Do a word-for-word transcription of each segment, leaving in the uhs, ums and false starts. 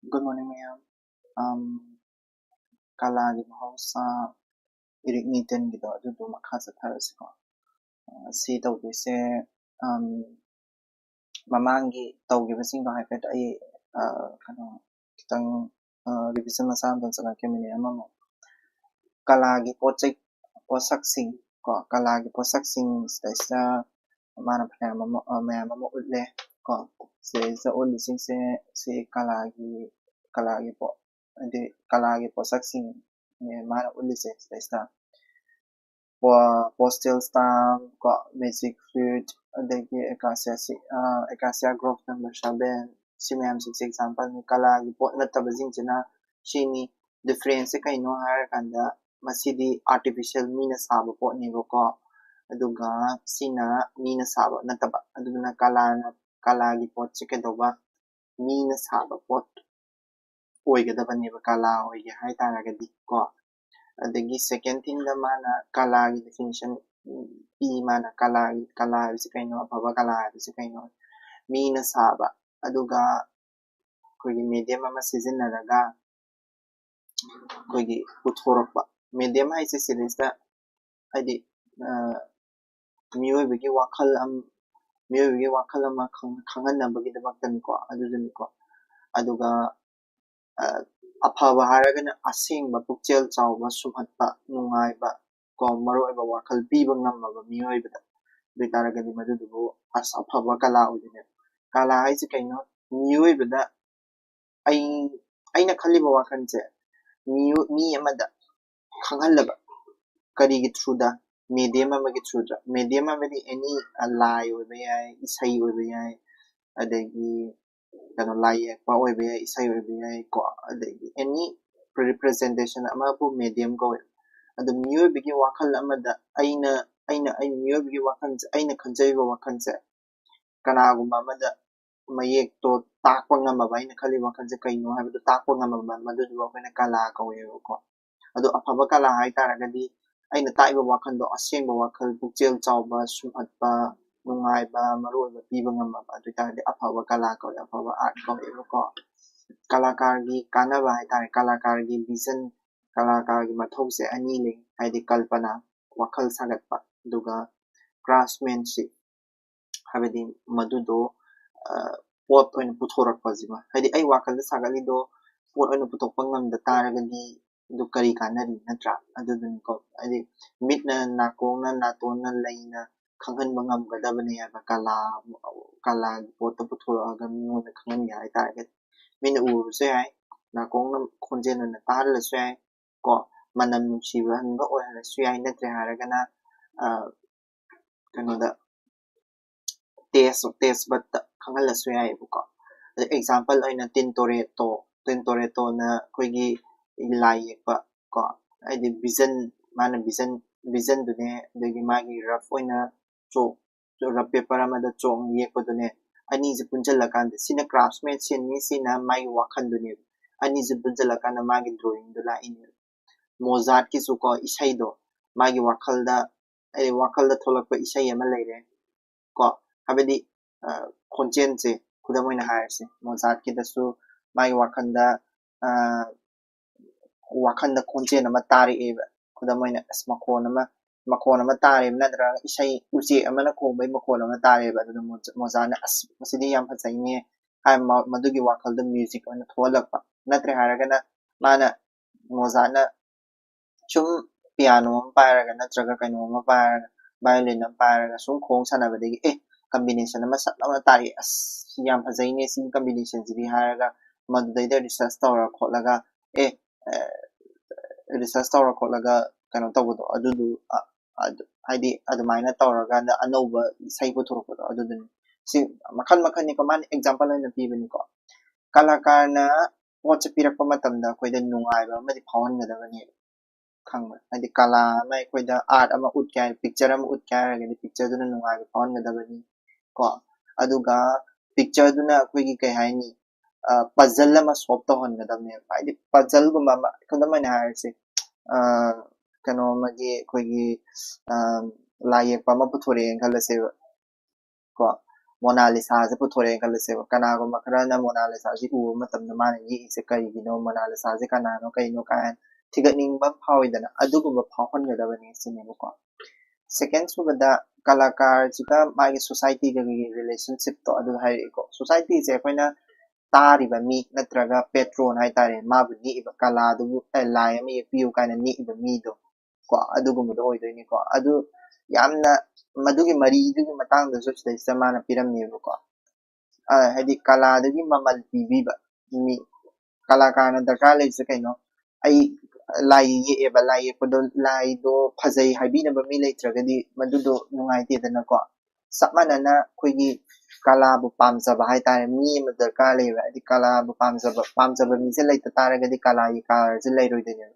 Good morning, ꯃꯌꯥꯝ꯫ Um, ꯀꯂꯥꯒꯤ ꯃꯍꯧꯁꯥ, ꯏꯔꯤꯛ ꯅ꯭ꯌꯨꯇꯟꯒꯤꯗꯣ, ꯑꯗꯨꯗꯣ ꯃꯈꯥ ꯆꯠꯊꯔꯁꯤꯀꯣ꯫ ꯑ, ꯁꯤ ꯇꯧꯗꯣꯏꯁꯦ, um, ꯃꯃꯥꯡꯒꯤ ꯇꯧꯈꯤꯕꯁꯤꯡꯗꯣ ꯍꯥꯏꯐꯦꯠ ꯑꯩ, ꯑ, ꯀꯩꯅꯣ, ꯈꯤꯇꯪ, ꯑ, revision ꯃꯆꯥ ꯑꯃꯇꯪ ꯆꯠꯂꯛꯀꯦ, ꯃꯤꯅꯤꯠ ꯑꯃꯃꯨꯛ꯫ ꯀꯂꯥꯒꯤ ꯄꯣꯠ ꯆꯩ, ꯄꯣꯠꯁꯛꯁꯤꯡ ꯀꯣ, ꯀꯂꯥꯒꯤ ꯄꯣꯠꯁꯛꯁꯤꯡ ꯁꯤꯗꯩꯁꯤꯗ ꯃꯥꯅ ꯐꯅꯌꯥꯝ ꯑꯃ, ꯑ, ꯃꯌꯥꯝ ꯑꯃ ꯎꯠꯂꯦ ꯀꯣ꯫ ꯁꯤꯗꯩꯁꯤꯗ ꯎꯠꯂꯤꯁꯤꯡꯁꯦ ꯁꯤ ꯀꯂꯥꯒꯤ, ꯀꯂꯥꯒꯤ ꯄꯣꯠ, ꯍꯥꯏꯗꯤ ꯀꯂꯥꯒꯤ ꯄꯣꯠꯁꯛꯁꯤꯡꯅꯦ ꯃꯥꯅ ꯎꯠꯂꯤꯁꯦ ꯁꯤꯗꯩꯁꯤꯗ꯫ ꯄꯣ-, postal stamp ꯀꯣ, magic flute, ꯑꯗꯒꯤ acacia ꯁꯤ-, ꯑ, acacia grove number seven, ꯁꯤ ꯃꯌꯥꯝꯁꯤꯡꯁꯦ example ꯅꯤ꯫ ꯀꯂꯥꯒꯤ ꯄꯣꯠ ꯅꯠꯇꯕꯁꯤꯡꯁꯤꯅ ꯁꯤꯅꯤ꯫ Difference ꯁꯦ ꯀꯩꯅꯣ ꯍꯥꯏꯔꯀꯥꯟꯗ ꯃꯁꯤꯗꯤ artificial, ꯃꯤꯅ ꯁꯥꯕ ꯄꯣꯠꯅꯦꯕꯀꯣ꯫ ꯑꯗꯨꯒ ꯁꯤꯅ ꯃꯤꯅ ꯁꯥꯕ ꯅꯠꯇꯕ꯫ ꯑꯗꯨꯗꯨꯅ ꯀꯂꯥꯅ, ꯀꯂꯥꯒꯤ ꯄꯣꯠꯁꯦ ꯀꯩꯗꯧꯕ? ꯃꯤꯅ ꯁꯥꯕ ꯄꯣꯠ ꯑꯣꯏꯒꯗꯕꯅꯦꯕ, ꯀꯂꯥ ꯑꯣꯏꯒꯦ ꯍꯥꯏ ꯇꯥꯔꯒꯗꯤ ꯀꯣ꯫ ꯑꯗꯒꯤ second thing ꯗ ꯃꯥꯅ ꯀꯂꯥꯒꯤ definition ꯄꯤ, ꯃꯥꯅ ꯀꯂꯥꯒꯤ, ꯀꯂꯥ ꯍꯥꯏꯕꯁꯤ ꯀꯩꯅꯣ, ꯑꯐꯕ ꯀꯂꯥ ꯍꯥꯏꯕꯁꯤ ꯀꯩꯅꯣ, ꯃꯤꯅ ꯁꯥꯕ, ꯑꯗꯨꯒ ꯑꯩꯈꯣꯏꯒꯤ medium ꯑꯃ ꯁꯤꯖꯤꯟꯅꯔꯒ ꯑꯩꯈꯣꯏꯒꯤ ꯄꯨꯊꯣꯔꯛꯄ꯫ Medium ꯍꯥꯏꯁꯦ ꯁꯤꯗꯩꯁꯤꯗ ꯍꯥꯏꯗꯤ, ꯑ, ꯃꯤꯑꯣꯏꯕꯒꯤ ꯋꯥꯈꯜ ꯑꯃ, ꯃꯤꯑꯣꯏꯕꯒꯤ ꯋꯥꯈꯜ ꯑꯃ ꯈꯪ-, ꯈꯪꯍꯟꯅꯕꯒꯤꯗꯃꯛꯇꯅꯤꯀꯣ, ꯑꯗꯨꯗꯨꯅꯤꯀꯣ꯫ ꯑꯗꯨꯒ, ꯑ, ꯑꯐꯕ ꯍꯥꯏꯔꯒꯅ ꯑꯁꯦꯡꯕ, ꯄꯨꯛꯆꯦꯜ ꯆꯥꯎꯕ, ꯁꯨꯝꯍꯠꯄ, ꯅꯨꯡꯉꯥꯏꯕ, ꯀꯣ, ꯃꯔꯨꯑꯣꯏꯕ ꯋꯥꯈꯜ ꯄꯤꯕ ꯉꯝꯃꯕ ꯃꯤꯑꯣꯏꯕꯗ, ꯑꯗꯨ ꯑꯣꯏꯇꯥꯔꯒꯗꯤ ꯃꯗꯨꯗꯨꯕꯨ ꯑꯁ, ꯑꯐꯕ ꯀꯂꯥ ꯑꯣꯏꯗꯣꯏꯅꯦꯕ꯫ ꯀꯂꯥ ꯍꯥꯏꯁꯦ ꯀꯩꯅꯣ? ꯃꯤꯑꯣꯏꯕꯗ ꯑꯩ, ꯑꯩꯅ ꯈꯜꯂꯤꯕ ꯋꯥꯈꯜꯁꯦ ꯃꯤꯑꯣ-, ꯃꯤ ꯑꯃꯗ ꯈꯪꯍꯜꯂꯕ꯫ ꯀꯔꯤꯒꯤ through ꯗ? Medium ꯑꯃꯒꯤ through ꯗ꯫ Medium ꯍꯥꯏꯕꯗꯤ any, ꯑ, ꯂꯥꯏ ꯑꯣꯏꯕ ꯌꯥꯏ, ꯏꯁꯩ ꯑꯣꯏꯕ ꯌꯥꯏ, ꯑꯗꯒꯤ ꯀꯩꯅꯣ, ꯂꯥꯏ ꯌꯦꯛꯄ ꯑꯣꯏꯕ ꯌꯥꯏ, ꯏꯁꯩ ꯑꯣꯏꯕ ꯌꯥꯏ ꯀꯣ, ꯑꯗꯒꯤ any representation ꯑꯃꯕꯨ medium ꯀꯧꯋꯦ꯫ ꯑꯗꯨ ꯃꯤꯑꯣꯏꯕꯒꯤ ꯋꯥꯈꯜ ꯑꯃꯗ ꯑꯩꯅ, ꯑꯩꯅ, ꯑꯩ ꯃꯤꯑꯣꯏꯕꯒꯤ ꯋꯥꯈꯜꯁꯦ, ꯑꯩꯅ ꯈꯟꯖꯔꯤꯕ ꯋꯥꯈꯜꯁꯦ ꯀꯅꯥꯒꯨꯝꯕ ꯑꯃꯗ ꯃꯌꯦꯛꯇꯣ ꯇꯥꯛꯄ ꯉꯝꯃꯕ, ꯑꯩꯅ ꯈꯜꯂꯤꯕ ꯋꯥꯈꯜꯁꯦ ꯀꯩꯅꯣ ꯍꯥꯏꯕꯗꯣ ꯇꯥꯛꯄ ꯉꯝꯃꯕ, ꯃꯗꯨꯗꯨꯕꯨ ꯑꯩꯈꯣꯏꯅ ꯀꯂꯥ ꯀꯧꯋꯦꯕꯀꯣ꯫ ꯑꯗꯣ ꯑꯐꯕ ꯀꯂꯥ ꯍꯥꯏ ꯇꯥꯔꯒꯗꯤ ꯑꯩꯅ ꯇꯥꯛꯏꯕ ꯋꯥꯈꯜꯗꯣ ꯑꯁꯦꯡꯕ ꯋꯥꯈꯜ, ꯄꯨꯛꯆꯦꯜ ꯆꯥꯎꯕ, ꯁꯨꯝꯍꯠꯄ, ꯅꯨꯡꯉꯥꯏꯕ, ꯃꯔꯨꯑꯣꯏꯕ ꯄꯤꯕ ꯉꯝꯃꯕ, ꯑꯗꯨ ꯑꯣꯏꯇꯥꯔꯗꯤ ꯑꯐꯕ ꯀꯂꯥ ꯀꯧꯋꯦ, ꯑꯐꯕ art ꯀꯧꯋꯦꯕꯀꯣ꯫ ꯀꯂꯥꯀꯥꯔꯒꯤ ꯀꯥꯟꯅꯕ ꯍꯥꯏꯇꯥꯔꯦ, ꯀꯂꯥꯀꯥꯔꯒꯤ ꯚꯤꯖꯟ, ꯀꯂꯥꯀꯥꯔꯒꯤ ꯃꯊꯧꯁꯦ ꯑꯅꯤ ꯂꯩ꯫ ꯍꯥꯏꯗꯤ ꯀꯜꯄꯅꯥ, ꯋꯥꯈꯜ ꯁꯥꯒꯠꯄ, ꯑꯗꯨꯒ ꯀ꯭ꯔꯥꯐꯃꯦꯟꯁꯤꯞ, ꯍꯥꯏꯕꯗꯤ ꯃꯗꯨꯗꯣ ꯄꯣꯠ ꯑꯣꯏꯅ ꯄꯨꯊꯣꯔꯛꯄꯁꯤꯃ꯫ ꯍꯥꯏꯗꯤ ꯑꯩ ꯋꯥꯈꯜꯗ ꯁꯥꯒꯠꯂꯤꯗꯣ ꯄꯣꯠ ꯑꯣꯏꯅ ꯄꯨꯊꯣꯛꯄ ꯉꯝꯗ ꯇꯥꯔꯒꯗꯤ ꯑꯗꯨ ꯀꯔꯤ ꯀꯥꯟꯅꯔꯤ, ꯅꯠꯇ꯭ꯔꯥ? ꯑꯗꯨꯗꯨꯅꯤꯀꯣ꯫ ꯍꯥꯏꯗꯤ ꯃꯤꯠꯅ, ꯅꯥꯀꯣꯡꯅ, ꯅꯥꯇꯣꯟꯅ, ꯂꯩꯅ ꯈꯪꯍꯟꯕ ꯉꯝꯒꯗꯕꯅꯦ ꯍꯥꯏꯕ, ꯀꯂꯥ, ꯀꯂꯥꯒꯤ ꯄꯣꯠꯇꯣ ꯄꯨꯊꯣꯔꯛꯑꯒ ꯃꯤꯉꯣꯟꯗ ꯈꯪꯍꯟꯒꯦ ꯍꯥꯏꯇꯥꯔꯒꯗꯤ꯫ ꯃꯤꯠꯅ ꯎꯔꯨꯕꯁꯨ ꯌꯥꯏ, ꯅꯥꯀꯣꯡꯅ ꯈꯣꯟꯖꯦꯜ ꯑꯣꯏꯅ ꯇꯥꯍꯜꯂꯁꯨ ꯌꯥꯏ ꯀꯣ, ꯃꯅꯝ ꯅꯨꯡꯁꯤꯕ ꯍꯟꯕ ꯑꯣꯏꯍꯜꯂꯁꯨ ꯌꯥꯏ, ꯅꯠꯇ꯭ꯔꯦ ꯍꯥꯏꯔꯒꯅ ꯀꯩꯅꯣꯗ ꯇꯦꯁ ꯇꯦꯁ ꯕꯠꯇ ꯈꯪꯍꯜꯂꯁꯨ ꯌꯥꯏꯑꯕꯀꯣ꯫ ꯑꯗ ꯑꯦꯛꯖꯥꯝꯄꯜ ꯑꯣꯏꯅ ꯇꯤꯟꯇꯣꯔꯦꯇꯣ, ꯇꯤꯟꯇꯣꯔꯦꯇꯣꯅ ꯑꯩꯈꯣꯏꯒꯤ ꯂꯥꯏ ꯌꯦꯛꯄ ꯀꯣ, ꯍꯥꯏꯗꯤ ꯚꯤꯖꯟ, ꯃꯥꯅ ꯚꯤꯖꯟ, ꯚꯤꯖꯟꯗꯨꯅꯦ, ꯑꯗꯒꯤ ꯃꯥꯒꯤ ꯔꯐ ꯑꯣꯏꯅ ꯆꯣꯛ, ꯔꯐ ꯄꯦꯄꯔ ꯑꯃꯗ ꯆꯣꯛ ꯌꯦꯛꯄꯗꯨꯅꯦ, ꯑꯅꯤꯁꯦ ꯄꯨꯟꯁꯤꯜꯂꯀꯥꯟꯗ ꯁꯤꯅ ꯀ꯭ꯔꯥꯐꯃꯦꯟꯁꯤꯞꯅꯤ, ꯁꯤꯅ ꯃꯥꯒꯤ ꯋꯥꯈꯜꯗꯨꯅꯦꯕ꯫ ꯑꯅꯤꯁꯦ ꯄꯨꯟꯁꯤꯜꯂꯀꯥꯟꯗ ꯃꯥꯒꯤ ꯗ꯭ꯔꯣꯌꯤꯡꯗꯣ ꯂꯥꯛꯏꯅꯦꯕ꯫ ꯃꯣꯖꯥꯠꯀꯤꯁꯨ ꯀꯣ, ꯏꯁꯩꯗꯣ, ꯃꯥꯒꯤ ꯋꯥꯈꯜꯗ, ꯍꯥꯏꯗꯤ ꯋꯥꯈꯜꯗ ꯊꯣꯛꯂꯛꯄ ꯏꯁꯩ ꯑꯃ ꯂꯩꯔꯦ ꯀꯣ, ꯍꯥꯏꯕꯗꯤ ꯈꯣꯟꯖꯦꯜꯁꯦ ꯈꯨꯗꯝ ꯑꯣꯏꯅ ꯍꯥꯏꯔꯁꯦ, ꯃꯣꯖꯥꯠꯀꯤꯗꯁꯨ ꯃꯥꯒꯤ ꯋꯥꯈꯜꯗ ꯋꯥꯈꯜꯗ ꯈꯣꯟꯖꯦꯜ ꯑꯃ ꯇꯥꯔꯛꯑꯦꯕ꯫ ꯈꯨꯗꯝ ꯑꯣꯏꯅ ꯑꯁ ꯃꯈꯣꯟ ꯑꯃ ꯃꯈꯣꯟ ꯑꯃ ꯇꯥꯔꯦꯕ, ꯅꯠꯇ꯭ꯔꯒ ꯏꯁꯩ ꯎꯆꯦꯛ ꯑꯃꯅ ꯈꯣꯡꯕꯒꯤ ꯃꯈꯣꯟ ꯑꯃ ꯇꯥꯔꯦꯕ꯫ ꯑꯗꯨꯅ ꯃꯣꯖꯥꯠꯅ ꯑꯁ ꯃꯁꯤꯗꯤ ꯌꯥꯝ ꯐꯖꯩꯅꯦ ꯍꯥꯏ, ꯃꯗꯨꯒꯤ ꯋꯥꯈꯜꯗ ꯃ꯭ꯌꯨꯖꯤꯛ ꯑꯣꯏꯅ ꯊꯣꯛꯍꯜꯂꯛꯄ꯫ ꯅꯠꯇ꯭ꯔꯦ ꯍꯥꯏꯔꯒꯅ ꯃꯥꯅ, ꯃꯣꯖꯥꯠꯅ ꯁꯨꯝ ꯄꯤꯌꯥꯅꯣ ꯑꯃ ꯄꯥꯏꯔꯒ ꯅꯠꯇ꯭ꯔꯒ ꯀꯩꯅꯣ ꯑꯃ ꯄꯥꯏꯔꯒ, ꯚꯥꯏꯑꯣꯂꯤꯟ ꯑꯃ ꯄꯥꯏꯔꯒ ꯁꯨꯝ ꯈꯣꯡ ꯁꯥꯟꯅꯕꯗꯒꯤ ꯑꯦ ꯀꯝꯕꯤꯅꯦꯁꯟ ꯑꯃ ꯁꯠ ꯂꯥꯎꯅ ꯇꯥꯔꯛꯑꯦ, ꯑꯁ ꯁꯤ ꯌꯥꯝ ꯐꯖꯩꯅꯦ ꯁꯤꯒꯤ ꯀꯝꯕꯤꯅꯦꯁꯟꯁꯤꯗꯤ ꯍꯥꯏꯔꯒ ꯃꯗꯨꯗꯩꯗ ꯔꯤꯁꯔꯁ ꯇꯧꯔ ꯈꯣꯠꯂꯒ ꯑꯦ ꯔꯤꯁꯔꯁ ꯇꯧꯔ ꯈꯣꯠꯂꯒ ꯀꯩꯅꯣ ꯇꯧꯕꯗꯣ ꯑꯗꯨꯗꯨ, ꯍꯥꯏꯗꯤ ꯑꯗꯨꯃꯥꯏꯅ ꯇꯧꯔꯀꯥꯟꯗ ꯑꯅꯧꯕ ꯏꯁꯩ ꯄꯨꯊꯣꯔꯛꯄꯗꯣ ꯑꯗꯨꯗꯨꯅꯤ꯫ ꯁꯤ ꯃꯈꯜ ꯃꯈꯜꯅꯤꯀꯣ, ꯃꯥꯅ ꯑꯦꯛꯖꯥꯝꯄꯜ ꯑꯣꯏꯅ ꯄꯤꯕꯅꯤꯀꯣ꯫ ꯀꯂꯥꯀꯥꯔꯅ ꯄꯣꯠꯁꯦ ꯄꯤꯔꯛꯄ ꯃꯇꯝꯗ ꯑꯩꯈꯣꯏꯗ ꯅꯨꯡꯉꯥꯏꯕ ꯑꯃꯗꯤ ꯐꯥꯎꯍꯟꯒꯗꯕꯅꯦꯕ, ꯈꯪꯕ꯭ꯔꯥ? ꯍꯥꯏꯗꯤ ꯀꯂꯥ ꯑꯃ, ꯑꯩꯈꯣꯏꯗ ꯑꯥꯔꯠ ꯑꯃ ꯎꯠꯀꯦ ꯍꯥꯏꯔ, ꯄꯤꯛꯆꯔ ꯑꯃ ꯎꯠꯀꯦ ꯍꯥꯏꯔꯒꯗꯤ ꯄꯤꯛꯆꯔꯗꯨꯅ ꯅꯨꯡꯉꯥꯏꯕ ꯐꯥꯎꯍꯟꯒꯗꯕꯅꯤ ꯀꯣ꯫ ꯑꯗꯨꯒ ꯄꯤꯛꯆꯔꯗꯨꯅ ꯑꯩꯈꯣꯏꯒꯤ ꯀꯩ ꯍꯥꯏꯅꯤ, ꯄꯖꯜ ꯑꯃ ꯁꯣꯜꯕ ꯇꯧꯍꯟꯒꯗꯕꯅꯦꯕ꯫ ꯍꯥꯏꯗꯤ ꯄꯖꯜꯒꯨꯝꯕ ꯑꯃ, ꯈꯨꯗꯝ ꯑꯣꯏꯅ ꯍꯥꯏꯔꯁꯦ, ꯀꯩꯅꯣ ꯑꯃꯒꯤ ꯑꯩꯈꯣꯏꯒꯤ ꯂꯥꯏ ꯌꯦꯛꯄ ꯑꯃ ꯄꯨꯊꯣꯔꯛꯑꯦꯅ ꯈꯜꯂꯁꯦꯕ ꯀꯣ꯫ ꯃꯣꯅꯥꯂꯤꯁꯥꯁꯦ ꯄꯨꯊꯣꯔꯛꯑꯦ ꯈꯜꯂꯁꯦꯕ꯫ ꯀꯅꯥꯒꯨꯝꯕ ꯈꯔꯅ ꯃꯣꯅꯥꯂꯤꯁꯥꯁꯦ ꯎꯕ ꯃꯇꯝꯗ ꯃꯥꯅ ꯌꯦꯛꯏꯁꯦ ꯀꯔꯤꯒꯤꯅꯣ, ꯃꯣꯅꯥꯂꯤꯁꯥꯁꯦ ꯀꯅꯥꯅꯣ, ꯀꯩꯅꯣ ꯀꯥꯏꯅ ꯊꯤꯒꯠꯅꯤꯡꯕ ꯑꯃ ꯐꯥꯎꯏꯗꯅ, ꯑꯗꯨꯒꯨꯝꯕ ꯐꯥꯎꯍꯟꯒꯗꯕꯅꯤ ꯁꯤꯅꯦꯕꯀꯣ꯫ ꯁꯦꯀꯦꯟ ꯁꯨꯕꯗ ꯀꯂꯥꯀꯥꯔꯁꯤꯒ ꯃꯥꯒꯤ ꯁꯣꯁꯥꯏꯇꯤꯒꯒꯤ ꯔꯤꯂꯦꯁꯟꯁꯤꯞꯇꯣ ꯑꯗꯨ ꯍꯥꯏꯔꯛꯏꯀꯣ꯫ ꯁꯣꯁꯥꯏꯇꯤꯁꯦ ꯑꯩꯈꯣꯏꯅ ꯇꯥꯔꯤꯕ ꯃꯤ ꯅꯠꯇ꯭ꯔꯒ ꯄꯦꯇ꯭ꯔꯣꯟ ꯍꯥꯏꯇꯥꯔꯦ, ꯃꯥꯕꯨ ꯅꯦꯛꯏꯕ, ꯀꯂꯥꯗꯨꯕꯨ, ꯑꯦ, ꯂꯥꯏ ꯑꯃ ꯌꯦꯛꯄꯤꯌꯨ ꯀꯥꯏꯅ ꯅꯦꯛꯏꯕ ꯃꯤꯗꯣ ꯀꯣ, ꯑꯗꯨꯒꯨꯝꯕꯗꯣ ꯑꯣꯏꯗꯣꯏꯅꯤꯀꯣ꯫ ꯑꯗꯨ ꯌꯥꯝꯅ ꯃꯗꯨꯒꯤ ꯃꯔꯤꯗꯨꯒꯤ ꯃꯇꯥꯡꯗꯁꯨ ꯁꯤꯗꯩꯁꯤꯗ ꯃꯥꯅ ꯄꯤꯔꯝꯃꯦꯕꯀꯣ꯫ ꯑ, ꯍꯥꯏꯗꯤ ꯀꯂꯥꯗꯨꯒꯤ ꯃꯃꯜ ꯄꯤꯕꯤꯕ ꯃꯤ, ꯀꯂꯥꯀꯥꯔꯅ ꯗꯔꯀꯥꯔ ꯂꯩꯔꯤꯁꯦ ꯀꯩꯅꯣ? ꯑꯩ ꯂꯥꯏ ꯌꯦꯛꯑꯦꯕ, ꯂꯥꯏ ꯌꯦꯛꯄꯗꯣ, ꯂꯥꯏꯗꯣ ꯐꯖꯩ ꯍꯥꯏꯕꯤꯅꯕ ꯃꯤ ꯂꯩꯇ꯭ꯔꯒꯗꯤ ꯃꯗꯨꯗꯣ ꯅꯨꯡꯉꯥꯏꯇꯦꯗꯅꯀꯣ꯫ ꯆꯞ ꯃꯥꯟꯅꯅ ꯑꯩꯈꯣꯏꯒꯤ ꯀꯂꯥꯕꯨ ꯄꯥꯝꯖꯕ ꯍꯥꯏꯇꯥꯔꯦ, ꯃꯤ ꯑꯃ ꯗꯔꯀꯥꯔ ꯂꯩꯌꯦꯕ꯫ ꯍꯥꯏꯗꯤ ꯀꯂꯥꯕꯨ ꯄꯥꯝꯖꯕ, ꯄꯥꯝꯖꯕ ꯃꯤꯁꯦ ꯂꯩꯇ ꯇꯥꯔꯒꯗꯤ ꯀꯂꯥꯒꯤ ꯀꯥꯔꯁꯦ ꯂꯩꯔꯣꯏꯗꯣꯏꯅꯦꯕ꯫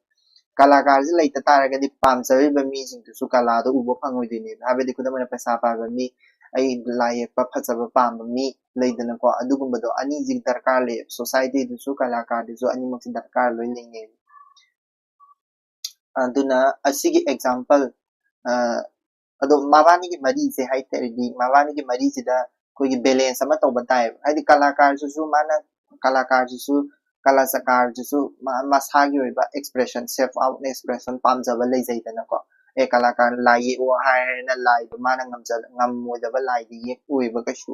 ꯀꯂꯥꯀꯥꯔꯁꯦ ꯂꯩꯇ ꯇꯥꯔꯒꯗꯤ ꯄꯥꯝꯖꯔꯤꯕ ꯃꯤꯁꯤꯡꯗꯨꯁꯨ ꯀꯂꯥꯗꯣ ꯎꯕ ꯐꯪꯉꯣꯏꯗꯣꯏꯅꯦꯕ꯫ ꯍꯥꯏꯕꯗꯤ ꯈꯨꯗꯝ ꯑꯣꯏꯅ ꯄꯩꯁꯥ ꯄꯥꯏꯕ ꯃꯤ, ꯑꯩ ꯂꯥꯏ ꯌꯦꯛꯄ ꯐꯖꯕ ꯄꯥꯝꯕ ꯃꯤ ꯂꯩꯗꯅꯀꯣ, ꯑꯗꯨꯒꯨꯝꯕꯗꯣ ꯑꯅꯤꯁꯤ ꯗꯔꯀꯥꯔ ꯂꯩꯌꯦꯕ꯫ ꯁꯣꯁꯥꯏꯇꯤꯗꯨꯁꯨ ꯀꯂꯥꯀꯥꯔꯗꯨꯁꯨ ꯑꯅꯤꯃꯛꯁꯤ ꯗꯔꯀꯥꯔ ꯂꯣꯏ ꯂꯩꯅꯩꯕ꯫ ꯑꯗꯨꯅ ꯑꯁꯤꯒꯤ ꯑꯦꯛꯖꯥꯝꯄꯜ, ꯑ, ꯑꯗꯣ ꯃꯕꯥꯅꯤꯒꯤ ꯃꯔꯤꯁꯦ ꯍꯥꯏꯇꯥꯔꯗꯤ, ꯃꯕꯥꯅꯤꯒꯤ ꯃꯔꯤꯁꯤꯗ ꯑꯩꯈꯣꯏꯒꯤ ꯕꯦꯂꯦꯟꯁ ꯑꯃ ꯇꯧꯕ ꯇꯥꯏꯌꯦꯕ꯫ ꯍꯥꯏꯗꯤ ꯀꯂꯥꯀꯥꯔꯁꯤꯁꯨ ꯃꯥꯅ, ꯀꯂꯥꯀꯥꯔꯁꯤꯁꯨ, ꯀꯂꯥ ꯆꯀꯥꯔꯁꯤꯁꯨ ꯃꯥ-, ꯃꯁꯥꯒꯤ ꯑꯣꯏꯕ ꯑꯦꯛꯁꯄ꯭ꯔꯦꯁꯟ, ꯁꯦꯜꯐ ꯑꯥꯎꯠ ꯑꯦꯛꯁꯄ꯭ꯔꯦꯁꯟ ꯄꯥꯝꯖꯕ ꯂꯩꯖꯩꯗꯅꯀꯣ꯫ ꯑꯦ, ꯀꯂꯥꯀꯥꯔ ꯂꯥꯏ ꯌꯦꯛꯑꯣ ꯍꯥꯏꯔꯦꯅ ꯂꯥꯏꯗꯣ ꯃꯥꯅ ꯉꯝꯖ-, ꯉꯝꯃꯣꯏꯗꯕ ꯂꯥꯏꯗꯤ ꯌꯦꯛꯑꯣꯏꯕ ꯀꯩꯁꯨ꯫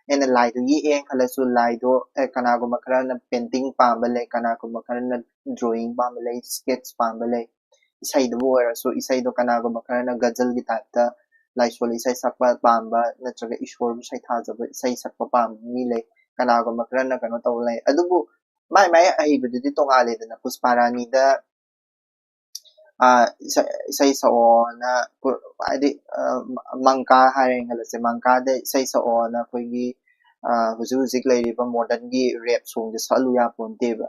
ꯑꯩꯅ ꯂꯥꯏꯗꯣ ꯌꯦꯛꯑꯦꯅ ꯈꯜꯂꯁꯨ, ꯂꯥꯏꯗꯣ, ꯑꯦ, ꯀꯅꯥꯒꯨꯝꯕ ꯈꯔꯅ ꯄꯦꯟꯇꯤꯡ ꯄꯥꯝꯕ ꯂꯩ, ꯀꯅꯥꯒꯨꯝꯕ ꯈꯔꯅ ꯗ꯭ꯔꯣꯌꯤꯡ ꯄꯥꯝꯕ ꯂꯩ, ꯁ꯭ꯀꯦꯠꯁ ꯄꯥꯝꯕ ꯂꯩ꯫ ꯏꯁꯩꯗꯕꯨ ꯑꯣꯏꯔꯁꯨ, ꯏꯁꯩꯗꯣ ꯀꯅꯥꯒꯨꯝꯕ ꯈꯔꯅ ꯒꯖꯜꯒꯤ ꯇꯥꯏꯞꯇ ꯂꯥꯏꯁꯣꯜ ꯏꯁꯩ ꯁꯛꯄ ꯄꯥꯝꯕ ꯅꯠꯇ꯭ꯔꯒ ꯏꯁꯣꯔꯕꯨ ꯁꯩꯊꯥꯖꯕ ꯏꯁꯩ ꯁꯛꯄ ꯄꯥꯝꯕ ꯃꯤ ꯂꯩ, ꯀꯅꯥꯒꯨꯝꯕ ꯈꯔꯅ ꯀꯩꯅꯣ ꯇꯧꯕ ꯂꯩ꯫ ꯑꯗꯨꯕꯨ ꯃꯥꯏ ꯃꯥꯏ ꯑꯍꯩꯕꯗꯨꯗꯤ ꯇꯣꯉꯥꯜꯂꯦꯗꯅ꯫ ꯄꯨꯁꯄꯥꯔꯥꯅꯤꯗ, ꯑ, ꯏꯁꯩ, ꯏꯁꯩ ꯁꯛꯑꯣꯅ ꯄꯨ-, ꯍꯥꯏꯗꯤ, ꯑ, ꯃꯪꯀꯥ ꯍꯥꯏꯔꯦꯅ ꯈꯜꯂꯁꯦ, ꯃꯪꯀꯥꯗ ꯏꯁꯩ ꯁꯛꯑꯣꯅ ꯑꯩꯈꯣꯏꯒꯤ, ꯑ, ꯍꯧꯖꯤꯛ ꯍꯧꯖꯤꯛ ꯂꯩꯔꯤꯕ ꯃꯣꯗꯔꯟꯒꯤ ꯔꯦꯞ ꯁꯣꯡꯁꯦ ꯁꯛꯍꯜꯂꯨ ꯌꯥꯄꯣꯟꯇꯦꯕ꯫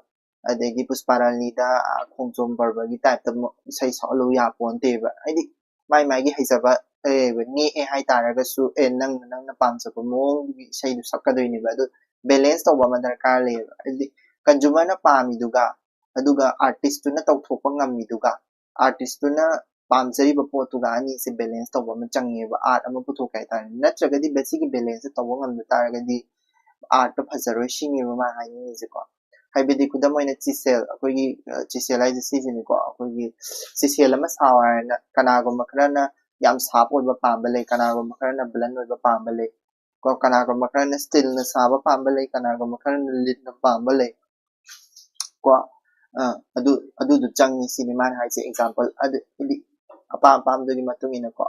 ꯑꯗꯒꯤ ꯄꯨꯁꯄꯥꯔꯥꯅꯤꯗ, ꯑ, ꯈꯣꯡꯖꯣꯝ ꯄꯔꯕꯒꯤ ꯇꯥꯏꯞꯇ ꯃ-, ꯏꯁꯩ ꯁꯛꯍꯜꯂꯨ ꯌꯥꯄꯣꯟꯇꯦꯕ꯫ ꯍꯥꯏꯗꯤ ꯃꯥꯏ ꯃꯥꯏꯒꯤ ꯍꯩꯖꯕ ꯂꯩꯌꯦꯕ꯫ ꯅꯦꯛꯑꯦ ꯍꯥꯏꯇꯥꯔꯒꯁꯨ, ꯑꯦ, ꯅꯪꯅ ꯅꯪꯅ ꯄꯥꯝꯖꯕ ꯃꯑꯣꯡꯗꯨꯒꯤ ꯏꯁꯩꯗꯨ ꯁꯛꯀꯗꯣꯏꯅꯦꯕ꯫ ꯑꯗꯨ ꯕꯦꯂꯦꯟꯁ ꯇꯧꯕ ꯑꯃ ꯗꯔꯀꯥꯔ ꯂꯩꯌꯦꯕ꯫ ꯍꯥꯏꯗꯤ ꯀꯟꯖꯨꯃꯔꯅ ꯄꯥꯝꯃꯤꯗꯨꯒ, ꯑꯗꯨꯒ ꯑꯥꯔꯇꯤꯁꯇꯨꯅ ꯇꯧꯊꯣꯛꯄ ꯉꯝꯃꯤꯗꯨꯒ, ꯑꯥꯔꯇꯤꯁꯇꯨꯅ ꯄꯥꯝꯖꯔꯤꯕ ꯄꯣꯠꯇꯨꯒ ꯑꯅꯤꯁꯦ ꯕꯦꯂꯦꯟꯁ ꯇꯧꯕ ꯑꯃ ꯆꯪꯉꯦꯕ, ꯑꯥꯔꯠ ꯑꯃ ꯄꯨꯊꯣꯛꯀꯦ ꯍꯥꯏꯇꯥꯔꯗꯤ꯫ ꯅꯠꯇ꯭ꯔꯒꯗꯤ ꯁꯤꯒꯤ ꯕꯦꯂꯦꯟꯁꯁꯦ ꯇꯧꯕ ꯉꯝꯗ ꯇꯥꯔꯒꯗꯤ ꯑꯥꯔꯠꯇꯣ ꯐꯖꯔꯣꯏ ꯁꯤꯅꯦꯕ ꯃꯥꯅ ꯍꯥꯏꯅꯤꯡꯉꯤꯁꯦꯀꯣ꯫ ꯍꯥꯏꯕꯗꯤ ꯈꯨꯗꯝ ꯑꯣꯏꯅ ꯆꯤꯁꯦꯜ, ꯑꯩꯈꯣꯏꯒꯤ ꯆꯤꯁꯦꯜ ꯍꯥꯏꯁꯦ ꯁꯤꯁꯤꯅꯤꯀꯣ꯫ ꯑꯩꯈꯣꯏꯒꯤ ꯆꯤꯁꯦꯜ ꯑꯃ ꯁꯥꯎ ꯍꯥꯏꯔꯅ ꯀꯅꯥꯒꯨꯝꯕ ꯈꯔꯅ ꯌꯥꯝ ꯁꯥꯔꯞ ꯑꯣꯏꯕ ꯄꯥꯝꯕ ꯂꯩ, ꯀꯅꯥꯒꯨꯝꯕ ꯈꯔꯅ ꯕ꯭ꯂꯟ ꯑꯣꯏꯕ ꯄꯥꯝꯕ ꯂꯩ ꯀꯣ꯫ ꯀꯅꯥꯒꯨꯝꯕ ꯈꯔꯅ ꯁ꯭ꯇꯤꯜꯅ ꯁꯥꯕ ꯄꯥꯝꯕ ꯂꯩ, ꯀꯅꯥꯒꯨꯝꯕ ꯈꯔꯅ ꯂꯤꯠꯅ ꯄꯥꯝꯕ ꯂꯩ ꯀꯣ꯫ ꯑ, ꯑꯗꯨ ꯑꯗꯨꯗꯨ ꯆꯪꯉꯤ ꯁꯤꯅꯤ ꯃꯥꯅ ꯍꯥꯏꯁꯦ꯫ ꯑꯦꯛꯖꯥꯝꯄꯜ ꯑꯗꯨ ꯍꯥꯏꯗꯤ ꯑꯄꯥꯝ ꯑꯄꯥꯝꯕꯗꯨꯒꯤ ꯃꯇꯨꯡ ꯏꯟꯅꯀꯣ꯫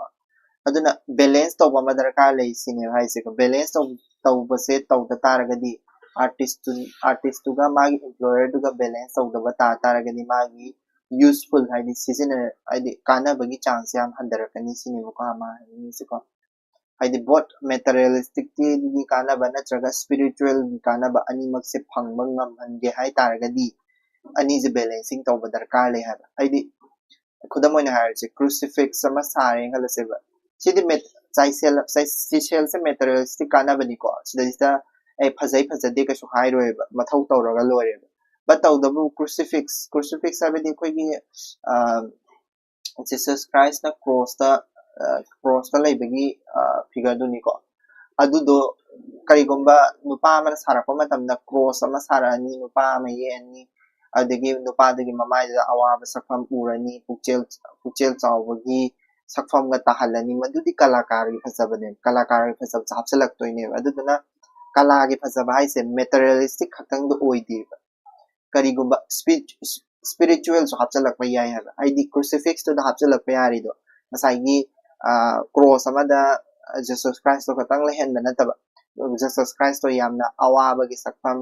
ꯑꯗꯨꯅ ꯕꯦꯂꯦꯟꯁ ꯇꯧꯕ ꯑꯃ ꯗꯔꯀꯥꯔ ꯂꯩ ꯁꯤꯅꯦꯕ ꯍꯥꯏꯁꯦꯀꯣ꯫ ꯕꯦꯂꯦꯟꯁ ꯇꯧꯕꯁꯦ ꯇꯧꯗ ꯇꯥꯔꯒꯗꯤ ꯑꯥꯔꯇꯤꯁꯇꯨ ꯑꯥꯔꯇꯤꯁꯇꯨꯒ ꯃꯥꯒꯤ ꯏꯝꯄ꯭ꯂꯣꯌꯔꯗꯨꯒ ꯕꯦꯂꯦꯟꯁ ꯇꯧꯗꯕ ꯇꯥ ꯇꯥꯔꯒꯗꯤ ꯃꯥꯒꯤ ꯌꯨꯁꯐꯨꯜ ꯍꯥꯏꯗꯤ ꯁꯤꯖꯤꯟꯅ ꯍꯥꯏꯗꯤ ꯀꯥꯟꯅꯕꯒꯤ ꯆꯥꯡꯁꯦ ꯌꯥꯝ ꯍꯟꯊꯔꯛꯀꯅꯤ ꯁꯤꯅꯦꯕꯀꯣ ꯃꯥ ꯍꯥꯏꯅꯤꯡꯉꯤꯁꯦꯀꯣ꯫ ꯍꯥꯏꯗꯤ ꯕꯣꯠ ꯃꯦꯇꯔꯤꯌꯦꯂꯤꯁꯇꯤꯛꯀꯤ ꯀꯥꯟꯅꯕ ꯅꯠꯇ꯭ꯔꯒ ꯁ꯭ꯄꯤꯔꯤꯆꯨꯋꯦꯜꯒꯤ ꯀꯥꯟꯅꯕ ꯑꯅꯤꯃꯛꯁꯦ ꯐꯪꯕ ꯉꯝꯍꯟꯒꯦ ꯍꯥꯏ ꯇꯥꯔꯒꯗꯤ ꯑꯅꯤꯁꯦ ꯕꯦꯂꯦꯟꯁꯤꯡ ꯇꯧꯕ ꯗꯔꯀꯥꯔ ꯂꯩ ꯍꯥꯏꯕ꯫ ꯍꯥꯏꯗꯤ ꯈꯨꯗꯝ ꯑꯣꯏꯅ ꯍꯥꯏꯔꯁꯦ, ꯀ꯭ꯔꯨꯁꯤꯐꯤꯛꯁ ꯑꯃ ꯁꯥꯔꯦꯅ ꯈꯜꯂꯁꯦꯕ꯫ ꯁꯤꯗꯤ ꯆꯤꯁꯦꯜꯁꯦ ꯃꯦꯇꯔꯤꯌꯦꯂꯤꯁꯇꯤꯛ ꯀꯥꯟꯅꯕꯅꯤꯀꯣ꯫ ꯁꯤꯗꯩꯁꯤꯗ ꯑꯩ ꯐꯖꯩ ꯐꯖꯗꯦ ꯀꯩꯁꯨ ꯍꯥꯏꯔꯣꯏꯕ, ꯃꯊꯧ ꯇꯧꯔꯒ ꯂꯣꯏꯔꯦꯕ꯫ ꯕꯠ ꯇꯧꯗꯕꯨ ꯀ꯭ꯔꯨꯁꯤꯐꯤꯛꯁ ꯀ꯭ꯔꯨꯁꯤꯐꯤꯛꯁ ꯍꯥꯏꯕꯗꯤ ꯑꯩꯈꯣꯏꯒꯤ ꯖꯤꯁꯁ ꯈ꯭ꯔꯥꯏꯁꯅ ꯀ꯭ꯔꯣꯁꯇ ꯀ꯭ꯔꯣꯁꯇ ꯂꯩꯕꯒꯤ ꯐꯤꯒꯔꯗꯨꯅꯤꯀꯣ꯫ ꯑꯗꯨꯗꯣ ꯀꯔꯤꯒꯨꯝꯕ ꯅꯨꯄꯥ ꯑꯃꯅ ꯁꯥꯔꯛꯄ ꯃꯇꯝꯗ ꯀ꯭ꯔꯣꯁ ꯑꯃ ꯁꯥꯔꯛꯑꯅꯤ, ꯅꯨꯄꯥ ꯑꯃ ꯌꯦꯛꯑꯅꯤ, ꯑꯗꯒꯤ ꯅꯨꯄꯥꯗꯨꯒꯤ ꯃꯃꯥꯏꯗꯨꯗ ꯑꯋꯥꯕ ꯁꯛꯐꯝ ꯎꯔꯅꯤ, ꯄꯨꯛꯆꯦꯜ ꯄꯨꯛꯆꯦꯜ ꯆꯥꯎꯕꯒꯤ ꯁꯛꯐꯝꯒ ꯇꯥꯍꯜꯂꯅꯤ꯫ ꯃꯗꯨꯗꯤ ꯀꯂꯥꯀꯥꯔꯒꯤ ꯐꯖꯕꯅꯦꯕ, ꯀꯂꯥꯀꯥꯔꯒꯤ ꯐꯖꯕꯁꯦ ꯍꯥꯞꯆꯤꯜꯂꯛꯇꯣꯏꯅꯦꯕ꯫ ꯑꯗꯨꯗꯨꯅ ꯀꯂꯥꯒꯤ ꯐꯖꯕ ꯍꯥꯏꯁꯦ ꯃꯦꯇꯔꯤꯌꯦꯂꯤꯁꯇꯤꯛ ꯈꯛꯇꯪꯗ ꯑꯣꯏꯗꯦꯕ꯫ ꯀꯔꯤꯒꯨꯝꯕ ꯁ꯭ꯄꯤꯔꯤꯆꯨꯋꯦꯜꯁꯨ ꯍꯥꯞꯆꯤꯜꯂꯛꯄ ꯌꯥꯏ ꯍꯥꯏꯕ꯫ ꯍꯥꯏꯗꯤ ꯀ꯭ꯔꯨꯁꯤꯐꯤꯛꯁꯇꯨꯗ ꯍꯥꯞꯆꯤꯜꯂꯛꯄ ꯌꯥꯔꯤꯗꯣ ꯉꯁꯥꯏꯒꯤ ꯀ꯭ꯔꯣꯁ ꯑꯃꯗ ꯖꯤꯁꯁ ꯈ꯭ꯔꯥꯏꯁꯇꯣ ꯈꯛꯇꯪ ꯂꯩꯍꯟꯕ ꯅꯠꯇꯕ, ꯖꯤꯁꯁ ꯈ꯭ꯔꯥꯏꯁꯇꯣ ꯌꯥꯝꯅ ꯑꯋꯥꯕꯒꯤ ꯁꯛꯐꯝ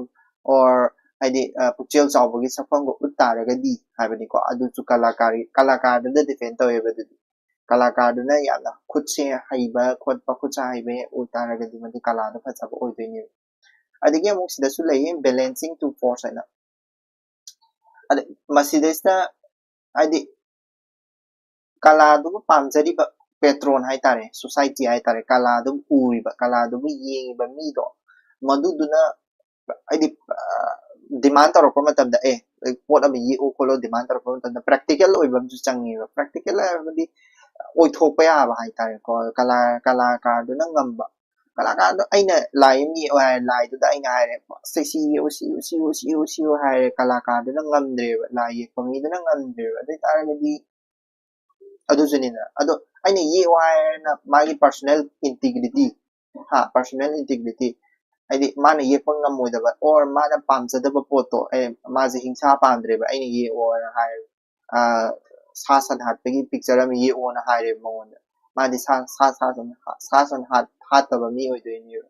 ꯑꯣꯔ ꯍꯥꯏꯗꯤ ꯄꯨꯛꯆꯦꯜ ꯆꯥꯎꯕꯒꯤ ꯁꯛꯐꯝꯒ ꯎꯠ ꯇꯥꯔꯒꯗꯤ ꯍꯥꯏꯕꯅꯤꯀꯣ꯫ ꯑꯗꯨꯁꯨ ꯀꯂꯥꯀꯥꯔꯒꯤ ꯀꯂꯥꯀꯥꯔꯗꯨꯗ ꯗꯤꯄꯦꯟ ꯇꯧꯋꯦꯕ꯫ ꯑꯗꯨꯗꯤ ꯀꯂꯥꯀꯥꯔꯗꯨꯅ ꯌꯥꯝꯅ ꯈꯨꯠꯁꯦ ꯍꯩꯕ ꯈꯣꯠꯄ, ꯈꯨꯠꯁꯥ ꯍꯩꯕ ꯑꯣꯏ ꯇꯥꯔꯒꯗꯤ ꯃꯗꯨ ꯀꯂꯥꯗꯣ ꯐꯖꯕ ꯑꯣꯏꯗꯣꯏꯅꯦꯕ꯫ ꯑꯗꯒꯤ ꯑꯃꯨꯛ ꯁꯤꯗꯁꯨ ꯂꯩꯌꯦ balancing two force ꯍꯥꯏꯅ꯫ ꯑꯗ ꯃꯁꯤꯗꯩꯁꯤꯗ ꯍꯥꯏꯗꯤ ꯀꯂꯥꯗꯨꯕꯨ ꯄꯥꯝꯖꯔꯤꯕ ꯄꯦꯇ꯭ꯔꯣꯟ ꯍꯥꯏꯇꯥꯔꯦ, ꯁꯣꯁꯥꯏꯇꯤ ꯍꯥꯏꯇꯥꯔꯦ, ꯀꯂꯥꯗꯨꯕꯨ ꯎꯔꯤꯕ, ꯀꯂꯥꯗꯨꯕꯨ ꯌꯦꯡꯉꯤꯕ ꯃꯤꯗꯣ, ꯃꯗꯨꯗꯨꯅ ꯍꯥꯏꯗꯤ ꯗꯤꯃꯥꯟ ꯇꯧꯔꯛꯄ ꯃꯇꯝꯗ, "ꯑꯦ, ꯄꯣꯠ ꯑꯃ ꯌꯦꯛꯎ ꯈꯣꯠꯂꯣ ꯗꯤꯃꯥꯟ ꯇꯧꯔꯛꯄ ꯃꯇꯝꯗ ꯄ꯭ꯔꯦꯛꯇꯤꯀꯦꯜ ꯑꯣꯏꯕ ꯑꯃꯁꯨ ꯆꯪꯉꯦꯕ꯫ ꯄ꯭ꯔꯦꯛꯇꯤꯀꯦꯜ ꯍꯥꯏꯕꯗꯤ ꯑꯣꯏꯊꯣꯛꯄ ꯌꯥꯕ ꯍꯥꯏꯇꯥꯔꯦꯀꯣ꯫ ꯀꯂꯥ ꯀꯂꯥꯀꯥꯔꯗꯨꯅ ꯉꯝꯕ, ꯀꯂꯥꯀꯥꯔꯗꯣ ꯑꯩꯅ ꯂꯥꯏ ꯑꯃ ꯌꯦꯛꯑꯣ ꯍꯥꯏꯔꯦ, ꯂꯥꯏꯗꯨꯗ ꯑꯩꯅ ꯍꯥꯏꯔꯦ, "ꯁꯦ ꯁꯤ ꯌꯦꯛꯎ, ꯁꯤ ꯌꯦꯛꯎ, ꯁꯤ ꯌꯦꯛꯎ, ꯁꯤ ꯌꯦꯛꯎ" ꯍꯥꯏꯔꯦ, ꯀꯂꯥꯀꯥꯔꯗꯨꯅ ꯉꯝꯗ꯭ꯔꯦꯕ, ꯂꯥꯏ ꯌꯦꯛꯄ ꯃꯤꯗꯨꯅ ꯉꯝꯗ꯭ꯔꯦꯕ꯫ ꯑꯗꯨ ꯑꯣꯏꯇꯥꯔꯒꯗꯤ ꯑꯗꯨꯁꯨꯅꯤꯅ꯫ ꯑꯗꯣ ꯑꯩꯅ ꯌꯦꯛꯑꯣ ꯍꯥꯏꯔꯅ ꯃꯥꯒꯤ ꯄꯥꯔꯁꯣꯅꯦꯜ ꯏꯟꯇꯤꯒ꯭ꯔꯤꯇꯤ, ꯍꯥ, ꯄꯥꯔꯁꯣꯅꯦꯜ ꯏꯟꯇꯤꯒ꯭ꯔꯤꯇꯤ, ꯍꯥꯏꯗꯤ ꯃꯥꯅ ꯌꯦꯛꯄ ꯉꯝꯃꯣꯏꯗꯕ ꯑꯣꯔ ꯃꯥꯅ ꯄꯥꯝꯖꯗꯕ ꯄꯣꯠꯇꯣ, ꯑꯦ, ꯃꯥꯁꯦ ꯍꯤꯡꯁꯥ ꯄꯥꯝꯗ꯭ꯔꯦꯕ, ꯑꯩꯅ ꯌꯦꯛꯑꯣꯅ ꯍꯥꯏꯔꯦ, ꯑ, ꯁꯥ ꯁꯟ ꯍꯥꯠꯄꯒꯤ ꯄꯤꯛꯆꯔ ꯑꯃ ꯌꯦꯛꯑꯣꯅ ꯍꯥꯏꯔꯦꯕ ꯃꯉꯣꯟꯗ꯫ ꯃꯥꯗꯤ ꯁꯥ ꯁꯥ ꯁꯥ ꯁꯟ ꯍꯥ- ꯁꯥ ꯁꯟ ꯍꯥꯠ ꯍꯥꯠꯇꯕ ꯃꯤ ꯑꯣꯏꯗꯣꯏꯅꯦꯕ꯫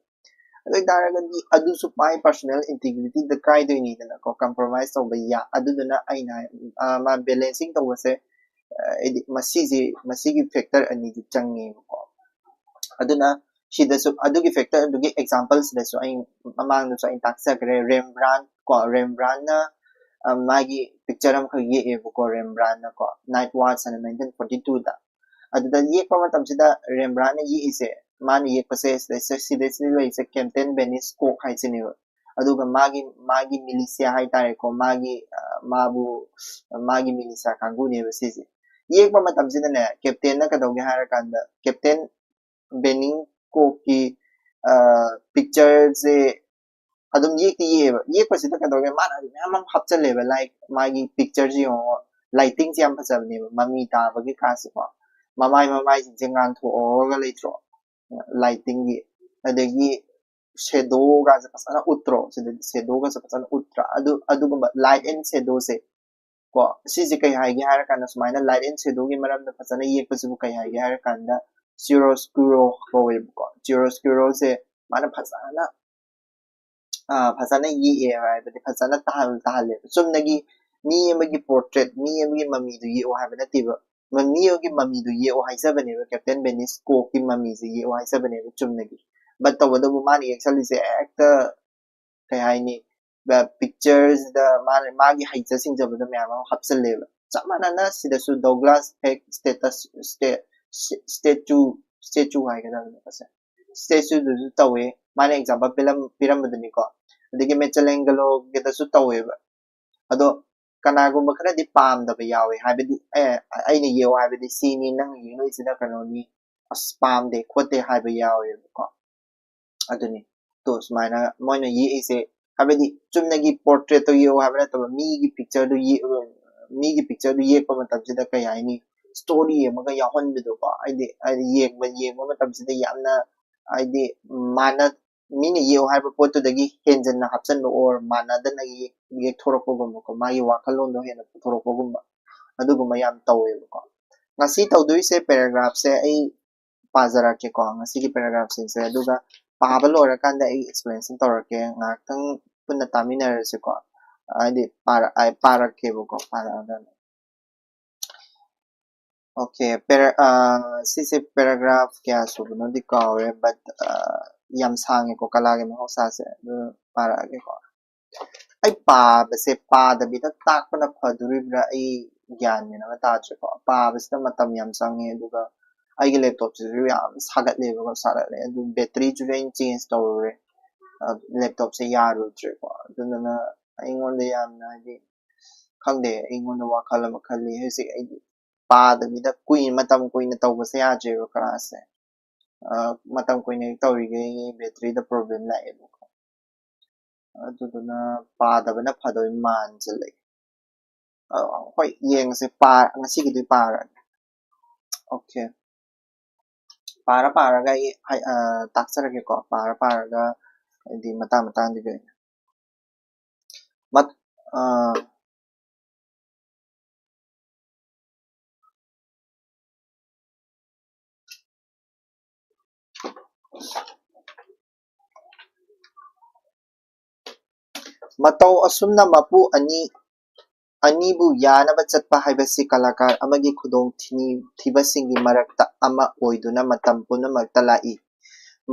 ꯑꯗꯨ ꯑꯣꯏꯇꯥꯔꯒꯗꯤ ꯑꯗꯨꯁꯨ ꯃꯥꯒꯤ ꯄꯥꯔꯁꯣꯅꯦꯜ ꯏꯟꯇꯤꯒ꯭ꯔꯤꯇꯤꯗ ꯀꯥꯏꯗꯣꯏꯅꯤꯗꯅꯀꯣ, ꯀꯝꯄ꯭ꯔꯣꯃꯥꯏꯁ ꯇꯧꯕ ꯌꯥ ꯑꯗꯨꯗꯨꯅ ꯑꯩꯅ ꯍꯥꯏ, ꯑ, ꯃꯥ ꯕꯦꯂꯦꯟꯁꯤꯡ ꯇꯧꯕꯁꯦ, ꯑ, ꯍꯥꯏꯗꯤ ꯃꯁꯤꯁꯦ, ꯃꯁꯤꯒꯤ ꯐꯦꯛꯇꯔ ꯑꯅꯤꯗꯤ ꯆꯪꯉꯦꯕꯀꯣ꯫ ꯑꯗꯨꯅ ꯁꯤꯗꯁꯨ ꯑꯗꯨꯒꯤ ꯐꯦꯛꯇꯔ ꯑꯗꯨꯒꯤ ꯑꯦꯛꯖꯥꯝꯄꯜꯁꯤꯗꯁꯨ ꯑꯩ ꯃꯃꯥꯡꯗꯁꯨ ꯑꯩ ꯇꯥꯛꯆꯈ꯭ꯔꯦ, ꯔꯦꯝꯕ꯭ꯔꯥꯟ ꯀꯣ, ꯔꯦꯝꯕ꯭ꯔꯥꯟꯅ, ꯑ, ꯃꯥꯒꯤ ꯄꯤꯛꯆꯔ ꯑꯃꯈꯛ ꯌꯦꯛꯑꯦꯕꯀꯣ, ꯔꯦꯝꯕ꯭ꯔꯥꯟꯅ ꯀꯣ, ꯅꯥꯏꯠ ꯋꯥꯠꯁ ꯍꯥꯏꯅ ꯅꯥꯏꯟꯇꯤꯟ ꯐꯣꯔꯇꯤ ꯇꯨꯗ꯫ ꯑꯗꯨꯗ ꯌꯦꯛꯄ ꯃꯇꯝꯁꯤꯗ ꯔꯦꯝꯕ꯭ꯔꯥꯟꯅ ꯌꯦꯛꯏꯁꯦ, ꯃꯥꯅ ꯌꯦꯛꯄꯁꯦ ꯁꯤꯗꯩꯁꯤꯗ ꯁꯤꯗꯩꯁꯤꯗ ꯂꯩꯔꯤꯁꯦ ꯀꯦꯞꯇꯦꯟ ꯕꯦꯅꯤꯁ ꯀꯣꯛ ꯍꯥꯏꯁꯤꯅꯦꯕ꯫ ꯑꯗꯨꯒ ꯃꯥꯒꯤ ꯃꯥꯒꯤ ꯃꯤꯂꯤꯁꯤꯌꯥ ꯍꯥꯏꯇꯥꯔꯦꯀꯣ, ꯃꯥꯒꯤ, ꯑ, ꯃꯥꯕꯨ, ꯃꯥꯒꯤ ꯃꯤꯂꯤꯁꯤꯌꯥ ꯀꯥꯡꯕꯨꯅꯦꯕ ꯁꯤꯁꯦ꯫ ꯌꯦꯛꯄ ꯃꯇꯝꯁꯤꯗꯅꯦ, ꯀꯦꯞꯇꯦꯟꯅ ꯀꯩꯗꯧꯒꯦ ꯍꯥꯏꯔꯀꯥꯟꯗ, ꯀꯦꯞꯇꯦꯟ ꯕꯦꯅꯤꯡ ꯀꯣꯛꯀꯤ, ꯑ, ꯄꯤꯛꯆꯔꯁꯦ ꯑꯗꯨꯝ ꯌꯦꯛꯇꯤ ꯌꯦꯛꯑꯦꯕ꯫ ꯌꯦꯛꯄꯁꯤꯗ ꯀꯩꯗꯧꯒꯦ, ꯃꯥꯅ ꯑꯗꯨꯝ ꯃꯌꯥꯝ ꯑꯃ ꯍꯥꯞꯆꯜꯂꯦꯕ, ꯂꯥꯏꯛ ꯃꯥꯒꯤ ꯄꯤꯛꯆꯔꯁꯦ ꯌꯦꯡꯉꯣ, ꯂꯥꯏꯇꯤꯡꯁꯦ ꯌꯥꯝ ꯐꯖꯕꯅꯦꯕ, ꯃꯃꯤ ꯇꯥꯕꯒꯤ ꯀꯥꯁꯦꯀꯣ, ꯃꯃꯥꯏ ꯃꯃꯥꯏꯁꯤꯡꯁꯦ ꯉꯥꯟꯊꯣꯛꯑꯒ ꯂꯩꯇ꯭ꯔꯣ, ꯂꯥꯏꯇꯤꯡꯒꯤ꯫ ꯑꯗꯒꯤ ꯁꯦꯗꯣꯒꯁꯦ ꯐꯖꯅ ꯎꯠꯇ꯭ꯔꯣ, ꯁꯤꯗꯗꯤ ꯁꯦꯗꯣꯒꯁꯦ ꯐꯖꯅ ꯎꯠꯇ꯭ꯔꯥ? ꯑꯗꯨ ꯑꯗꯨꯒꯨꯝꯕ ꯂꯥꯏꯠ ꯑꯦꯟ ꯁꯦꯗꯣꯁꯦ ꯀꯣ, ꯁꯤꯁꯦ ꯀꯩ ꯍꯥꯏꯒꯦ ꯍꯥꯏꯔ ꯀꯥꯟꯗ, ꯁꯨꯃꯥꯏꯅ ꯂꯥꯏꯠ ꯑꯦꯟ ꯁꯦꯗꯣꯒꯤ ꯃꯔꯝꯗ ꯐꯖꯅ ꯌꯦꯛꯄꯁꯤꯕꯨ ꯀꯩ ꯍꯥꯏꯒꯦ ꯍꯥꯏꯔ ꯀꯥꯟꯗ ꯆꯤꯌꯣꯔꯣꯁꯀ꯭ꯌꯨꯔꯣ ꯀꯧꯋꯦꯕꯀꯣ꯫ ꯆꯤꯌꯣꯔꯣꯁꯀ꯭ꯌꯨꯔꯣꯁꯦ ꯃꯥꯅ ꯐꯖꯅ, ꯑ, ꯐꯖꯅ ꯌꯦꯛꯑꯦ ꯍꯥꯏꯕꯗꯤ ꯐꯖꯅ ꯇꯥꯍꯜ ꯇꯥꯍꯜꯂꯦꯕ꯫ ꯆꯨꯝꯅꯒꯤ ꯃꯤ ꯑꯃꯒꯤ ꯄꯣꯔꯇ꯭ꯔꯦꯠ, ꯃꯤ ꯑꯃꯒꯤ ꯃꯃꯤꯗꯨ ꯌꯦꯛꯑꯣ ꯍꯥꯏꯕ ꯅꯠꯇꯦꯕ꯫ ꯃ- ꯃꯤ ꯑꯃꯒꯤ ꯃꯃꯤꯗꯨ ꯌꯦꯛꯑꯣ ꯍꯥꯏꯖꯕꯅꯦꯕ, ꯀꯦꯞꯇꯦꯟ ꯕꯦꯅꯤꯁ ꯀꯣꯛꯀꯤ ꯃꯃꯤꯁꯦ ꯌꯦꯛꯑꯣ ꯍꯥꯏꯖꯕꯅꯦꯕ ꯆꯨꯝꯅꯒꯤ꯫ ꯕꯠ ꯇꯧꯕꯇꯕꯨ ꯃꯥꯅ ꯌꯦꯛꯁꯜꯂꯤꯁꯦ ꯍꯦꯛꯇ ꯀꯩ ꯍꯥꯏꯅꯤ, ꯄꯤꯛꯆꯔꯁꯤꯗ ꯃꯥꯅ ꯃꯥꯒꯤ ꯍꯩꯖ ꯁꯤꯡꯖꯕꯗꯣ ꯃꯌꯥꯝ ꯑꯃ ꯍꯥꯞꯆꯜꯂꯦꯕ꯫ ꯆꯞ ꯃꯥꯟꯅꯅ ꯁꯤꯗꯁꯨ ꯗꯣꯒ꯭ꯂꯥꯁ ꯍꯦꯛ ꯁ꯭ꯇꯦꯇꯁ ꯁ꯭ꯇꯦ ꯁ꯭ꯇꯦꯆꯨ ꯁ꯭ꯇꯦꯆꯨ ꯍꯥꯏꯒꯗꯕꯅꯦ ꯃꯁꯦ꯫ ꯁ꯭ꯇꯦꯆꯨꯗꯨꯁꯨ ꯇꯧꯋꯦ, ꯃꯥꯅ ꯑꯦꯛꯖꯥꯝꯄꯜ ꯄꯤꯔꯝꯕꯗꯨꯅꯤꯀꯣ꯫ ꯑꯗꯒꯤ ꯃꯦꯆꯂꯦꯡꯒꯂꯣꯒꯤꯗꯁꯨ ꯇꯧꯋꯦꯕ꯫ ꯑꯗꯣ ꯀꯅꯥꯒꯨꯝꯕ ꯈꯔꯗꯤ ꯄꯥꯝꯗꯕ ꯌꯥꯎꯋꯦ, ꯍꯥꯏꯕꯗꯤ ꯑꯦ, ꯑꯩꯅ ꯌꯦꯛꯑꯣ ꯍꯥꯏꯕꯗꯤ ꯁꯤꯅꯤ, ꯅꯪ ꯌꯦꯛꯂꯛꯏꯁꯤꯅ ꯀꯩꯅꯣꯅꯤ, ꯑꯁ ꯄꯥꯝꯗꯦ ꯈꯣꯠꯇꯦ ꯍꯥꯏꯕ ꯌꯥꯎꯋꯦꯕꯀꯣ꯫ ꯑꯗꯨꯅꯤ꯫ ꯇꯣ ꯁꯨꯃꯥꯏꯅ ꯃꯣꯏꯅ ꯌꯦꯛꯏꯁꯦ, ꯍꯥꯏꯕꯗꯤ ꯆꯨꯝꯅꯒꯤ ꯄꯣꯔꯇ꯭ꯔꯦꯠꯇꯣ ꯌꯦꯛꯑꯣ ꯍꯥꯏꯕ ꯅꯠꯇꯕ, ꯃꯤꯒꯤ ꯄꯤꯛꯆꯔꯗꯨ ꯌꯦꯛꯑꯒ, ꯃꯤꯒꯤ ꯄꯤꯛꯆꯔꯗꯨ ꯌꯦꯛꯄ ꯃꯇꯝꯁꯤꯗ ꯀꯩ ꯍꯥꯏꯅꯤ, ꯁ꯭ꯇꯣꯔꯤ ꯑꯃꯒ ꯌꯥꯎꯍꯟꯕꯗꯣꯀꯣ꯫ ꯍꯥꯏꯗꯤ ꯍꯥꯏꯗꯤ ꯌꯦꯡꯕ ꯌꯦꯡꯕ ꯃꯇꯝꯁꯤꯗ ꯌꯥꯝꯅ ꯍꯥꯏꯗꯤ ꯃꯥꯅ ꯃꯤꯅ ꯌꯦꯛꯑꯣ ꯍꯥꯏꯕ ꯄꯣꯠꯇꯨꯗꯒꯤ ꯍꯦꯟꯖꯟꯅ ꯍꯥꯞꯆꯟꯕ ꯑꯣꯔ ꯃꯥꯟꯅꯗꯅ ꯌꯦꯛ- ꯌꯦꯛꯊꯣꯔꯛꯄꯒꯨꯝꯕꯀꯣ, ꯃꯥꯒꯤ ꯋꯥꯈꯜꯂꯣꯟꯗꯣ ꯍꯦꯟꯅ ꯄꯨꯊꯣꯔꯛꯄꯒꯨꯝꯕ, ꯑꯗꯨꯒꯨꯝꯕ ꯌꯥꯝ ꯇꯧꯋꯦꯕꯀꯣ꯫ ꯉꯁꯤ ꯇꯧꯗꯣꯏꯁꯦ paragraphꯁꯦ ꯑꯩ ꯄꯥꯖꯔꯛꯀꯦꯀꯣ, ꯉꯁꯤꯒꯤ paragraphꯁꯤꯡꯁꯦ꯫ ꯑꯗꯨꯒ ꯄꯥꯕ ꯂꯣꯏꯔꯀꯥꯟꯗ ꯑꯩ explanation ꯇꯧꯔꯛꯀꯦ, ꯉꯥꯏꯍꯥꯛꯇꯪ ꯄꯨꯟꯅ ꯇꯥꯃꯤꯟꯅꯔꯁꯤꯀꯣ꯫ ꯍꯥꯏꯗꯤ ꯄꯥꯔ- ꯑꯩ ꯄꯥꯔꯛꯀꯦꯕꯀꯣ, ꯄꯥꯔꯛꯑꯒ꯫ Okay, para- ꯑ, ꯁꯤꯁꯦ paragraph ꯀꯌꯥ ꯁꯨꯕꯅꯣꯗꯤ ꯀꯥꯎꯔꯦ, but, ꯑ, ꯌꯥꯝ ꯁꯥꯡꯉꯦꯀꯣ ꯀꯂꯥꯒꯤ ꯃꯍꯧꯁꯥꯁꯦ, ꯑꯗꯨ ꯄꯥꯔꯛꯑꯒꯦꯀꯣ꯫ ꯑꯩ ꯄꯥꯕꯁꯦ, ꯄꯥꯗꯕꯤꯗ ꯇꯥꯛꯄꯅ ꯐꯗꯣꯔꯤꯕ꯭ꯔꯥ, ꯑꯩ ꯒ꯭ꯌꯥꯟ ꯃꯦꯟ ꯑꯃ ꯇꯥꯗ꯭ꯔꯦꯀꯣ꯫ ꯄꯥꯕꯁꯤꯗ ꯃꯇꯝ ꯌꯥꯝ ꯆꯪꯉꯦ, ꯑꯗꯨꯒ ꯑꯩꯒꯤ laptopꯁꯤꯁꯨ ꯌꯥꯝ ꯁꯥꯒꯠꯂꯦꯕꯀꯣ, ꯁꯥꯒꯠꯂꯦ꯫ ꯑꯗꯨ batteryꯁꯨ ꯑꯩꯅ change ꯇꯧꯔꯨꯔꯦ, ꯑ, laptopꯁꯦ ꯌꯥꯔꯨꯗ꯭ꯔꯦꯀꯣ꯫ ꯑꯗꯨꯗꯨꯅ ꯑꯩꯉꯣꯟꯗ ꯌꯥꯝꯅ, ꯍꯥꯏꯗꯤ, ꯈꯪꯗꯦ, ꯑꯩꯉꯣꯟꯗ ꯋꯥꯈꯜ ꯑꯃ ꯈꯜꯂꯤ ꯍꯧꯖꯤꯛ꯫ ꯑꯩꯗꯤ ꯄꯥꯗꯕꯤꯗ ꯀꯨꯏꯅ, ꯃꯇꯝ ꯀꯨꯏꯅ ꯇꯧꯕꯁꯦ ꯌꯥꯗ꯭ꯔꯦꯕ classꯁꯦ꯫ ꯑ, ꯃꯇꯝ ꯀꯨꯏꯅ ꯍꯦꯛ ꯇꯧꯔꯤꯈꯩ batteryꯗ problem ꯂꯥꯛꯑꯦꯕꯀꯣ꯫ ꯑꯗꯨꯗꯨꯅ ꯄꯥꯗꯕꯅ ꯐꯗꯣꯏ ꯃꯥꯟꯁꯤꯜꯂꯛꯑꯦ꯫ ꯑ, ꯍꯣꯏ, ꯌꯦꯡꯉꯁꯦ꯫ ꯄꯥ-, ꯉꯁꯤꯒꯤꯗꯤ ꯄꯥꯔꯒꯦ꯫ Okay꯫ ꯄꯥꯔ ꯄꯥꯔꯒ ꯑꯩ ꯍꯥꯏ-, ꯑ, ꯇꯥꯛꯆꯔꯒꯦꯀꯣ꯫ ꯄꯥꯔ ꯄꯥꯔꯒ ꯍꯥꯏꯗꯤ ꯃꯇꯥꯡ ꯃꯇꯥꯡꯗꯨꯒꯤ ꯑꯣꯏꯅ꯫ ꯃꯠ-, ꯑ, ꯃꯇꯧ ꯑꯁꯨꯝꯅ ꯃꯄꯨ ꯑꯅꯤ, ꯑꯅꯤꯕꯨ ꯌꯥꯅꯕ ꯆꯠꯄ ꯍꯥꯏꯕꯁꯤ ꯀꯂꯥꯀꯥꯔ ꯑꯃꯒꯤ ꯈꯨꯗꯣꯡ ꯊꯤꯅꯤ-, ꯊꯤꯕꯁꯤꯡꯒꯤ ꯃꯔꯛꯇ ꯑꯃ ꯑꯣꯏꯗꯨꯅ ꯃꯇꯝ ꯄꯨꯝꯅꯃꯛꯇ ꯂꯥꯛꯏ꯫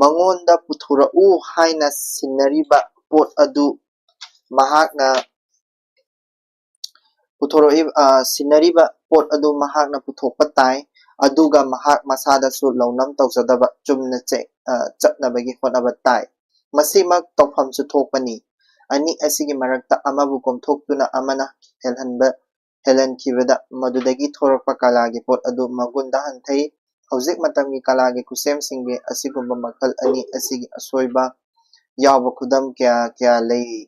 ꯃꯉꯣꯟꯗ ꯄꯨꯊꯣꯔꯛꯎ ꯍꯥꯏꯅ ꯁꯤꯟꯅꯔꯤꯕ ꯄꯣꯠ ꯑꯗꯨ ꯃꯍꯥꯛꯅ ꯄꯨꯊꯣꯔꯛꯏ-, ꯑ, ꯁꯤꯟꯅꯔꯤꯕ ꯄꯣꯠ ꯑꯗꯨ ꯃꯍꯥꯛꯅ ꯄꯨꯊꯣꯛꯄ ꯇꯥꯏ, ꯑꯗꯨꯒ ꯃꯍꯥꯛ ꯃꯁꯥꯗꯁꯨ ꯂꯧꯅꯝ ꯇꯧꯖꯗꯕ ꯆꯨꯝꯅ ꯆꯦ-, ꯑ, ꯆꯠꯅꯕꯒꯤ ꯍꯣꯠꯅꯕ ꯇꯥꯏ꯫ ꯃꯁꯤꯃꯛ ꯇꯧꯐꯝꯁꯨ ꯊꯣꯛꯄꯅꯤ꯫ ꯑꯅꯤ ꯑꯁꯤꯒꯤ ꯃꯔꯛꯇ ꯑꯃꯕꯨ ꯀꯣꯝꯊꯣꯛꯇꯨꯅ ꯑꯃꯅ ꯍꯦꯜꯍꯟꯕ ꯍꯦꯜꯍꯟꯈꯤꯕꯗ ꯃꯗꯨꯗꯒꯤ ꯊꯣꯔꯛꯄ ꯀꯂꯥꯒꯤ ꯄꯣꯠ ꯑꯗꯨ ꯃꯒꯨꯟꯗ ꯍꯟꯊꯩ꯫ ꯍꯧꯖꯤꯛ ꯃꯇꯝꯒꯤ ꯀꯂꯥꯒꯤ ꯈꯨꯠꯁꯦꯝꯁꯤꯡꯒꯤ ꯑꯁꯤꯒꯨꯝꯕ ꯃꯈꯜ ꯑꯅꯤ ꯑꯁꯤꯒꯤ ꯑꯁꯣꯏꯕ ꯌꯥꯎꯕ ꯈꯨꯗꯝ ꯀꯌꯥ ꯀꯌꯥ ꯂꯩꯔꯤ꯫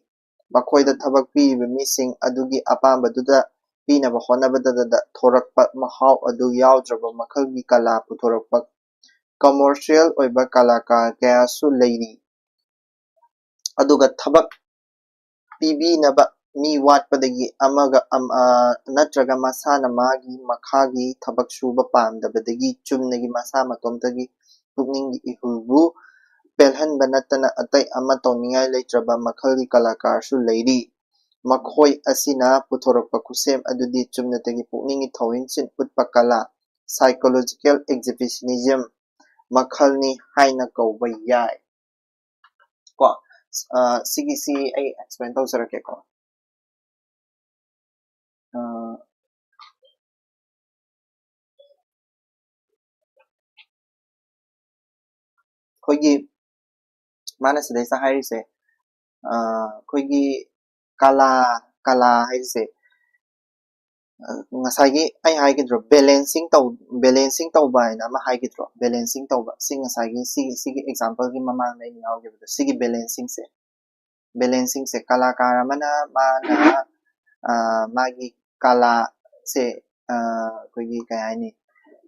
ꯃꯈꯣꯏꯗ ꯊꯕꯛ ꯄꯤꯔꯤꯕ ꯃꯤꯁꯤꯡ ꯑꯗꯨꯒꯤ ꯑꯄꯥꯝꯕꯗꯨꯗ ꯄꯤꯅꯕ ꯍꯣꯠꯅꯕꯗ ꯊꯣꯔꯛꯄ ꯃꯍꯥꯎ ꯑꯗꯨ ꯌꯥꯎꯗ꯭ꯔꯕ ꯃꯈꯜꯒꯤ ꯀꯂꯥ ꯄꯨꯊꯣꯔꯛꯄ꯫ ꯀꯃꯔꯁꯤꯌꯦꯜ ꯑꯣꯏꯕ ꯀꯂꯥꯀꯥꯔ ꯀꯌꯥꯁꯨ ꯂꯩꯔꯤ꯫ ꯑꯗꯨꯒ ꯊꯕꯛ ꯄꯤꯕꯤꯅꯕ ꯃꯤ ꯋꯥꯠꯄꯗꯒꯤ ꯑꯃꯒ ꯑꯝ-, ꯑ, ꯅꯠꯇ꯭ꯔꯒ ꯃꯁꯥꯅ ꯃꯥꯒꯤ ꯃꯈꯥꯒꯤ ꯊꯕꯛ ꯁꯨꯕ ꯄꯥꯝꯗꯕꯗꯒꯤ ꯆꯨꯝꯅꯒꯤ ꯃꯁꯥ ꯃꯇꯣꯝꯇꯒꯤ ꯄꯨꯛꯅꯤꯡꯒꯤ ꯏꯍꯨꯜꯕꯨ ꯄꯦꯜꯍꯟꯕ ꯅꯠꯇꯅ ꯑꯇꯩ ꯑꯃ ꯇꯧꯅꯤꯡꯉꯥꯏ ꯂꯩꯇ꯭ꯔꯕ ꯃꯈꯜꯒꯤ ꯀꯂꯥꯀꯥꯔꯁꯨ ꯂꯩꯔꯤ꯫ ꯃꯈꯣꯏ ꯑꯁꯤꯅ ꯄꯨꯊꯣꯔꯛꯄ ꯈꯨꯠꯁꯦꯝ ꯑꯗꯨꯗꯤ ꯆꯨꯝꯅꯇꯒꯤ ꯄꯨꯛꯅꯤꯡꯒꯤ ꯊꯧꯑꯣꯡꯁꯤꯡ ꯎꯠꯄ ꯀꯂꯥ, psychological exhibitionism, ꯃꯈꯜꯅꯤ ꯍꯥꯏꯅ ꯀꯧꯕ ꯌꯥꯏ꯫ ꯀꯣ, ꯑ, ꯁꯤꯒꯤꯁꯤ ꯑꯩ explain ꯇꯧꯖꯔꯛꯀꯦꯀꯣ꯫ ꯑ, ꯑꯩꯈꯣꯏꯒꯤ ꯃꯥꯅ ꯁꯤꯗꯩꯁꯤꯗ ꯍꯥꯏꯔꯤꯁꯦ, ꯑ, ꯑꯩꯈꯣꯏꯒꯤ ꯀꯂꯥ, ꯀꯂꯥ ꯍꯥꯏꯔꯤꯁꯦ, ꯑ, ꯉꯁꯥꯏꯒꯤ ꯑꯩ ꯍꯥꯏꯈꯤꯗ꯭ꯔꯣ, balancing ꯇꯧ-, balancing ꯇꯧꯕ ꯍꯥꯏꯅ ꯑꯃ ꯍꯥꯏꯈꯤꯗ꯭ꯔꯣ, balancing ꯇꯧꯕ꯫ ꯁꯤ ꯉꯁꯥꯏꯒꯤ ꯁꯤꯒꯤ, ꯁꯤꯒꯤ example ꯒꯤ ꯃꯃꯥꯡꯗ ꯑꯩꯅ ꯌꯥꯎꯈꯤꯕꯗꯣ, ꯁꯤꯒꯤ balancing ꯁꯦ, balancing ꯁꯦ ꯀꯂꯥꯀꯥꯔ ꯑꯃꯅ ꯃꯥꯅ, ꯑ, ꯃꯥꯒꯤ ꯀꯂꯥꯁꯦ, ꯑ, ꯑꯩꯈꯣꯏꯒꯤ ꯀꯩ ꯍꯥꯏꯅꯤ,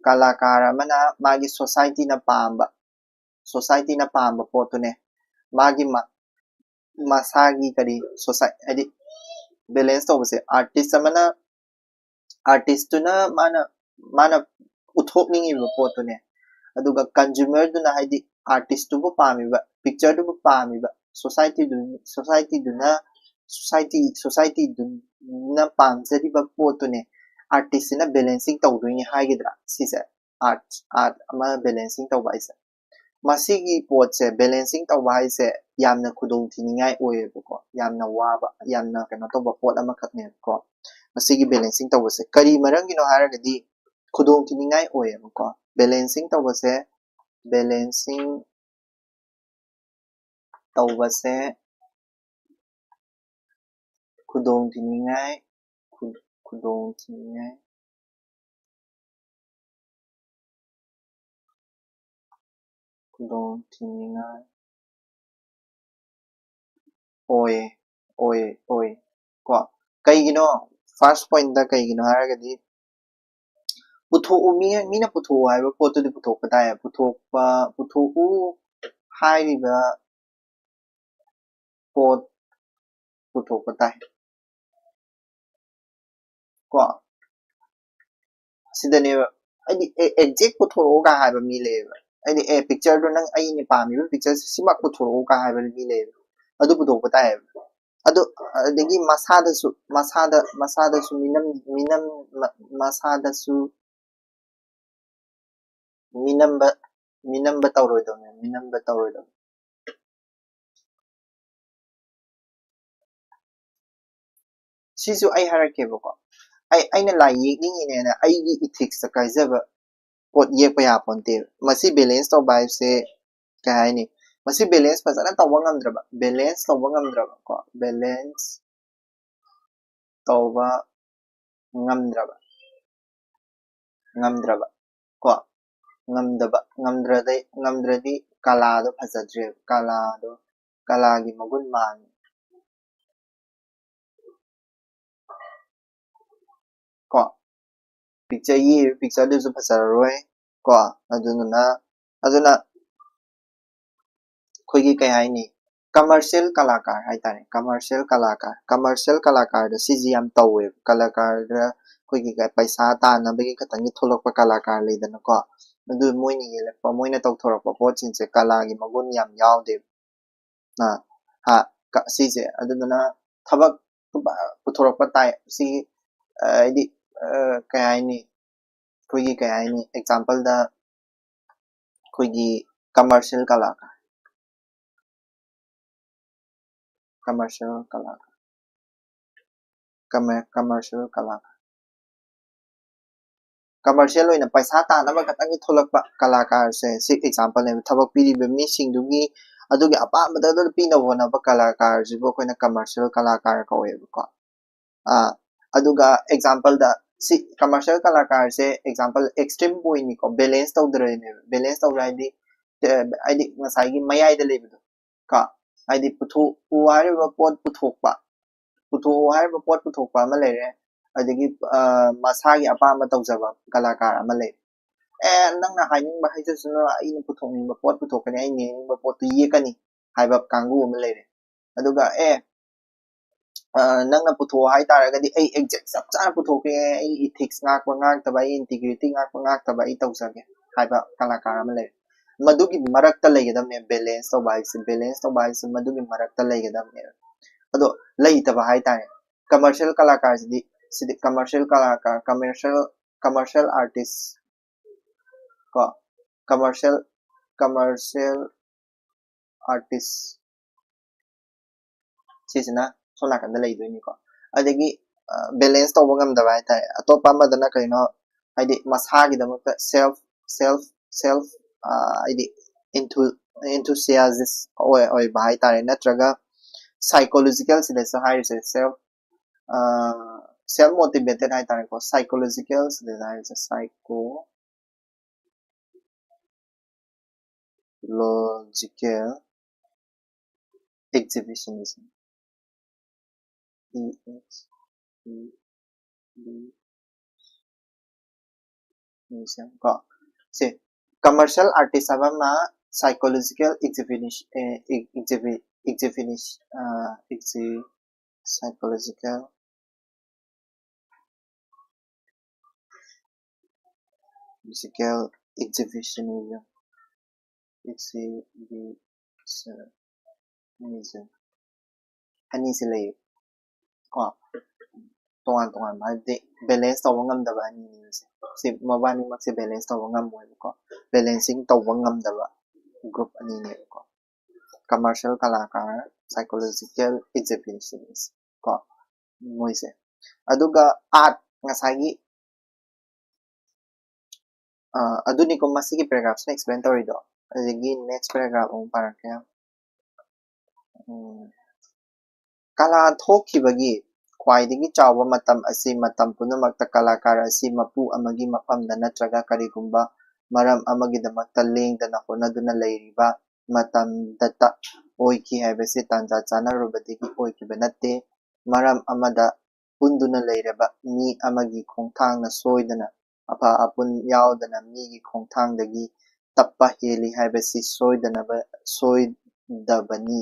ꯀꯂꯥꯀꯥꯔ ꯑꯃꯅ ꯃꯥꯒꯤ society ꯅ ꯄꯥꯝꯕ, society ꯅ ꯄꯥꯝꯕ ꯄꯣꯠꯇꯨꯅꯦ ꯃꯥꯒꯤ ꯃ-, ꯃꯁꯥꯒꯤ ꯀꯔꯤ society, ꯍꯥꯏꯗꯤ balance ꯇꯧꯕꯁꯦ artist ꯑꯃꯅ, artist ꯇꯨꯅ ꯃꯥꯅ, ꯃꯥꯅ ꯎꯠꯊꯣꯛꯅꯤꯡꯉꯤꯕ ꯄꯣꯠꯇꯨꯅꯦ꯫ ꯑꯗꯨꯒ consumer ꯗꯨꯅ, ꯍꯥꯏꯗꯤ artist ꯇꯨꯕꯨ ꯄꯥꯝꯃꯤꯕ, picture ꯗꯨꯕꯨ ꯄꯥꯝꯃꯤꯕ society ꯗꯨ, society ꯗꯨꯅ, society, society ꯗꯨꯅ ꯄꯥꯝꯖꯔꯤꯕ ꯄꯣꯠꯇꯨꯅꯦ artist ꯁꯤꯅ balancing ꯇꯧꯗꯣꯏꯅꯤ ꯍꯥꯏꯒꯗ꯭ꯔꯥ ꯁꯤꯁꯦ? Art, art ꯑꯃ balancing ꯇꯧꯕ ꯍꯥꯏꯁꯦ꯫ ꯃꯁꯤꯒꯤ ꯄꯣꯠꯁꯦ, balancing ꯇꯧꯕ ꯍꯥꯏꯁꯦ ꯌꯥꯝꯅ ꯈꯨꯗꯣꯡ ꯊꯤꯅꯤꯡꯉꯥꯏ ꯑꯣꯏꯌꯦꯕꯀꯣ, ꯌꯥꯝꯅ ꯋꯥꯕ, ꯌꯥꯝꯅ ꯀꯩꯅꯣ ꯇꯧꯕ ꯄꯣꯠ ꯑꯃꯈꯛꯅꯦꯕꯀꯣ꯫ ꯃꯁꯤꯒꯤ balancing ꯇꯧꯕꯁꯦ ꯀꯔꯤ ꯃꯔꯝꯒꯤꯅꯣ ꯍꯥꯏꯔꯒꯗꯤ ꯈꯨꯗꯣꯡ ꯊꯤꯅꯤꯡꯉꯥꯏ ꯑꯣꯏꯌꯦꯕꯀꯣ꯫ Balancing ꯇꯧꯕꯁꯦ, balancing ꯇꯧꯕꯁꯦ ꯈꯨꯗꯣꯡ ꯊꯤꯅꯤꯡꯉꯥꯏ, ꯈꯨ-, ꯈꯨꯗꯣꯡ ꯊꯤꯅꯤꯡꯉꯥꯏ, ꯈꯨꯗꯣꯡ ꯊꯤꯅꯤꯡꯉꯥꯏ ꯑꯣꯏ, ꯑꯣꯏ, ꯑꯣꯏ꯫ ꯀꯣ, ꯀꯩꯒꯤꯅꯣ? First pointꯇ ꯀꯩꯒꯤꯅꯣ ꯍꯥꯏꯔꯒꯗꯤ, ꯄꯨꯊꯣꯛꯎ, ꯃꯤ, ꯃꯤꯅ ꯄꯨꯊꯣꯛꯎ ꯍꯥꯏꯕ ꯄꯣꯠꯇꯨꯗꯤ ꯄꯨꯊꯣꯛꯄ ꯇꯥꯏ꯫ ꯄꯨꯊꯣꯛꯄ, ꯄꯨꯊꯣꯛꯎ ꯍꯥꯏꯔꯤꯕ ꯄꯣꯠ ꯄꯨꯊꯣꯛꯄ ꯇꯥꯏ꯫ ꯀꯣ, ꯁꯤꯗꯅꯦꯕ꯫ ꯍꯥꯏꯗꯤ, ꯑꯦ, exact ꯄꯨꯊꯣꯔꯛꯑꯣ ꯀꯥꯏ ꯍꯥꯏꯕ ꯃꯤ ꯂꯩꯌꯦꯕ꯫ ꯍꯥꯏꯗꯤ, ꯑꯦ, pictureꯗꯣ ꯅꯪ, ꯑꯩꯅ ꯄꯥꯝꯃꯤꯕ pictureꯁꯦ ꯁꯤꯃꯛ ꯄꯨꯊꯣꯔꯛꯑꯣ ꯀꯥꯏ ꯍꯥꯏꯕ ꯃꯤ ꯂꯩꯌꯦꯕ꯫ ꯑꯗꯨ ꯄꯨꯊꯣꯛꯄ ꯇꯥꯏꯌꯦꯕ꯫ ꯑꯗꯨ, ꯑꯗꯒꯤ ꯃꯁꯥꯗꯁꯨ, ꯃꯁꯥꯗ, ꯃꯁꯥꯗꯁꯨ ꯃꯤꯅꯝ, ꯃꯤꯅꯝ, ꯃ-, ꯃꯁꯥꯗꯁꯨ ꯃꯤꯅꯝꯕ, ꯃꯤꯅꯝꯕ ꯇꯧꯔꯣꯏꯗꯕꯅꯦ, ꯃꯤꯅꯝꯕ ꯇꯧꯔꯣꯏꯗꯕꯅꯦ꯫ ꯁꯤꯁꯨ ꯑꯩ ꯍꯥꯏꯔꯛꯀꯦꯕꯀꯣ꯫ ꯑꯩ, ꯑꯩꯅ ꯂꯥꯏ ꯌꯦꯛꯅꯤꯡꯉꯤꯅꯦꯅ ꯑꯩꯒꯤ ethicsꯇ ꯀꯥꯏꯖꯕ ꯄꯣꯠ ꯌꯦꯛꯄ ꯌꯥꯄꯣꯟꯇꯦꯕ꯫ ꯃꯁꯤ balance ꯇꯧꯕ ꯍꯥꯏꯕꯁꯦ ꯀꯩ ꯍꯥꯏꯅꯤ? ꯃꯁꯤ balance ꯐꯖꯅ ꯇꯧꯕ ꯉꯝꯗ꯭ꯔꯕ, balance ꯇꯧꯕ ꯉꯝꯗ꯭ꯔꯕ ꯀꯣ, balance ꯇꯧꯕ ꯉꯝꯗ꯭ꯔꯕ, ꯉꯝꯗ꯭ꯔꯕ ꯀꯣ, ꯉꯝꯗꯕ, ꯉꯝꯗ꯭ꯔꯗꯤ, ꯉꯝꯗ꯭ꯔꯗꯤ ꯀꯂꯥꯗꯣ ꯐꯖꯗ꯭ꯔꯦꯕ, ꯀꯂꯥꯗꯣ, ꯀꯂꯥꯒꯤ ꯃꯒꯨꯟ ꯃꯥꯡꯉꯦ꯫ ꯀꯣ, picture ꯌꯦꯛꯏꯕ pictureꯗꯨꯁꯨ ꯐꯖꯔꯔꯣꯏ ꯀꯣ꯫ ꯑꯗꯨꯗꯨꯅ, ꯑꯗꯨꯅ ꯑꯩꯈꯣꯏꯒꯤ ꯀꯩ ꯍꯥꯏꯅꯤ, commercial ꯀꯂꯥꯀꯥꯔ ꯍꯥꯏꯇꯥꯔꯦ, commercial ꯀꯂꯥꯀꯥꯔ, commercial ꯀꯂꯥꯀꯥꯔꯗ ꯁꯤꯁꯤ ꯌꯥꯝ ꯇꯧꯋꯦꯕ꯫ ꯀꯂꯥꯀꯥꯔꯗ ꯑꯩꯈꯣꯏꯒꯤ ꯀꯩ-, ꯄꯩꯁꯥ ꯇꯥꯟꯅꯕꯒꯤ ꯈꯛꯇꯪꯒꯤ ꯊꯣꯛꯂꯛꯄ ꯀꯂꯥꯀꯥꯔ ꯂꯩꯗꯅꯀꯣ, ꯑꯗꯨ ꯃꯣꯏꯅ ꯌꯦꯜꯂꯛꯄ, ꯃꯣꯏꯅ ꯇꯧꯊꯣꯔꯛꯄ ꯄꯣꯠꯁꯤꯡꯁꯦ ꯀꯂꯥꯒꯤ ꯃꯒꯨꯟ ꯌꯥꯝ ꯌꯥꯎꯗꯦꯕ꯫ ꯑ, ꯍꯥ, ꯀ-, ꯁꯤꯁꯦ꯫ ꯑꯗꯨꯗꯨꯅ ꯊꯕꯛ ꯄꯨꯊꯣꯔꯛꯄ ꯇꯥꯏ꯫ ꯁꯤ, ꯑ, ꯍꯥꯏꯗꯤ, ꯑ, ꯀꯩ ꯍꯥꯏꯅꯤ? ꯑꯩꯈꯣꯏꯒꯤ ꯀꯩ ꯍꯥꯏꯅꯤ? Exampleꯗ ꯑꯩꯈꯣꯏꯒꯤ commercial ꯀꯂꯥꯀꯥꯔ, commercial ꯀꯂꯥꯀꯥꯔ, commer-, commercial ꯀꯂꯥꯀꯥꯔ꯫ Commercial ꯑꯣꯏꯅ ꯄꯩꯁꯥ ꯇꯥꯟꯅꯕ ꯈꯛꯇꯪꯒꯤ ꯊꯣꯛꯂꯛꯄ ꯀꯂꯥꯀꯥꯔꯁꯦ ꯁꯤ exampleꯅꯦꯕ꯫ ꯊꯕꯛ ꯄꯤꯔꯤꯕ ꯃꯤꯁꯤꯡꯗꯨꯒꯤ, ꯑꯗꯨꯒꯤ ꯑꯄꯥꯝꯕꯗ ꯑꯗꯨꯝ ꯄꯤꯅꯕ ꯍꯣꯠꯅꯕ ꯀꯂꯥꯀꯥꯔꯁꯤꯕꯨ ꯑꯩꯈꯣꯏꯅ ꯀꯃꯔꯁꯤꯌꯦꯜ ꯀꯂꯥꯀꯥꯔ ꯀꯧꯋꯦꯕꯀꯣ꯫ ꯑꯥ, ꯑꯗꯨꯒ ꯑꯦꯛꯖꯥꯝꯄꯜꯗ ꯁꯤ ꯀꯃꯔꯁꯤꯌꯦꯜ ꯀꯂꯥꯀꯥꯔꯁꯦ ꯑꯦꯛꯖꯥꯝꯄꯜ ꯑꯦꯛꯁꯇ꯭ꯔꯤꯝ ꯄꯣꯏꯟꯅꯤꯀꯣ, ꯕꯦꯂꯦꯟꯁ ꯇꯧꯗ꯭ꯔꯣꯏꯅꯦꯕ꯫ ꯕꯦꯂꯦꯟꯁ ꯇꯧꯕ ꯍꯥꯏꯗꯤ, ꯑ, ꯍꯥꯏꯗꯤ ꯉꯁꯥꯏꯒꯤ ꯃꯌꯥꯏꯗ ꯂꯩꯕꯗꯣ ꯀꯣ, ꯍꯥꯏꯗꯤ ꯄꯨꯊꯣꯛꯎ ꯍꯥꯏꯔꯤꯕ ꯄꯣꯠ ꯄꯨꯊꯣꯛꯄ, ꯄꯨꯊꯣꯛꯎ ꯍꯥꯏꯔꯤꯕ ꯄꯣꯠ ꯄꯨꯊꯣꯛꯄ ꯑꯃ ꯂꯩꯔꯦ, ꯑꯗꯒꯤ, ꯑ, ꯃꯁꯥꯒꯤ ꯑꯄꯥꯝꯕ ꯇꯧꯖꯕ ꯀꯂꯥꯀꯥꯔ ꯑꯃ ꯂꯩꯔꯦ꯫ ꯑꯦ, ꯅꯪꯅ ꯍꯥꯏꯅꯤꯡꯕ ꯍꯥꯏꯖꯁꯅꯨ, ꯑꯩꯅ ꯄꯨꯊꯣꯛꯅꯤꯡꯕ ꯄꯣꯠ ꯄꯨꯊꯣꯛꯀꯅꯤ, ꯑꯩꯅ ꯌꯦꯡꯅꯤꯡꯕ ꯄꯣꯠꯇꯨ ꯌꯦꯛꯀꯅꯤ ꯍꯥꯏꯕ ꯀꯥꯡꯕꯨ ꯑꯃ ꯂꯩꯔꯦ꯫ ꯑꯗꯨꯒ ꯑꯦ, ꯑ, ꯅꯪꯅ ꯄꯨꯊꯣꯛꯑꯣ ꯍꯥꯏꯇꯥꯔꯒꯗꯤ ꯑꯩ ꯑꯦꯛꯖꯦꯛ ꯆꯞ ꯆꯥꯅ ꯄꯨꯊꯣꯛꯀꯦ, ꯑꯩ ꯏꯊꯤꯛꯁ ꯉꯥꯛꯄ ꯉꯥꯛꯇꯕ, ꯑꯩ ꯏꯟꯇꯤꯒ꯭ꯔꯤꯇꯤ ꯉꯥꯛꯄ ꯉꯥꯛꯇꯕ ꯑꯩ ꯇꯧꯖꯒꯦ ꯍꯥꯏꯕ ꯀꯂꯥꯀꯥꯔ ꯑꯃ ꯂꯩꯔꯦ꯫ ꯃꯗꯨꯒꯤ ꯃꯔꯛꯇ ꯂꯩꯒꯗꯕꯅꯦ ꯕꯦꯂꯦꯟꯁ ꯇꯧꯕ ꯍꯥꯏꯁꯦ꯫ ꯕꯦꯂꯦꯟꯁ ꯇꯧꯕ ꯍꯥꯏꯁꯦ ꯃꯗꯨꯒꯤ ꯃꯔꯛꯇ ꯂꯩꯒꯗꯕꯅꯦꯕ꯫ ꯑꯗꯣ ꯂꯩꯇꯕ ꯍꯥꯏꯇꯥꯔꯦ, ꯀꯃꯔꯁꯤꯌꯦꯜ ꯀꯂꯥꯀꯥꯔꯁꯤꯗꯤ, ꯁꯤꯗꯤ ꯀꯃꯔꯁꯤꯌꯦꯜ ꯀꯂꯥꯀꯥꯔ, ꯀꯃꯔꯁꯤꯌꯦꯜ, ꯀꯃꯔꯁꯤꯌꯦꯜ ꯑꯥꯔꯇꯤꯁ ꯀꯣ, ꯀꯃꯔꯁꯤꯌꯦꯜ, ꯀꯃꯔꯁꯤꯌꯦꯜ ꯑꯥꯔꯇꯤꯁ ꯁꯤꯁꯤꯅ ꯁꯣꯝ ꯅꯥꯀꯟꯗ ꯂꯩꯗꯣꯏꯅꯤꯀꯣ꯫ ꯑꯗꯒꯤ ꯕꯦꯂꯦꯟꯁ ꯇꯧꯕ ꯉꯝꯗꯕ ꯍꯥꯏꯇꯥꯔꯦ꯫ ꯑꯇꯣꯞꯄ ꯑꯃꯗꯅ ꯀꯩꯅꯣ, ꯍꯥꯏꯗꯤ ꯃꯁꯥꯒꯤꯗꯃꯛꯇ ꯁꯦꯜꯐ ꯁꯦꯜꯐ ꯁꯦꯜꯐ ꯍꯥꯏꯗꯤ ꯏꯟꯊꯨ ꯑꯦꯟꯊꯨꯁꯤꯌꯥꯁ ꯑꯣꯏꯕ ꯍꯥꯏꯇꯥꯔꯦ, ꯅꯠꯇ꯭ꯔꯒ ꯁꯥꯏꯀꯣꯂꯣꯖꯤꯀꯦꯜ ꯁꯤꯗꯁꯨ ꯍꯥꯏꯔꯤꯁꯦ ꯁꯦꯜꯐ ꯁꯦꯜꯐ ꯃꯣꯇꯤꯚꯦꯇꯦꯠ ꯍꯥꯏꯇꯥꯔꯦꯀꯣ꯫ ꯁꯥꯏꯀꯣꯂꯣꯖꯤꯀꯦꯜ ꯁꯤꯗ ꯍꯥꯏꯔꯤꯁꯦ psychological exhibitionism, E X E B ꯅꯤꯖꯝ ꯀꯣ꯫ ꯁꯤ ꯀꯃꯔꯁꯤꯌꯦꯜ ꯑꯥꯔꯇꯤꯁ ꯍꯥꯏꯕ ꯑꯃ psychological exhibition, exhibition, psychological physical exhibitionism, exhibitionism ꯑꯅꯤꯁꯤ ꯂꯩ ꯀꯣ꯫ ꯇꯣꯉꯥꯟ ꯇꯣꯉꯥꯟꯕ ꯍꯥꯏꯕꯗꯤ ꯕꯦꯂꯦꯟꯁ ꯇꯧꯕ ꯉꯝꯗꯕ ꯑꯅꯤꯅꯦꯕꯁꯦ꯫ ꯁꯤ ꯃꯕꯥꯅꯤꯃꯛꯁꯦ ꯕꯦꯂꯦꯟꯁ ꯇꯧꯕ ꯉꯝꯃꯣꯏꯕꯀꯣ꯫ ꯕꯦꯂꯦꯟꯁꯤꯡ ꯇꯧꯕ ꯉꯝꯗꯕ ꯒ꯭ꯔꯨꯞ ꯑꯅꯤꯅꯦꯕꯀꯣ꯫ ꯀꯃꯔꯁꯤꯌꯦꯜ ꯀꯂꯥꯀꯥꯔ, ꯁꯥꯏꯀꯣꯂꯣꯖꯤꯀꯦꯜ ꯑꯦꯛꯖꯤꯕꯤꯁꯟꯁ ꯀꯣ, ꯃꯣꯏꯁꯦ꯫ ꯑꯗꯨꯒ ꯑꯥꯔꯠ, ꯉꯁꯥꯏꯒꯤ ꯑ, ꯑꯗꯨꯅꯤꯀꯣ ꯃꯁꯤꯒꯤ ꯄꯦꯔꯥꯒ꯭ꯔꯥꯐꯁꯤꯅ ꯑꯦꯛꯁꯄ꯭ꯂꯦꯟ ꯇꯧꯔꯤꯗꯣ꯫ ꯑꯗꯒꯤ ꯅꯦꯛꯁ ꯄꯦꯔꯥꯒ꯭ꯔꯥꯐ ꯑꯃꯨꯛ ꯄꯥꯔꯛꯀꯦ꯫ ꯎꯝ, ꯀꯂꯥ ꯊꯣꯛꯈꯤꯕꯒꯤ ꯈ꯭ꯋꯥꯏꯗꯒꯤ ꯆꯥꯎꯕ ꯃꯇꯝ ꯑꯁꯤ ꯃꯇꯝ ꯄꯨꯝꯅꯃꯛꯇ ꯀꯂꯥꯀꯥꯔ ꯑꯁꯤ ꯃꯄꯨ ꯑꯃꯒꯤ ꯃꯐꯝꯗ ꯅꯠꯇ꯭ꯔꯒ ꯀꯔꯤꯒꯨꯝꯕ ꯃꯔꯝ ꯑꯃꯒꯤꯗꯃꯛꯇ ꯂꯦꯡꯗꯅ ꯍꯣꯠꯅꯗꯨꯅ ꯂꯩꯔꯤꯕ ꯃꯇꯝꯗꯇ ꯑꯣꯏꯈꯤ ꯍꯥꯏꯕꯁꯤ ꯇꯥꯟꯖꯥ ꯆꯥꯅꯔꯨꯕꯗꯒꯤ ꯑꯣꯏꯈꯤꯕ ꯅꯠꯇꯦ꯫ ꯃꯔꯝ ꯑꯃꯗ ꯄꯨꯟꯗꯨꯅ ꯂꯩꯔꯕ ꯃꯤ ꯑꯃꯒꯤ ꯈꯣꯡꯊꯥꯡꯅ ꯁꯣꯏꯗꯅ ꯑꯐ ꯑꯄꯨꯟ ꯌꯥꯎꯗꯅ ꯃꯤꯒꯤ ꯈꯣꯡꯊꯥꯡꯗꯒꯤ ꯇꯞꯄ ꯍꯦꯜꯂꯤ ꯍꯥꯏꯕꯁꯤ ꯁꯣꯏꯗꯅꯕ, ꯁꯣꯏꯗꯕꯅꯤ꯫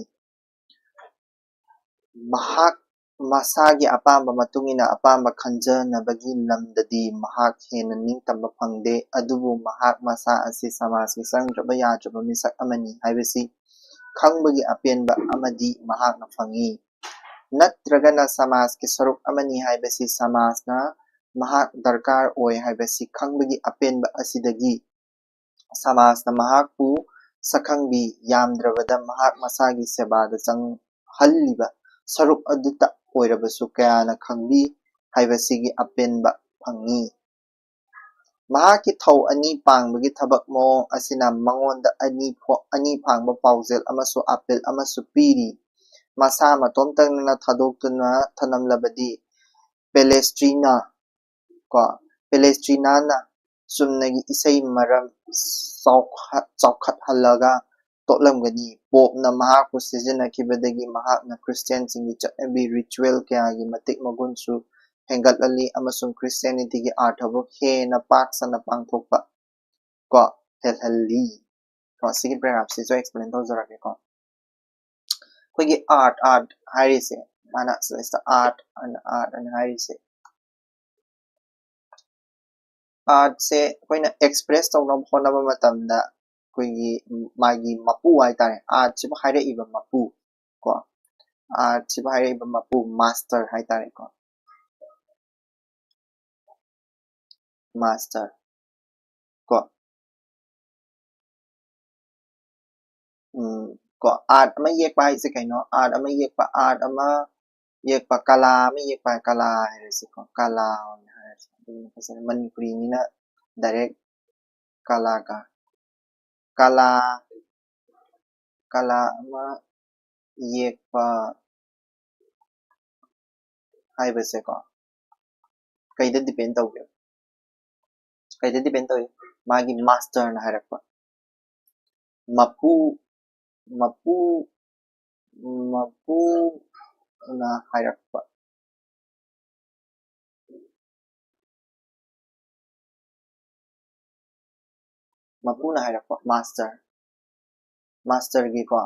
ꯃꯍꯥꯛ ꯃꯁꯥꯒꯤ ꯑꯄꯥꯝꯕ ꯃꯇꯨꯡ ꯏꯟꯅ ꯑꯄꯥꯝꯕ ꯈꯟꯖꯅꯕꯒꯤ ꯂꯝꯗꯗꯤ ꯃꯍꯥꯛ ꯍꯦꯟꯅ ꯅꯤꯡꯇꯝꯕ ꯐꯪꯗꯦ, ꯑꯗꯨꯕꯨ ꯃꯍꯥꯛ ꯃꯁꯥ ꯑꯁꯤ ꯁꯃꯥꯖꯀꯤ ꯆꯪꯗ꯭ꯔꯕ ꯌꯥꯗ꯭ꯔꯕ ꯃꯤꯁꯛ ꯑꯃꯅꯤ ꯍꯥꯏꯕꯁꯤ ꯈꯪꯕꯒꯤ ꯑꯄꯦꯟꯕ ꯑꯃꯗꯤ ꯃꯍꯥꯛꯅ ꯐꯪꯏ꯫ ꯅꯠꯇ꯭ꯔꯒꯅ ꯁꯃꯥꯖꯀꯤ ꯁꯔꯨꯛ ꯑꯃꯅꯤ ꯍꯥꯏꯕꯁꯤ ꯁꯃꯥꯖꯅ ꯃꯍꯥꯛ ꯗꯔꯀꯥꯔ ꯑꯣꯏ ꯍꯥꯏꯕꯁꯤ ꯈꯪꯕꯒꯤ ꯑꯄꯦꯟꯕ ꯑꯁꯤꯗꯒꯤ ꯁꯃꯥꯖꯅ ꯃꯍꯥꯛꯄꯨ ꯁꯛꯈꯪꯕꯤ, ꯌꯥꯝꯗ꯭ꯔꯕꯗ ꯃꯍꯥꯛ ꯃꯁꯥꯒꯤ ꯁꯦꯕꯥꯗ ꯆꯪꯍꯜꯂꯤꯕ ꯁꯔꯨꯛ ꯑꯗꯨꯇ ꯑꯣꯏꯔꯕꯁꯨ ꯀꯌꯥꯅ ꯈꯪꯕꯤ ꯍꯥꯏꯕꯁꯤꯒꯤ ꯑꯄꯦꯟꯕ ꯐꯪꯏ꯫ ꯃꯍꯥꯛꯀꯤ ꯊꯧ ꯑꯅꯤ ꯄꯥꯡꯕꯒꯤ ꯊꯕꯛ ꯃꯑꯣꯡ ꯑꯁꯤꯅ ꯃꯉꯣꯟꯗ ꯑꯅꯤ ꯐꯣ-, ꯑꯅꯤ ꯐꯥꯡꯕ ꯄꯥꯎꯖꯦꯜ ꯑꯃꯁꯨ ꯑꯥꯄꯦꯜ ꯑꯃꯁꯨ ꯄꯤꯔꯤ꯫ ꯃꯁꯥ ꯃꯇꯣꯝꯇꯅ ꯊꯥꯗꯣꯛꯇꯨꯅ ꯊꯅꯝꯂꯕꯗꯤ ꯄꯦꯂꯦꯁꯇ꯭ꯔꯤꯅ, ꯀꯣ, ꯄꯦꯂꯦꯁꯇ꯭ꯔꯤꯅꯥꯅ ꯆꯨꯝꯅꯒꯤ ꯏꯁꯩ ꯃꯔꯝ ꯆꯥꯎꯈꯠ-, ꯆꯥꯎꯈꯠꯍꯜꯂꯒ ꯇꯣꯛꯂꯝꯒꯅꯤ꯫ ꯄꯣꯞꯅ ꯃꯍꯥꯛꯄꯨ ꯁꯤꯖꯤꯟꯅꯈꯤꯕꯗꯒꯤ ꯃꯍꯥꯛꯅ ꯈ꯭ꯔꯤꯁꯇꯤꯌꯥꯟꯁꯤꯡꯒꯤ ꯆꯠꯅꯕꯤ ritual ꯀꯌꯥꯒꯤ ꯃꯇꯤꯛ ꯃꯒꯨꯟꯁꯨ ꯍꯦꯟꯒꯠꯍꯜꯂꯤ ꯑꯃꯁꯨꯡ ꯈ꯭ꯔꯤꯁꯇꯤꯌꯥꯅꯤꯇꯤꯒꯤ ꯑꯥꯔꯊꯕꯨ ꯍꯦꯟꯅ ꯄꯥꯛ ꯁꯟꯅ ꯄꯥꯡꯊꯣꯛꯄ, ꯀꯣ, ꯍꯦꯜꯍꯜꯂꯤ꯫ ꯀꯣ, ꯁꯤꯒꯤ paragraphꯁꯤꯁꯨ explain ꯇꯧꯖꯔꯒꯦꯀꯣ꯫ ꯑꯩꯈꯣꯏꯒꯤ art, art ꯍꯥꯏꯔꯤꯁꯦ, ꯃꯥꯅ ꯁꯤꯗꯩꯁꯤꯗ art ꯑꯅ, art ꯑꯅ ꯍꯥꯏꯔꯤꯁꯦ, artꯁꯦ ꯑꯩꯈꯣꯏꯅ express ꯇꯧꯅꯕ ꯍꯣꯠꯅꯕ ꯃꯇꯝꯗ ꯑꯩꯈꯣꯏꯒꯤ ꯃꯥꯒꯤ ꯃꯄꯨ ꯍꯥꯏꯇꯥꯔꯦ, artꯁꯤꯕꯨ ꯍꯥꯏꯔꯛꯏꯕ ꯃꯄꯨ, ꯀꯣ, artꯁꯤꯕꯨ ꯍꯥꯏꯔꯛꯏꯕ ꯃꯄꯨ, master ꯍꯥꯏꯇꯥꯔꯦꯀꯣ, master, ꯀꯣ꯫ ꯎꯝ, ꯀꯣ, art ꯑꯃ ꯌꯦꯛꯄ ꯍꯥꯏꯁꯦ ꯀꯩꯅꯣ? Art ꯑꯃ ꯌꯦꯛꯄ, art ꯑꯃ ꯌꯦꯛꯄ, ꯀꯂꯥ ꯑꯃ ꯌꯦꯛꯄ, ꯀꯂꯥ ꯍꯥꯏꯔꯁꯤꯀꯣ, ꯀꯂꯥ ꯑꯣꯏꯅ ꯍꯥꯏꯔꯁꯤ꯫ ꯑꯗꯨꯅ ꯐꯖꯅ ꯃꯅꯤꯄꯨꯔꯤ ꯃꯤꯅ direct ꯀꯂꯥ ꯀ-, ꯀꯂꯥ, ꯀꯂꯥ ꯑꯃ ꯌꯦꯛꯄ ꯍꯥꯏꯕꯁꯦꯀꯣ, ꯀꯩꯗ depend ꯇꯧꯒꯦ? ꯀꯩꯗ depend ꯇꯧꯏ? ꯃꯥꯒꯤ masterꯅ ꯍꯥꯏꯔꯛꯄ, ꯃꯄꯨ ꯃꯄꯨ ꯃꯄꯨꯅ ꯍꯥꯏꯔꯛꯄ, ꯃꯄꯨꯅ ꯍꯥꯏꯔꯛꯄ master, masterꯒꯤꯀꯣ,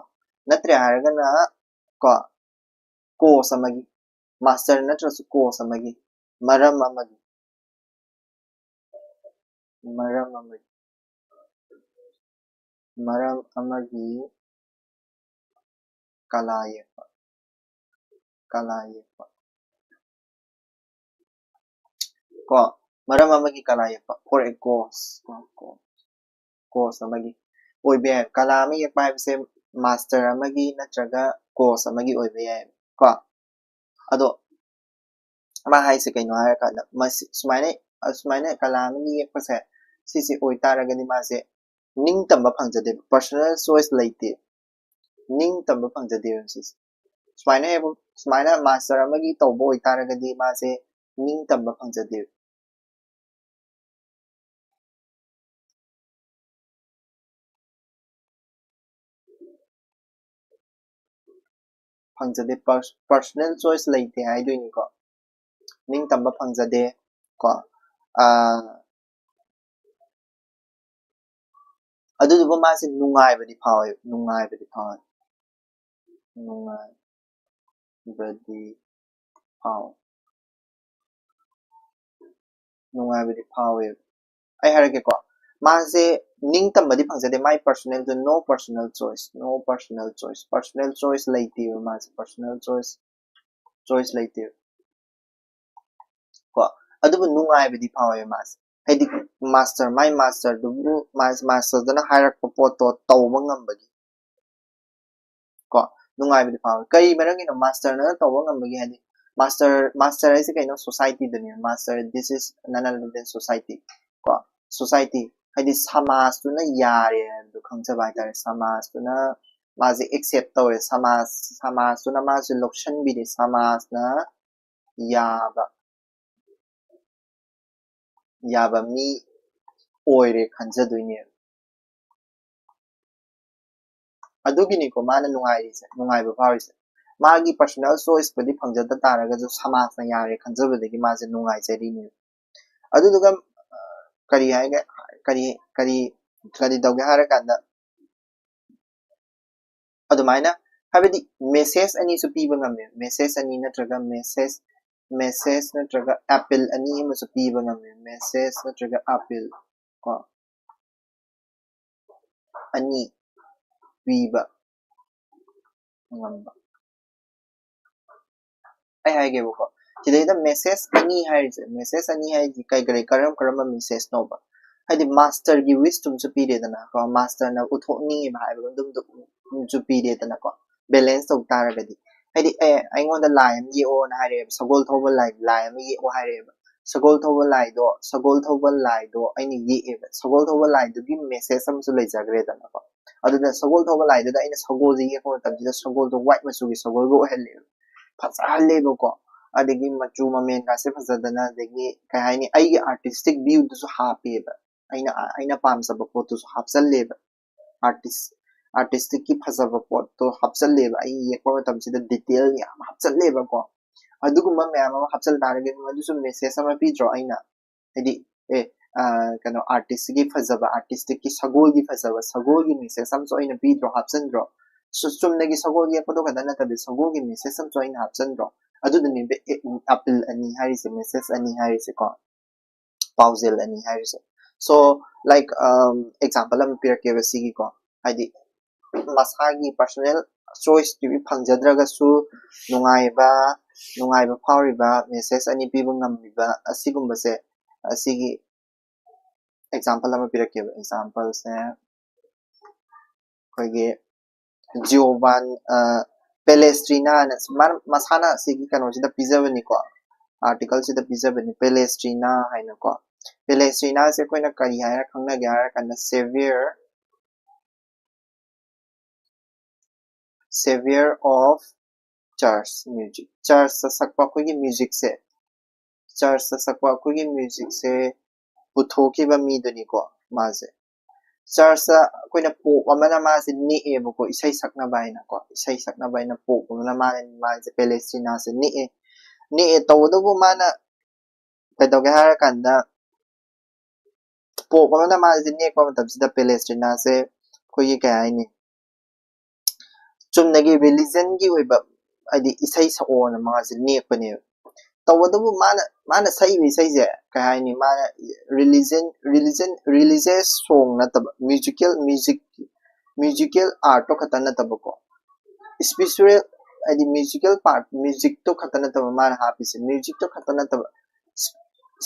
ꯅꯠꯇ꯭ꯔꯦ ꯍꯥꯏꯔꯒꯅ ꯀꯣ, cause ꯑꯃꯒꯤ, master ꯅꯠꯇ꯭ꯔꯁꯨ cause ꯑꯃꯒꯤ, ꯃꯔꯝ ꯑꯃꯒꯤ, ꯃꯔꯝ ꯑꯃꯒꯤ ꯃꯔꯝ ꯑꯃꯒꯤ ꯀꯂꯥ ꯌꯦꯛꯄ, ꯀꯂꯥ ꯌꯦꯛꯄ ꯀꯣ, ꯃꯔꯝ ꯑꯃꯒꯤ ꯀꯂꯥ ꯌꯦꯛꯄ, for a cause ꯀꯣ, cause ꯑꯃꯒꯤ ꯑꯣꯏꯕ ꯌꯥꯏ꯫ ꯀꯂꯥ ꯑꯃ ꯌꯦꯛꯄ ꯍꯥꯏꯕꯁꯦ master ꯑꯃꯒꯤ ꯅꯠꯇ꯭ꯔꯒ cause ꯑꯃꯒꯤ ꯑꯣꯏꯕ ꯌꯥꯏ ꯀꯣ꯫ ꯑꯗꯣ ꯃꯥ ꯍꯥꯏꯁꯦ ꯀꯩꯅꯣ ꯍꯥꯏꯔꯀꯥꯟꯗ, ꯃꯁꯤ ꯁꯨꯃꯥꯏꯅ, ꯑꯁꯨꯃꯥꯏꯅ ꯀꯂꯥ ꯑꯃꯒꯤ ꯌꯦꯛꯄꯁꯦ, ꯁꯤꯁꯦ ꯑꯣꯏꯇꯥꯔꯒꯗꯤ ꯃꯥꯁꯦ ꯅꯤꯡꯇꯝꯕ ꯐꯪꯖꯗꯦꯕ, personal choice ꯂꯩꯇꯦ, ꯅꯤꯡꯇꯝꯕ ꯐꯪꯖꯗꯦꯕ ꯁꯤꯁꯦ꯫ ꯁꯨꯃꯥꯏꯅ ꯍꯦꯛ, ꯁꯨꯃꯥꯏꯅ master ꯑꯃꯒꯤ ꯇꯧꯕ ꯑꯣꯏꯇꯥꯔꯒꯗꯤ ꯃꯥꯁꯦ ꯅꯤꯡꯇꯝꯕ ꯐꯪꯖꯗꯦꯕ꯫ ꯐꯪꯖꯗꯦ, personal choice ꯂꯩꯇꯦ ꯍꯥꯏꯗꯣꯏꯅꯤꯀꯣ, ꯅꯤꯡꯇꯝꯕ ꯐꯪꯖꯗꯦ ꯀꯣ꯫ ꯑꯥ, ꯑꯗꯨꯗꯨꯒ ꯃꯥꯁꯦ ꯅꯨꯡꯉꯥꯏꯕꯗꯤ ꯐꯥꯎꯋꯦ, ꯅꯨꯡꯉꯥꯏꯕꯗꯤ ꯐꯥꯎꯋꯦ, ꯅꯨꯡꯉꯥꯏꯕꯗꯤ ꯐꯥꯎꯋꯦ, ꯅꯨꯡꯉꯥꯏꯕꯗꯤ ꯐꯥꯎꯋꯦ꯫ ꯑꯩ ꯍꯥꯏꯔꯛꯀꯦꯀꯣ, ꯃꯥꯁꯦ ꯅꯤꯡꯇꯝꯕꯗꯤ ꯐꯪꯖꯗꯦ, ꯃꯥꯏ personalꯗ no personal choice, no personal choice, personal choice ꯂꯩꯇꯦꯕ ꯃꯥꯁꯦ, personal choice, choice ꯂꯩꯇꯦꯕ ꯀꯣ꯫ ꯑꯗꯨꯕꯨ ꯅꯨꯡꯉꯥꯏꯕꯗꯤ ꯐꯥꯎꯋꯦ ꯃꯥꯁꯦ, ꯍꯥꯏꯗꯤ master, ꯃꯥꯏ masterꯗꯨꯕꯨ, masterꯗꯨꯅ ꯍꯥꯏꯔꯛꯄ ꯄꯣꯠꯇꯣ ꯇꯧꯕ ꯉꯝꯕꯒꯤ ꯀꯣ, ꯅꯨꯡꯉꯥꯏꯕꯗꯤ ꯐꯥꯎꯋꯦ꯫ ꯀꯔꯤ ꯃꯔꯝꯒꯤꯅꯣ masterꯅ ꯇꯧꯕ ꯉꯝꯕꯒꯤ? ꯍꯥꯏꯗꯤ master, master ꯍꯥꯏꯁꯦ ꯀꯩꯅꯣ? Societyꯗꯨꯅꯦ꯫ Master, this is none other than society ꯀꯣ, society ꯍꯥꯏꯗꯤ ꯁꯃꯥꯖꯇꯨꯅ ꯌꯥꯔꯦ ꯍꯥꯏꯕꯗꯣ ꯈꯪꯖꯕ ꯍꯥꯏꯇꯥꯔꯦ꯫ ꯁꯃꯥꯖꯇꯨꯅ ꯃꯥꯁꯦ ꯑꯦꯛꯁꯦꯞ ꯇꯧꯔꯦ, ꯁꯃꯥꯖ ꯁꯃꯥꯖꯇꯨꯅ ꯃꯥꯁꯦ ꯂꯧꯁꯟꯕꯤꯔꯦ, ꯁꯃꯥꯖꯅ ꯌꯥꯕ ꯌꯥꯕ ꯃꯤ ꯑꯣꯏꯔꯦ ꯈꯟꯖꯗꯣꯏꯅꯦꯕ꯫ ꯑꯗꯨꯒꯤꯅꯤꯀꯣ ꯃꯥꯅ ꯅꯨꯡꯉꯥꯏꯔꯤꯁꯦ, ꯅꯨꯡꯉꯥꯏꯕ ꯐꯥꯎꯔꯤꯁꯦ꯫ ꯃꯥꯒꯤ ꯄꯔꯁꯣꯅꯦꯜ ꯆꯣꯏꯁꯄꯨꯗꯤ ꯐꯪꯖꯗ ꯇꯥꯔꯒꯁꯨ ꯁꯃꯥꯖꯅ ꯌꯥꯔꯦ ꯈꯟꯖꯕꯗꯒꯤ ꯃꯥꯁꯦ ꯅꯨꯡꯉꯥꯏꯖꯔꯤꯅꯦꯕ꯫ ꯑꯗꯨꯗꯨꯒ ꯀꯔꯤ ꯍꯥꯏꯒꯦ, ꯀꯔꯤ ꯀꯔꯤ ꯀꯔꯤ ꯇꯧꯒꯦ ꯍꯥꯏꯔꯀꯥꯟꯗ, ꯑꯗꯨꯃꯥꯏꯅ ꯍꯥꯏꯕꯗꯤ ꯃꯦꯁꯦꯖ ꯑꯅꯤꯁꯨ ꯄꯤꯕ ꯉꯝꯃꯦ, ꯃꯦꯁꯦꯖ ꯑꯅꯤ ꯅꯠꯇ꯭ꯔꯒ ꯃꯦꯁꯦꯖ ꯃꯦꯁꯦꯖ ꯅꯠꯇ꯭ꯔꯒ ꯑꯦꯄꯤꯜ ꯑꯅꯤ ꯑꯃꯁꯨ ꯄꯤꯕ ꯉꯝꯃꯦ, ꯃꯦꯁꯦꯖ ꯅꯠꯇ꯭ꯔꯒ ꯑꯦꯄꯤꯜ ꯀꯣ ꯑꯅꯤ ꯄꯤꯕ ꯉꯝꯕ꯫ ꯑꯩ ꯍꯥꯏꯒꯦꯕꯀꯣ, ꯁꯤꯗꯩꯗ ꯃꯦꯁꯦꯖ ꯑꯅꯤ ꯍꯥꯏꯔꯤꯁꯦ, ꯃꯦꯁꯦꯖ ꯑꯅꯤ ꯍꯥꯏꯁꯦ ꯀꯩ ꯀꯔꯤ, ꯀꯔꯝ ꯀꯔꯝꯕ ꯃꯦꯁꯦꯖꯅꯣꯕ? ꯍꯥꯏꯗꯤ ꯃꯥꯁꯇꯔꯒꯤ ꯋꯤꯁꯇꯨꯝꯁꯨ ꯄꯤꯔꯦꯗꯅꯀꯣ, ꯃꯥꯁꯇꯔꯅ ꯎꯠꯊꯣꯛꯅꯤꯡꯉꯤꯕ ꯍꯥꯏꯕ ꯑꯗꯨꯝꯁꯨ ꯄꯤꯔꯦꯗꯅꯀꯣ, ꯕꯦꯂꯦꯟꯁ ꯇꯧ ꯇꯥꯔꯒꯗꯤ꯫ ꯍꯥꯏꯗꯤ ꯑꯦ ꯑꯩꯉꯣꯟꯗ ꯂꯥꯏ ꯑꯃ ꯌꯦꯛꯑꯣꯅ ꯍꯥꯏꯔꯛꯑꯦꯕ, ꯁꯒꯣꯜ ꯊꯧꯕ ꯂꯥꯏ, ꯂꯥꯏ ꯑꯃ ꯌꯦꯛꯑꯣ ꯍꯥꯏꯔꯛꯑꯦꯕ꯫ ꯁꯒꯣꯜ ꯊꯧꯕ ꯂꯥꯏꯗꯣ ꯁꯒꯣꯜ ꯊꯧꯕ ꯂꯥꯏꯗꯣ ꯑꯩꯅ ꯌꯦꯛꯑꯦꯕ, ꯁꯒꯣꯜ ꯊꯧꯕ ꯂꯥꯏꯗꯨꯒꯤ ꯃꯦꯁꯦꯖ ꯑꯃꯁꯨ ꯂꯩꯖꯈ꯭ꯔꯦꯗꯅꯀꯣ꯫ ꯑꯗꯨꯅ ꯁꯒꯣꯜ ꯊꯧꯕ ꯂꯥꯏꯗꯨꯗ ꯑꯩꯅ ꯁꯒꯣꯜꯁꯦ ꯌꯦꯛꯄ ꯃꯇꯝꯁꯤꯗ ꯁꯒꯣꯜꯗꯣ ꯋꯥꯏꯠ ꯃꯆꯨꯒꯤ ꯁꯒꯣꯜꯒ ꯑꯣꯏꯍꯜꯂꯦꯕ, ꯐꯖꯍꯜꯂꯦꯕꯀꯣ꯫ ꯑꯗꯒꯤ ꯃꯆꯨ ꯃꯃꯦꯟꯒꯁꯦ ꯐꯖꯗꯅ, ꯑꯗꯒꯤ ꯀꯩ ꯍꯥꯏꯅꯤ, ꯑꯩꯒꯤ ꯑꯥꯔꯇꯤꯁꯇꯤꯛ ꯚ꯭ꯌꯨꯗꯨꯁꯨ ꯍꯥꯞꯄꯦꯕ, ꯑꯩꯅ ꯑꯩꯅ ꯄꯥꯝꯖꯕ ꯄꯣꯠꯇꯨꯁꯨ ꯍꯥꯞꯆꯜꯂꯦꯕ꯫ ꯑꯥꯔꯇꯤꯁ ꯑꯥꯔꯇꯤꯁꯇꯤꯛꯀꯤ ꯐꯖꯕ ꯄꯣꯠꯇꯣ ꯍꯥꯞꯆꯜꯂꯦꯕ, ꯑꯩ ꯌꯦꯛꯄ ꯃꯇꯝꯁꯤꯗ ꯗꯤꯇꯦꯜ ꯌꯥꯝ ꯍꯥꯞꯆꯜꯂꯦꯕꯀꯣ꯫ ꯑꯗꯨꯒꯨꯝꯕ ꯃꯌꯥꯝ ꯑꯃ ꯍꯥꯞꯆꯜ ꯇꯥꯔꯒꯗꯤ ꯃꯗꯨꯁꯨ ꯃꯦꯁꯦꯖ ꯑꯃ ꯄꯤꯗ꯭ꯔꯣ? ꯑꯩꯅ ꯍꯥꯏꯗꯤ ꯑꯦ ꯀꯩꯅꯣ, ꯑꯥꯔꯇꯤꯁꯀꯤ ꯐꯖꯕ, ꯑꯥꯔꯇꯤꯁꯇꯤꯛꯀꯤ ꯁꯒꯣꯜꯒꯤ ꯐꯖꯕ, ꯁꯒꯣꯜꯒꯤ ꯃꯦꯁꯦꯖ ꯑꯃꯁꯨ ꯑꯩꯅ ꯄꯤꯗ꯭ꯔꯣ, ꯍꯥꯞꯆꯤꯟꯗ꯭ꯔꯣ? ꯆꯨꯝꯅꯒꯤ ꯁꯒꯣꯜ ꯌꯦꯛꯄꯗꯣ ꯈꯛꯇ ꯅꯠꯇꯕꯤ ꯁꯒꯣꯜꯒꯤ ꯃꯦꯁꯦꯖ ꯑꯃꯁꯨ ꯑꯩꯅ ꯍꯥꯞꯆꯤꯟꯗ꯭ꯔꯣ? ꯑꯗꯨꯗꯨꯅꯦꯕ ꯑꯦꯄꯤꯜ ꯑꯅꯤ ꯍꯥꯏꯔꯤꯁꯦ, ꯃꯦꯁꯦꯖ ꯑꯅꯤ ꯍꯥꯏꯔꯤꯁꯦꯀꯣ, ꯄꯥꯎꯖꯦꯜ ꯑꯅꯤ ꯍꯥꯏꯔꯤꯁꯦ꯫ ꯁꯣ ꯂꯥꯏꯛ ꯑꯦꯛꯖꯥꯝꯄꯜ ꯑꯃ ꯄꯤꯔꯛꯀꯦꯕ ꯁꯤꯒꯤꯀꯣ, ꯍꯥꯏꯗꯤ ꯃꯁꯥꯒꯤ ꯄꯔꯁꯣꯅꯦꯜ ꯆꯣꯏꯁꯇꯨꯒꯤ ꯐꯪꯖꯗ꯭ꯔꯒꯁꯨ ꯅꯨꯡꯉꯥꯏꯕ ꯅꯨꯡꯉꯥꯏꯕ ꯐꯥꯎꯔꯤꯕ, ꯃꯦꯁꯦꯖ ꯑꯅꯤ ꯄꯤꯕ ꯉꯝꯃꯤꯕ ꯑꯁꯤꯒꯨꯝꯕꯁꯦ, ꯑꯁꯤꯒꯤ ꯑꯦꯛꯖꯥꯝꯄꯜ ꯑꯃ ꯄꯤꯔꯛꯀꯦꯕ꯫ ꯑꯦꯛꯖꯥꯝꯄꯜꯁꯦ ꯑꯩꯈꯣꯏꯒꯤ ꯖꯤꯑꯣꯕꯥꯟ ꯄꯦꯂꯦꯁꯇ꯭ꯔꯤꯅꯥꯅ ꯃꯁꯥꯅ ꯑꯁꯤꯒꯤ ꯀꯩꯅꯣꯁꯤꯗ ꯄꯤꯖꯕꯅꯤꯀꯣ, ꯑꯥꯔꯇꯤꯀꯜꯁꯤꯗ ꯄꯤꯖꯕꯅꯤ, ꯄꯦꯂꯦꯁꯇ꯭ꯔꯤꯅꯥ ꯍꯥꯏꯅꯀꯣ꯫ ꯄꯦꯂꯦꯁꯇ꯭ꯔꯤꯅꯥꯁꯦ ꯑꯩꯈꯣꯏꯅ ꯀꯔꯤ ꯍꯥꯏꯅ ꯈꯪꯅꯒꯦ ꯍꯥꯏꯔ ꯀꯥꯟꯗ severe savior of church music. Churchꯇ ꯁꯛꯄ ꯑꯩꯈꯣꯏꯒꯤ musicꯁꯦ, churchꯇ ꯁꯛꯄ ꯑꯩꯈꯣꯏꯒꯤ musicꯁꯦ ꯄꯨꯊꯣꯛꯈꯤꯕ ꯃꯤꯗꯨꯅꯤꯀꯣ ꯃꯥꯁꯦ꯫ Churchꯇ ꯑꯩꯈꯣꯏꯅ Pope ꯑꯃꯅ ꯃꯥꯁꯦ ꯅꯦꯛꯑꯦꯕꯀꯣ, ꯏꯁꯩ ꯁꯛꯅꯕ ꯍꯥꯏꯅꯀꯣ, ꯏꯁꯩ ꯁꯛꯅꯕ ꯍꯥꯏꯅ Pope ꯑꯃꯅ ꯃꯥꯅ, ꯃꯥꯁꯦ Palestrinaꯁꯦ ꯅꯦꯛꯑꯦ꯫ ꯅꯦꯛꯑꯦ, ꯇꯧꯕꯇꯕꯨ ꯃꯥꯅ ꯀꯩꯗꯧꯒꯦ ꯍꯥꯏꯔꯀꯥꯟꯗ, Pope ꯑꯃꯅ ꯃꯥꯁꯦ ꯅꯦꯛꯄ ꯃꯇꯝꯁꯤꯗ Palestrinaꯁꯦ ꯑꯩꯈꯣꯏꯒꯤ ꯀꯩ ꯍꯥꯏꯅꯤ, ꯆꯨꯝꯅꯒꯤ religionꯒꯤ ꯑꯣꯏꯕ, ꯍꯥꯏꯗꯤ ꯏꯁꯩ ꯁꯛꯑꯣꯅ ꯃꯥꯁꯦ ꯅꯦꯛꯄꯅꯦꯕ꯫ ꯇꯧꯕꯇꯕꯨ ꯃꯥꯅ, ꯃꯥꯅ ꯁꯛꯏꯕ ꯏꯁꯩꯁꯦ ꯀꯩ ꯍꯥꯏꯅꯤ, ꯃꯥꯅ religion, religion, religious song ꯅꯠꯇꯕ, musical, music, musical artꯇꯣ ꯈꯛꯇ ꯅꯠꯇꯕꯀꯣ, spiritual, ꯍꯥꯏꯗꯤ musical part, musicꯇꯣ ꯈꯛꯇ ꯅꯠꯇꯕ ꯃꯥꯅ ꯍꯥꯞꯄꯤꯁꯦ, musicꯇꯣ ꯈꯛꯇ ꯅꯠꯇꯕ,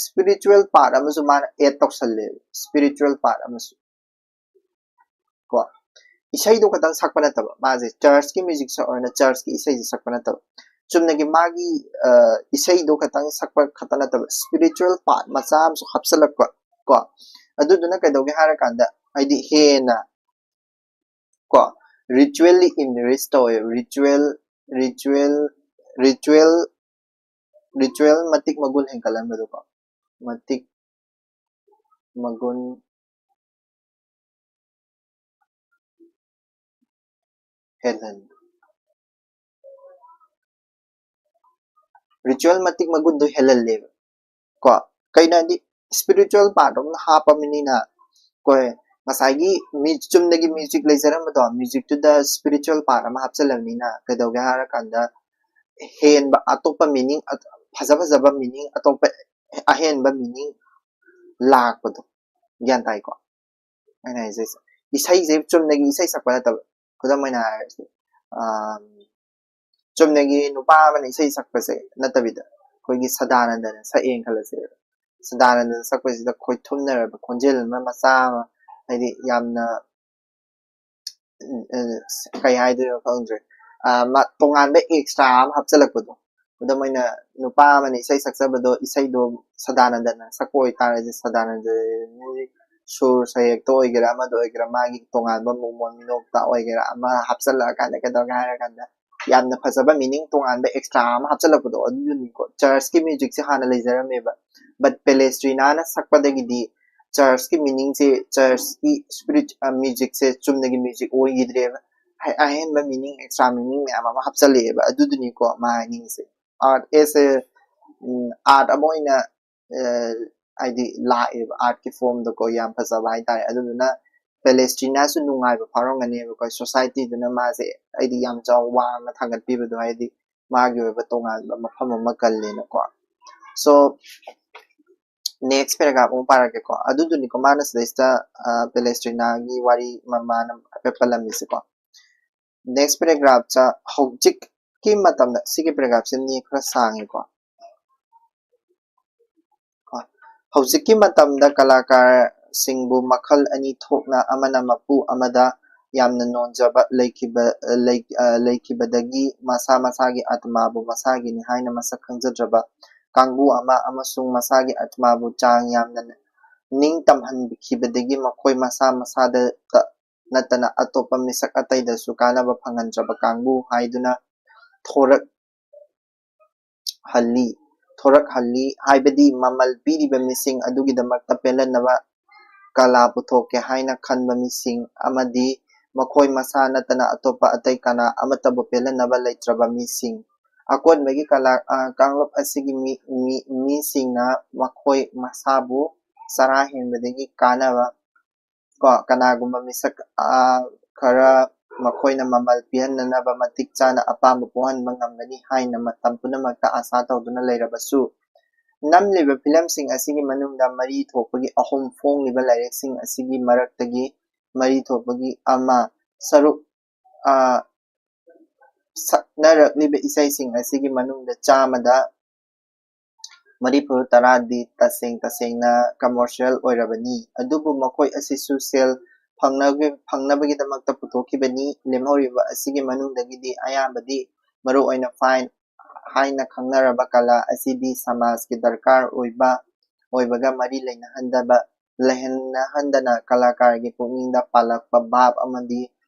spiritual part ꯑꯃꯁꯨ ꯃꯥꯅ add ꯇꯧꯁꯜꯂꯦꯕ, spiritual part ꯑꯃꯁꯨ꯫ ꯀꯣ, ꯏꯁꯩꯗꯣ ꯈꯛꯇꯪ ꯁꯛꯄ ꯅꯠꯇꯕ, ꯃꯥꯁꯦ churchꯀꯤ music ꯁꯛꯑꯣꯅ churchꯀꯤ ꯏꯁꯩꯁꯦ ꯁꯛꯄ ꯅꯠꯇꯕ, ꯆꯨꯝꯅꯒꯤ ꯃꯥꯒꯤ, ꯑ, ꯏꯁꯩꯗꯣ ꯈꯛꯇꯪ ꯁꯛꯄ ꯈꯛꯇ ꯅꯠꯇꯕ, spiritual part ꯃꯆꯥ ꯑꯃꯁꯨ ꯍꯥꯞꯆꯜꯂꯛꯄ ꯀꯣ꯫ ꯑꯗꯨꯗꯨꯅ ꯀꯩꯗꯧꯒꯦ ꯍꯥꯏꯔꯀꯥꯟꯗ, ꯍꯥꯏꯗꯤ ꯍꯦꯟꯅ ꯀꯣ, ritually enrich ꯇꯧꯋꯦ, ritual, ritual, ritual, ritual ꯃꯇꯤꯛ ꯃꯒꯨꯟ ꯍꯦꯟꯒꯠꯍꯟꯕꯗꯣꯀꯣ, ꯃꯇꯤꯛ ꯃꯒꯨꯟ ꯍꯦꯜꯍꯟ, ritual ꯃꯇꯤꯛ ꯃꯒꯨꯟꯗꯣ ꯍꯦꯜꯍꯜꯂꯦꯕ ꯀꯣ꯫ ꯀꯩꯅꯣ ꯍꯥꯏꯗꯤ, spiritual part ꯑꯃ ꯍꯥꯞꯄꯕꯅꯤꯅ, ꯑꯩꯈꯣꯏ ꯉꯁꯥꯏꯒꯤ ꯃꯤ-, ꯆꯨꯝꯅꯒꯤ music ꯂꯩꯖꯔꯝꯕꯗꯣ, musicꯇꯨꯗ spiritual part ꯑꯃ ꯍꯥꯞꯆꯜꯂꯕꯅꯤꯅ ꯀꯩꯗꯧꯒꯦ ꯍꯥꯏꯔꯀꯥꯟꯗ, ꯍꯦꯟꯕ ꯑꯇꯣꯞꯄ meaning, ꯑ-, ꯐꯖ ꯐꯖꯕ meaning, ꯑꯇꯣꯞꯄ ꯑꯍꯦꯟꯕ meaning ꯂꯥꯛꯄꯗꯣ, ꯒ꯭ꯌꯥꯟ ꯇꯥꯏꯀꯣ? ꯑꯩꯅ ꯍꯥꯏꯖꯩꯁꯦ, ꯏꯁꯩꯁꯦ ꯆꯨꯝꯅꯒꯤ ꯏꯁꯩ ꯁꯛꯄ ꯅꯠꯇꯕ, ꯈꯨꯗꯝ ꯑꯣꯏꯅ ꯍꯥꯏꯔꯁꯤ, ꯑꯥ, ꯆꯨꯝꯅꯒꯤ ꯅꯨꯄꯥ ꯑꯃꯅ ꯏꯁꯩ ꯁꯛꯄꯁꯦ ꯅꯠꯇꯕꯤꯗ, ꯑꯩꯈꯣꯏꯒꯤ ꯁꯗꯥꯅꯟꯗꯅ ꯁꯛꯑꯦꯅ ꯈꯜꯂꯁꯦ꯫ ꯁꯗꯥꯅꯟꯗꯅ ꯁꯛꯄꯁꯤꯗ ꯈꯣꯏꯊꯨꯝꯅꯔꯕ ꯈꯣꯟꯖꯦꯜ ꯑꯃ, ꯃꯆꯥ ꯑꯃ, ꯍꯥꯏꯗꯤ ꯌꯥꯝꯅ, ꯎꯝ, ꯎꯝ, ꯀꯩ ꯍꯥꯏꯗꯣꯏꯅꯣ ꯈꯪꯗ꯭ꯔꯦ꯫ ꯑꯥ, ꯃꯥ ꯇꯣꯉꯥꯟꯕ extra ꯑꯃ ꯍꯥꯞꯆꯜꯂꯛꯄꯗꯣ꯫ ꯈꯨꯗꯝ ꯑꯣꯏꯅ, ꯅꯨꯄꯥ ꯑꯃꯅ ꯏꯁꯩ ꯁꯛꯆꯕꯗꯣ, ꯏꯁꯩꯗꯣ ꯁꯗꯥꯅꯟꯗꯅ ꯁꯛꯄ ꯑꯣꯏꯇꯥꯔꯗꯤ, ꯁꯗꯥꯅꯟꯗ music, ꯁꯨꯔ ꯁꯩꯍꯦꯛꯇ ꯑꯣꯏꯒꯦꯔꯥ, ꯑꯃꯗ ꯑꯣꯏꯒꯦꯔꯥ, ꯃꯥꯒꯤ ꯇꯣꯉꯥꯟꯕ ꯃꯣꯃꯣꯟ ꯃꯤꯅꯣꯛꯇ ꯑꯣꯏꯒꯦꯔꯥ, ꯑꯃ ꯍꯥꯞꯆꯤꯜꯂꯛꯑꯀꯥꯟꯗ ꯀꯩꯗꯧꯒꯦ ꯍꯥꯏꯔꯀꯥꯟꯗ ꯌꯥꯝꯅ ꯐꯖꯕ meaning ꯇꯣꯉꯥꯟꯕ extra ꯑꯃ ꯍꯥꯞꯆꯤꯜꯂꯛꯄꯗꯣ ꯑꯗꯨꯗꯨꯅꯤꯀꯣ꯫ Churchꯀꯤ musicꯁꯦ ꯍꯥꯟꯅ ꯂꯩꯖꯔꯝꯃꯦꯕ, but Palestrinaꯅ ꯁꯛꯄꯗꯒꯤꯗꯤ churchꯀꯤ meaningꯁꯦ, churchꯀꯤ spirit, ꯑ, musicꯁꯦ ꯆꯨꯝꯅꯒꯤ music ꯑꯣꯏꯈꯤꯗ꯭ꯔꯦꯕ꯫ ꯑꯍꯦꯟꯕ meaning, extra meaning ꯃꯌꯥꯝ ꯑꯃ ꯍꯥꯞꯆꯜꯂꯛꯑꯦꯕ꯫ ꯑꯗꯨꯗꯨꯅꯤꯀꯣ ꯃꯥ ꯍꯥꯏꯅꯤꯡꯉꯤꯁꯦ꯫ Art as a, um, art ꯑꯃ ꯑꯣꯏꯅ, ꯑ, ꯍꯥꯏꯗꯤ ꯂꯥꯛꯑꯦꯕ, artꯀꯤ formꯗꯀꯣ, ꯌꯥꯝ ꯐꯖꯕ ꯍꯥꯏꯇꯥꯔꯦ꯫ ꯑꯗꯨꯗꯨꯅ Palestrinaꯁꯨ ꯅꯨꯡꯉꯥꯏꯕ ꯐꯥꯎꯔꯝꯒꯅꯦꯕꯀꯣ, societyꯗꯨꯅ ꯃꯥꯁꯦ ꯍꯥꯏꯗꯤ ꯌꯥꯝ ꯆꯥꯎ ꯋꯥꯡꯅ ꯊꯥꯡꯒꯠꯄꯤꯕꯗꯣ, ꯍꯥꯏꯗꯤ ꯃꯥꯒꯤ ꯑꯣꯏꯕ ꯇꯣꯉꯥꯟꯕ ꯃꯐꯝ ꯑꯃ ꯀꯜꯂꯦꯅꯀꯣ꯫ So, next paragraph ꯑꯃꯨꯛ ꯄꯥꯔꯛꯀꯦꯀꯣ꯫ ꯑꯗꯨꯗꯨꯅꯤꯀꯣ ꯃꯥꯅ ꯁꯤꯗꯩꯁꯤꯗ, ꯑ, Palestrinaꯒꯤ ꯋꯥꯔꯤ ꯃꯃꯥꯅ ꯍꯥꯏꯐꯦꯠ ꯄꯜꯂꯝꯃꯤꯁꯦꯀꯣ꯫ Next paragraphꯇ ꯍꯧꯖꯤꯛꯀꯤ ꯃꯇꯝꯗ, ꯁꯤꯒꯤ paragraphꯁꯤꯅꯤ ꯈꯔ ꯁꯥꯡꯉꯤꯀꯣ꯫ ꯀꯣ꯫ ꯍꯧꯖꯤꯛꯀꯤ ꯃꯇꯝꯗ ꯀꯂꯥꯀꯥꯔꯁꯤꯡꯕꯨ ꯃꯈꯜ ꯑꯅꯤ ꯊꯣꯛꯅ, ꯑꯃꯅ ꯃꯄꯨ ꯑꯃꯗ ꯌꯥꯝꯅ ꯅꯣꯟꯖꯕ ꯂꯩꯈꯤꯕ, ꯂꯩ-, ꯑ, ꯂꯩꯈꯤꯕꯗꯒꯤ ꯃꯁꯥ ꯃꯁꯥꯒꯤ ꯑꯥꯇꯃꯥꯕꯨ ꯃꯁꯥꯒꯤꯅꯤ ꯍꯥꯏꯅ ꯃꯁꯛ ꯈꯪꯖꯗ꯭ꯔꯕ ꯀꯥꯡꯕꯨ ꯑꯃ, ꯑꯃꯁꯨꯡ ꯃꯁꯥꯒꯤ ꯑꯥꯇꯃꯥꯕꯨ ꯆꯥꯡ ꯌꯥꯝꯅ ꯅꯤꯡꯇꯝꯍꯟꯈꯤꯕꯗꯒꯤ ꯃꯈꯣꯏ ꯃꯁꯥ ꯃꯁꯥꯗ ꯅꯠꯇꯅ ꯑꯇꯣꯞꯄ ꯃꯤꯁꯛ ꯑꯇꯩꯗꯁꯨ ꯀꯥꯟꯅꯕ ꯐꯪꯍꯟꯗ꯭ꯔꯕ ꯀꯥꯡꯕꯨ ꯍꯥꯏꯗꯨꯅ ꯊꯣꯔꯛ ꯍꯜꯂꯤ, ꯊꯣꯔꯛꯍꯜꯂꯤ, ꯍꯥꯏꯕꯗꯤ ꯃꯃꯜ ꯄꯤꯔꯤꯕ ꯃꯤꯁꯤꯡ ꯑꯗꯨꯒꯤꯗꯃꯛꯇ ꯄꯦꯜꯍꯟꯅꯕ ꯀꯂꯥ ꯄꯨꯊꯣꯛꯀꯦ ꯍꯥꯏꯅ ꯈꯟꯕ ꯃꯤꯁꯤꯡ ꯑꯃꯗꯤ ꯃꯈꯣꯏ ꯃꯁꯥ ꯅꯠꯇꯅ ꯑꯇꯣꯞꯄ ꯑꯇꯩ ꯀꯅꯥ ꯑꯃꯠꯇꯕꯨ ꯄꯦꯜꯍꯟꯅꯕ ꯂꯩꯇ꯭ꯔꯕ ꯃꯤꯁꯤꯡ꯫ ꯑꯀꯣꯟꯕꯒꯤ ꯀꯂꯥ, ꯑ, ꯀꯥꯡꯂꯨꯞ ꯑꯁꯤꯒꯤ ꯃꯤ, ꯃꯤ, ꯃꯤꯁꯤꯡꯅ ꯃꯈꯣꯏ ꯃꯁꯥꯕꯨ ꯆꯔꯥ ꯍꯦꯟꯕꯗꯒꯤ ꯀꯥꯟꯅꯕ ꯀꯣ, ꯀꯅꯥꯒꯨꯝꯕ ꯃꯤꯁꯛ, ꯑ, ꯈꯔ ꯃꯈꯣꯏꯅ ꯃꯃꯜ ꯄꯤꯍꯟꯅꯅꯕ ꯃꯇꯤꯛ ꯆꯥꯅ ꯑꯄꯥꯝꯕ ꯄꯣꯛꯍꯟꯕ ꯉꯝꯒꯅꯤ ꯍꯥꯏꯅ ꯃꯇꯝ ꯄꯨꯝꯅꯃꯛꯇ ꯑꯥꯁꯥ ꯇꯧꯗꯨꯅ ꯂꯩꯔꯕꯁꯨ, ꯅꯝꯂꯤꯕ ꯐꯤꯂꯝꯁꯤꯡ ꯑꯁꯤꯒꯤ ꯃꯅꯨꯡꯗ ꯃꯔꯤ ꯊꯣꯛꯄꯒꯤ ꯑꯍꯨꯝ, ꯐꯣꯡꯂꯤꯕ ꯂꯥꯏꯔꯤꯛꯁꯤꯡ ꯑꯁꯤꯒꯤ ꯃꯔꯛꯇꯒꯤ ꯃꯔꯤ ꯊꯣꯛꯄꯒꯤ ꯑꯃ, ꯁꯔꯨꯛ, ꯑ, ꯁꯛꯅꯔꯛꯂꯤꯕ ꯏꯁꯩꯁꯤꯡ ꯑꯁꯤꯒꯤ ꯃꯅꯨꯡꯗ ꯆꯥꯝꯃꯗ ꯃꯔꯤꯐꯨ ꯇꯔꯥꯗꯤ ꯇꯁꯦꯡ ꯇꯁꯦꯡꯅ commercial ꯑꯣꯏꯔꯕꯅꯤ, ꯑꯗꯨꯕꯨ ꯃꯈꯣꯏ ꯑꯁꯤꯁꯨ ꯁꯦꯜ ꯐꯪꯅꯕꯒꯤ-, ꯐꯪꯅꯕꯒꯤꯗꯃꯛꯇ ꯄꯨꯊꯣꯛꯈꯤꯕꯅꯤ꯫ ꯂꯦꯝꯍꯧꯔꯤꯕ ꯑꯁꯤꯒꯤ ꯃꯅꯨꯡꯗꯒꯤꯗꯤ ꯑꯌꯥꯝꯕꯗꯤ, ꯃꯔꯨꯑꯣꯏꯅ fine ꯍꯥꯏꯅ ꯈꯪꯅꯔꯕ ꯀꯂꯥ ꯑꯁꯤꯗꯤ ꯁꯃꯥꯖꯀꯤ ꯗꯔꯀꯥꯔ ꯑꯣꯏꯕ, ꯑꯣꯏꯕꯒ ꯃꯔꯤ ꯂꯩꯅꯍꯟꯗꯕ, ꯂꯩꯍꯟꯅꯍꯟꯗꯅ ꯀꯂꯥꯀꯥꯔꯒꯤ ꯄꯨꯛꯅꯤꯡꯗ ꯄꯥꯜꯂꯛꯄ ꯚꯥꯕ ꯑꯃꯗꯤ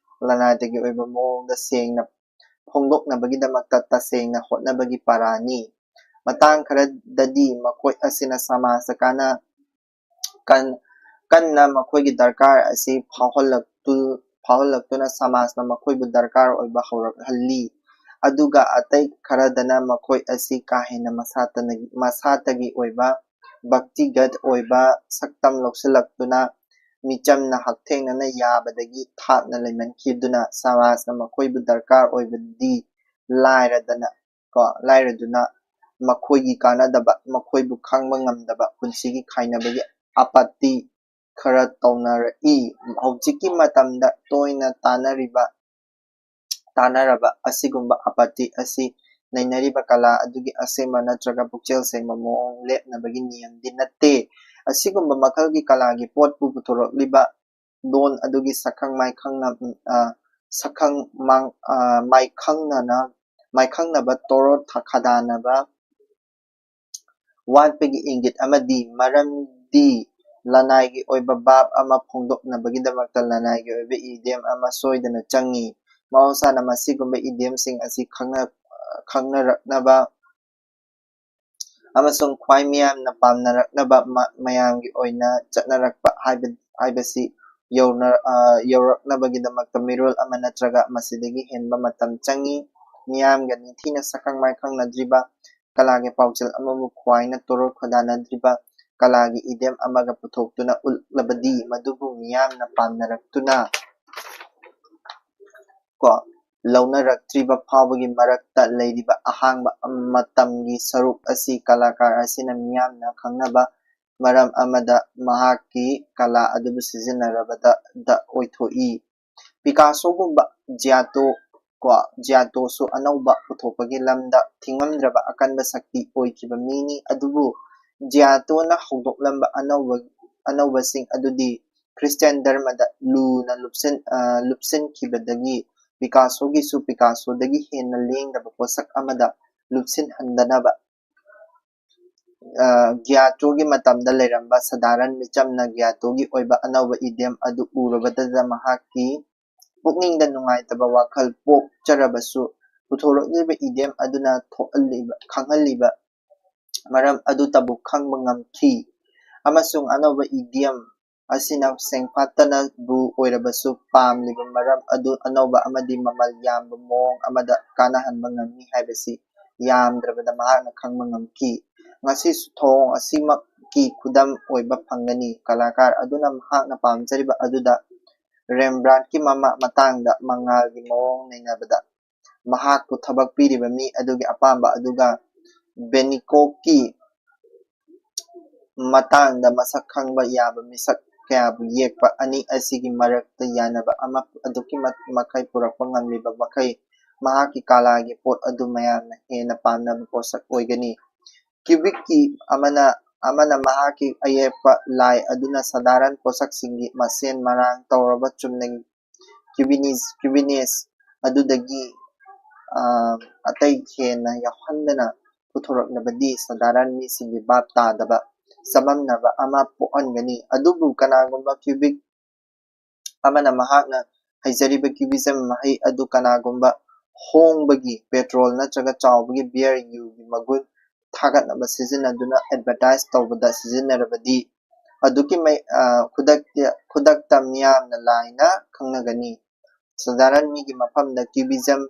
ꯂꯅꯥꯏꯗꯒꯤ ꯑꯣꯏꯕ ꯃꯑꯣꯡꯗ ꯁꯦꯡꯅ ꯐꯣꯡꯗꯣꯛꯅꯕꯒꯤꯗꯃꯛꯇ ꯇꯁꯦꯡꯅ ꯍꯣꯠꯅꯕꯒꯤ ꯄꯔꯥꯅꯤ꯫ ꯃꯇꯥꯡ ꯈꯔꯗꯗꯤ ꯃꯈꯣꯏ ꯑꯁꯤꯅ ꯁꯃꯥꯖꯇ ꯀꯥꯟꯅ ꯀꯟ-, ꯀꯟꯅ ꯃꯈꯣꯏꯒꯤ ꯗꯔꯀꯥꯔ ꯑꯁꯤ ꯐꯥꯎꯍꯜꯂꯛꯇꯨ-, ꯐꯥꯎꯍꯜꯂꯛꯇꯨꯅ ꯁꯃꯥꯖꯅ ꯃꯈꯣꯏꯕꯨ ꯗꯔꯀꯥꯔ ꯑꯣꯏꯕ ꯍꯧꯔꯛꯍꯜꯂꯤ꯫ ꯑꯗꯨꯒ ꯑꯇꯩ ꯈꯔꯗꯅ ꯃꯈꯣꯏ ꯑꯁꯤ ꯀꯥ ꯍꯦꯟꯅ ꯃꯁꯥꯇꯅ-, ꯃꯁꯥꯇꯒꯤ ꯑꯣꯏꯕ, ꯚꯛꯇꯤꯒꯠ ꯑꯣꯏꯕ ꯁꯛꯇꯝ ꯂꯧꯁꯤꯜꯂꯛꯇꯨꯅ ꯃꯤꯆꯝꯅ ꯍꯛꯊꯦꯡꯅꯅ ꯌꯥꯕꯗꯒꯤ ꯊꯥꯞꯅ ꯂꯩꯃꯟꯈꯤꯗꯨꯅ ꯁꯃꯥꯖꯅ ꯃꯈꯣꯏꯕꯨ ꯗꯔꯀꯥꯔ ꯑꯣꯏꯕꯗꯤ ꯂꯥꯏꯔꯗꯅ, ꯀꯣ, ꯂꯥꯏꯔꯗꯨꯅ ꯃꯈꯣꯏꯒꯤ ꯀꯥꯟꯅꯗꯕ, ꯃꯈꯣꯏꯕꯨ ꯈꯪꯕ ꯉꯝꯗꯕ ꯄꯨꯟꯁꯤꯒꯤ ꯈꯥꯏꯅꯕꯒꯤ ꯑꯥꯄꯠꯇꯤ ꯈꯔ ꯇꯧꯅꯔꯛꯏ꯫ ꯍꯧꯖꯤꯛꯀꯤ ꯃꯇꯝꯗ ꯇꯣꯏꯅ ꯇꯥꯅꯔꯤꯕ, ꯇꯥꯅꯔꯕ ꯑꯁꯤꯒꯨꯝꯕ ꯑꯥꯄꯠꯇꯤ ꯑꯁꯤ ꯅꯩꯅꯔꯤꯕ ꯀꯂꯥ ꯑꯗꯨꯒꯤ ꯑꯁꯦꯡꯕ ꯅꯠꯇ꯭ꯔꯒ ꯄꯨꯛꯆꯦꯜ ꯁꯦꯡꯕ ꯃꯑꯣꯡ ꯂꯦꯞꯅꯕꯒꯤ ꯅꯤꯌꯝꯗꯤ ꯅꯠꯇꯦ꯫ ꯑꯁꯤꯒꯨꯝꯕ ꯃꯈꯜꯒꯤ ꯀꯂꯥꯒꯤ ꯄꯣꯠꯄꯨ ꯄꯨꯊꯣꯔꯛꯂꯤꯕ ꯂꯣꯟ ꯑꯗꯨꯒꯤ ꯁꯛꯈꯪ ꯃꯥꯏꯈꯪꯅ-, ꯑ, ꯁꯛꯈꯪ ꯃꯥꯡ-, ꯑ, ꯃꯥꯏꯈꯪꯅꯅ-, ꯃꯥꯏꯈꯪꯅꯕ ꯇꯣꯔꯣꯠ ꯈꯗꯥꯅꯕ ꯋꯥꯠꯄꯒꯤ ꯏꯪꯒꯤꯠ ꯑꯃꯗꯤ ꯃꯔꯝꯗꯤ ꯂꯅꯥꯏꯒꯤ ꯑꯣꯏꯕ ꯚꯥꯕ ꯑꯃ ꯐꯣꯡꯗꯣꯛꯅꯕꯒꯤꯗꯃꯛꯇ ꯂꯅꯥꯏꯒꯤ ꯑꯣꯏꯕ ꯏꯗꯤꯌꯝ ꯑꯃ ꯁꯣꯏꯗꯅ ꯆꯪꯏ꯫ ꯃꯍꯧꯁꯥꯅ ꯃꯁꯤꯒꯨꯝꯕ ꯏꯗꯤꯌꯝꯁꯤꯡ ꯑꯁꯤ ꯈꯪꯅ-, ꯈꯪꯅꯔꯛꯅꯕ ꯑꯃꯁꯨꯡ ꯈ꯭ꯋꯥꯏ ꯃꯤꯌꯥꯝꯅ ꯄꯥꯝꯅꯔꯛꯅꯕ ꯃ-, ꯃꯌꯥꯝꯒꯤ ꯑꯣꯏꯅ ꯆꯠꯅꯔꯛꯄ ꯍꯥꯏꯕ-, ꯍꯥꯏꯕꯁꯤ ꯌꯧꯅ-, ꯑ, ꯌꯧꯔꯛꯅꯕꯒꯤꯗꯃꯛꯇ ꯃꯤꯔꯣꯜ ꯑꯃ ꯅꯠꯇ꯭ꯔꯒ ꯃꯁꯤꯗꯒꯤ ꯍꯦꯟꯕ ꯃꯇꯝ ꯆꯪꯏ꯫ ꯃꯤꯌꯥꯝꯒ ꯅꯤꯡꯊꯤꯅ ꯁꯛꯈꯪ ꯃꯥꯏꯈꯪꯅꯗ꯭ꯔꯤꯕ, ꯀꯂꯥꯒꯤ ꯄꯥꯎꯖꯦꯜ ꯑꯃꯕꯨ ꯈ꯭ꯋꯥꯏꯅ ꯇꯣꯔꯣꯛ ꯈꯣꯏꯗꯥꯅꯗ꯭ꯔꯤꯕ ꯀꯂꯥꯒꯤ ꯏꯗꯦꯝ ꯑꯃꯒ ꯄꯨꯊꯣꯛꯇꯨꯅ ꯎꯠꯂꯕꯗꯤ ꯃꯗꯨꯕꯨ ꯃꯤꯌꯥꯝꯅ ꯄꯥꯝꯅꯔꯛꯇꯨꯅ ꯀꯣ, ꯂꯧꯅꯔꯛꯇ꯭ꯔꯤꯕ ꯐꯥꯎꯕꯒꯤ ꯃꯔꯛꯇ ꯂꯩꯔꯤꯕ ꯑꯍꯥꯡꯕ ꯃꯇꯝꯒꯤ ꯁꯔꯨꯛ ꯑꯁꯤ ꯀꯂꯥꯀꯥꯔ ꯑꯁꯤꯅ ꯃꯤꯌꯥꯝꯅ ꯈꯪꯅꯕ ꯃꯔꯝ ꯑꯃꯗ ꯃꯍꯥꯛꯀꯤ ꯀꯂꯥ ꯑꯗꯨꯕꯨ ꯁꯤꯖꯤꯟꯅꯔꯕꯗ ꯗ ꯑꯣꯏꯊꯣꯛꯏ꯫ ꯄꯤꯀꯥꯁꯣꯒꯨꯝꯕ ꯖꯤꯌꯥꯇꯣ ꯀꯣ, ꯖꯤꯌꯥꯇꯣꯁꯨ ꯑꯅꯧꯕ ꯄꯨꯊꯣꯛꯄꯒꯤ ꯂꯝꯗ ꯊꯤꯡꯉꯝꯗ꯭ꯔꯕ ꯑꯀꯟꯕ ꯁꯛꯇꯤ ꯑꯣꯏꯈꯤꯕ ꯃꯤꯅꯤ꯫ ꯑꯗꯨꯕꯨ ꯖꯤꯌꯥꯇꯣꯅ ꯍꯧꯗꯣꯛꯂꯝꯕ ꯑꯅꯧꯕ, ꯑꯅꯧꯕꯁꯤꯡ ꯑꯗꯨꯗꯤ ꯈ꯭ꯔꯤꯁꯇꯤꯌꯥꯟ ꯙꯔꯃꯗ ꯂꯨꯅ ꯂꯨꯞꯁꯤꯟ-, ꯑ, ꯂꯨꯞꯁꯤꯟꯈꯤꯕꯗꯒꯤ ꯄꯤꯀꯥꯁꯣꯒꯤꯁꯨ ꯄꯤꯀꯥꯁꯣꯗꯒꯤ ꯍꯦꯟꯅ ꯂꯦꯡꯗꯕ ꯄꯣꯠꯁꯛ ꯑꯃꯗ ꯂꯨꯞꯁꯤꯟꯍꯟꯗꯅꯕ ꯒ꯭ꯌꯥꯇꯣꯒꯤ ꯃꯇꯝꯗ ꯂꯩꯔꯝꯕ ꯁꯗꯥꯔꯟ ꯃꯤꯆꯝꯅ ꯒ꯭ꯌꯥꯇꯣꯒꯤ ꯑꯣꯏꯕ ꯑꯅꯧꯕ ꯏꯗꯤꯌꯝ ꯑꯗꯨ ꯎꯔꯨꯕꯗꯗ ꯃꯍꯥꯛꯀꯤ ꯄꯨꯛꯅꯤꯡꯗ ꯅꯨꯡꯉꯥꯏꯇꯕ ꯋꯥꯈꯜ ꯄꯣꯛꯆꯔꯕꯁꯨ, ꯄꯨꯊꯣꯔꯛꯂꯤꯕ ꯏꯗꯤꯌꯝ ꯑꯗꯨꯅ ꯊꯣꯛꯍꯜꯂꯤꯕ, ꯈꯪꯍꯜꯂꯤꯕ ꯃꯔꯝ ꯑꯗꯨꯇꯕꯨ ꯈꯪꯕ ꯉꯝꯈꯤ, ꯑꯃꯁꯨꯡ ꯑꯅꯧꯕ ꯏꯗꯤꯌꯝ ꯑꯁꯤꯅ ꯁꯦꯡꯐꯥꯠꯇꯅꯕꯨ ꯑꯣꯏꯔꯕꯁꯨ ꯄꯥꯝꯂꯤꯕ ꯃꯔꯝ ꯑꯗꯨ ꯑꯅꯧꯕ ꯑꯃꯗꯤ ꯃꯃꯜ ꯌꯥꯝꯕ ꯃꯑꯣꯡ ꯑꯃꯗ ꯀꯥꯟꯅꯍꯟꯕ ꯉꯝꯃꯤ ꯍꯥꯏꯕꯁꯤ ꯌꯥꯝꯗ꯭ꯔꯕꯗ ꯃꯍꯥꯛꯅ ꯈꯪꯕ ꯉꯝꯈꯤ꯫ ꯉꯁꯤꯁꯨ ꯊꯧꯑꯣꯡ ꯑꯁꯤꯃꯛꯀꯤ ꯈꯨꯗꯝ ꯑꯣꯏꯕ ꯐꯪꯒꯅꯤ꯫ ꯀꯂꯥꯀꯥꯔ ꯑꯗꯨꯅ ꯃꯍꯥꯛꯅ ꯄꯥꯝꯖꯔꯤꯕ ꯑꯗꯨꯗ ꯔꯦꯝꯕ꯭ꯔꯥꯟꯠꯀꯤ ꯃꯃꯥ ꯃꯇꯥꯡꯗ ꯃꯉꯥꯜꯒꯤ ꯃꯑꯣꯡ ꯅꯩꯅꯕꯗ ꯃꯍꯥꯛꯄꯨ ꯊꯕꯛ ꯄꯤꯔꯤꯕ ꯃꯤ ꯑꯗꯨꯒꯤ ꯑꯄꯥꯝꯕ ꯑꯗꯨꯒ ꯕꯦꯅꯤꯀꯣꯛꯀꯤ ꯃꯇꯥꯡꯗ ꯃꯁꯛ ꯈꯪꯕ ꯌꯥꯕ ꯃꯤꯁꯛ ꯀꯌꯥꯕꯨ ꯌꯦꯛꯄ ꯑꯅꯤ ꯑꯁꯤꯒꯤ ꯃꯔꯛꯇ ꯌꯥꯅꯕ ꯑꯃ ꯑꯗꯨꯛꯀꯤ ꯃ-, ꯃꯈꯩ ꯄꯨꯔꯛꯄ ꯉꯝꯂꯤꯕ ꯃꯈꯩ ꯃꯍꯥꯛꯀꯤ ꯀꯂꯥꯒꯤ ꯄꯣꯠ ꯑꯗꯨ ꯃꯌꯥꯝꯅ ꯍꯦꯟꯅ ꯄꯥꯝꯅꯕ ꯄꯣꯠꯁꯛ ꯑꯣꯏꯒꯅꯤ꯫ ꯀ꯭ꯌꯨꯕꯤꯛꯀꯤ ꯑꯃꯅ, ꯑꯃꯅ ꯃꯍꯥꯛꯀꯤ ꯑꯌꯦꯛꯄ ꯂꯥꯏ ꯑꯗꯨꯅ ꯁꯗꯥꯔꯟ ꯄꯣꯠꯁꯛꯁꯤꯡꯒꯤ ꯃꯁꯦꯟ ꯃꯔꯥꯡ ꯇꯧꯔꯕ ꯆꯨꯝꯅꯒꯤ ꯀ꯭ꯌꯨꯕꯤꯅꯤꯁ, ꯀ꯭ꯌꯨꯕꯤꯅꯦꯁ ꯑꯗꯨꯗꯒꯤ, ꯑ, ꯑꯇꯩ ꯍꯦꯟꯅ ꯌꯥꯎꯍꯟꯗꯅ ꯄꯨꯊꯣꯔꯛꯂꯕꯗꯤ ꯁꯗꯥꯔꯟ ꯃꯤꯁꯤꯡꯒꯤ ꯚꯥꯞ ꯇꯥꯗꯕ ꯆꯃꯝꯅꯕ ꯑꯃ ꯄꯣꯛꯍꯟꯒꯅꯤ꯫ ꯑꯗꯨꯕꯨ ꯀꯅꯥꯒꯨꯝꯕ ꯀ꯭ꯌꯨꯕꯤꯛ ꯑꯃꯅ ꯃꯍꯥꯛꯅ ꯍꯩꯖꯔꯤꯕ ꯀ꯭ꯌꯨꯕꯤꯖꯝ ꯃꯍꯩ ꯑꯗꯨ ꯀꯅꯥꯒꯨꯝꯕ ꯍꯣꯡꯕꯒꯤ ꯄꯦꯇ꯭ꯔꯣꯜ ꯅꯠꯇ꯭ꯔꯒ ꯆꯥꯎꯕꯒꯤ ꯕꯤꯌꯔ ꯌꯨꯒꯤ ꯃꯒꯨꯟ ꯊꯥꯒꯠꯅꯕ ꯁꯤꯖꯤꯟꯅꯗꯨꯅ ꯑꯦꯗꯚꯔꯇꯥꯏꯖ ꯇꯧꯕꯗ ꯁꯤꯖꯤꯟꯅꯔꯕꯗꯤ ꯑꯗꯨꯛꯀꯤ ꯃꯩ-, ꯑ, ꯈꯨꯗꯛꯇ, ꯈꯨꯗꯛꯇ ꯃꯤꯌꯥꯝꯅ ꯂꯥꯏꯅ ꯈꯪꯅꯒꯅꯤ꯫ ꯁꯗꯥꯔꯟ ꯃꯤꯒꯤ ꯃꯐꯝꯗ ꯀ꯭ꯌꯨꯕꯤꯖꯝ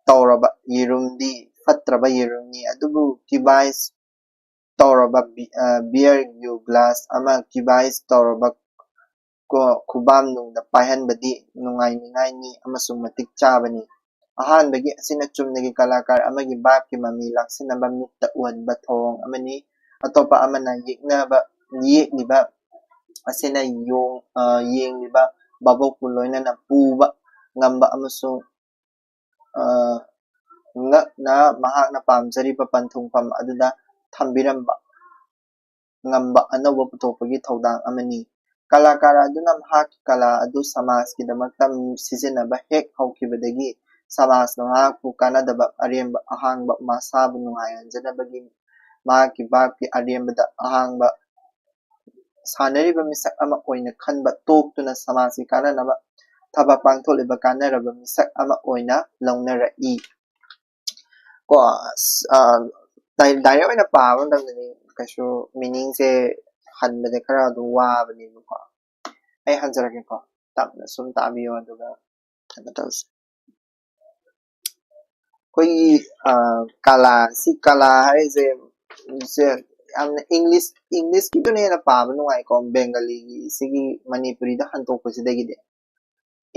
ꯇꯧꯔꯕ ꯌꯦꯔꯨꯝꯗꯤ ꯐꯠꯇ꯭ꯔꯕ ꯌꯦꯔꯨꯝꯅꯤ, ꯑꯗꯨꯕꯨ ꯀ꯭ꯌꯨꯕꯥꯏꯖ ꯇꯧꯔꯕ ꯕꯤ-, ꯑ, ꯕꯤꯌꯔ ꯌꯨ ꯒ꯭ꯂꯥꯁ ꯑꯃ ꯀ꯭ꯌꯨꯕꯥꯏꯖ ꯇꯧꯔꯕ ꯀꯣ-, ꯈꯨꯕꯥꯝꯅꯨꯡꯗ ꯄꯥꯏꯍꯟꯕꯗꯤ ꯅꯨꯡꯉꯥꯏꯅꯤꯡꯉꯥꯏꯅꯤ ꯑꯃꯁꯨꯡ ꯃꯇꯤꯛ ꯆꯥꯕꯅꯤ꯫ ꯑꯍꯥꯟꯕꯒꯤ ꯑꯁꯤꯅ ꯆꯨꯝꯅꯒꯤ ꯀꯂꯥꯀꯥꯔ ꯑꯃꯒꯤ ꯚꯥꯞꯀꯤ ꯃꯃꯤ ꯂꯥꯛꯁꯤꯟꯅꯕ ꯃꯤꯠꯇ ꯎꯍꯟꯕ ꯊꯧꯑꯣꯡ ꯑꯃꯅꯤ꯫ ꯑꯇꯣꯞꯄ ꯑꯃꯅ ꯌꯦꯛꯅꯕ, ꯌꯦꯛꯂꯤꯕ ꯑꯁꯤꯅ ꯌꯣꯡ-, ꯑ, ꯌꯦꯡꯂꯤꯕ ꯚꯥꯕꯣꯛꯄꯨ ꯂꯣꯏꯅꯅ ꯄꯨꯕ ꯉꯝꯕ ꯑꯃꯁꯨꯡ, ꯑ, ꯉꯛꯅ ꯃꯍꯥꯛꯅ ꯄꯥꯝꯖꯔꯤꯕ ꯄꯟꯊꯨꯡꯐꯝ ꯑꯗꯨꯗ ꯊꯝꯕꯤꯔꯝꯕ ꯉꯝꯕ ꯑꯅꯧꯕ ꯄꯨꯊꯣꯛꯄꯒꯤ ꯊꯧꯗꯥꯡ ꯑꯃꯅꯤ꯫ ꯀꯂꯥꯀꯥꯔ ꯑꯗꯨꯅ ꯃꯍꯥꯛꯀꯤ ꯀꯂꯥ ꯑꯗꯨ ꯁꯃꯥꯖꯀꯤꯗꯃꯛꯇ ꯁꯤꯖꯤꯟꯅꯕ ꯍꯦꯛ ꯍꯧꯈꯤꯕꯗꯒꯤ ꯁꯃꯥꯖꯅ ꯃꯍꯥꯛꯄꯨ ꯀꯥꯟꯅꯗꯕ ꯑꯔꯦꯝꯕ ꯑꯍꯥꯡꯕ ꯃꯁꯥꯕꯨ ꯅꯨꯡꯉꯥꯏꯍꯟꯖꯅꯕꯒꯤ ꯃꯍꯥꯛꯀꯤ ꯚꯥꯞꯀꯤ ꯑꯔꯦꯝꯕꯗ ꯑꯍꯥꯡꯕ ꯁꯥꯟꯅꯔꯤꯕ ꯃꯤꯁꯛ ꯑꯃ ꯑꯣꯏꯅ ꯈꯟꯕ ꯇꯣꯛꯇꯨꯅ ꯁꯃꯥꯖꯀꯤ ꯀꯥꯟꯅꯅꯕ ꯊꯕꯛ ꯄꯥꯡꯊꯣꯛꯂꯤꯕ ꯀꯥꯟꯅꯔꯕ ꯃꯤꯁꯛ ꯑꯃ ꯑꯣꯏꯅ ꯂꯧꯅꯔꯛꯏ꯫ ꯀꯣ, ꯑꯁ, ꯑ, ꯗꯥꯏ-, direct ꯑꯣꯏꯅ ꯄꯥꯕ ꯃꯇꯝꯗꯗꯤ ꯀꯩꯁꯨ meaningꯁꯦ ꯍꯟꯕꯗ ꯈꯔ ꯑꯗꯨꯝ ꯋꯥꯕꯅꯦꯕꯀꯣ꯫ ꯑꯩ ꯍꯟꯖꯔꯛꯀꯦꯀꯣ, ꯇꯞꯅ ꯁꯨꯝ ꯇꯥꯕꯤꯌꯣ, ꯑꯗꯨꯒ ꯀꯩꯅꯣ ꯇꯧꯁꯦ꯫ ꯑꯩꯈꯣꯏꯒꯤ, ꯑ, ꯀꯂꯥ, ꯁꯤ ꯀꯂꯥ ꯍꯥꯏꯔꯤꯁꯦ, ꯁꯦ ꯌꯥꯝꯅ English, Englishꯀꯤꯗꯨꯅ ꯍꯦꯟꯅ ꯄꯥꯕ ꯅꯨꯡꯉꯥꯏꯀꯣ, Bengaliꯒꯤ ꯁꯤꯒꯤ ꯃꯅꯤꯄꯨꯔꯤꯗ ꯍꯟꯗꯣꯛꯄꯁꯤꯗꯒꯤꯗꯤ꯫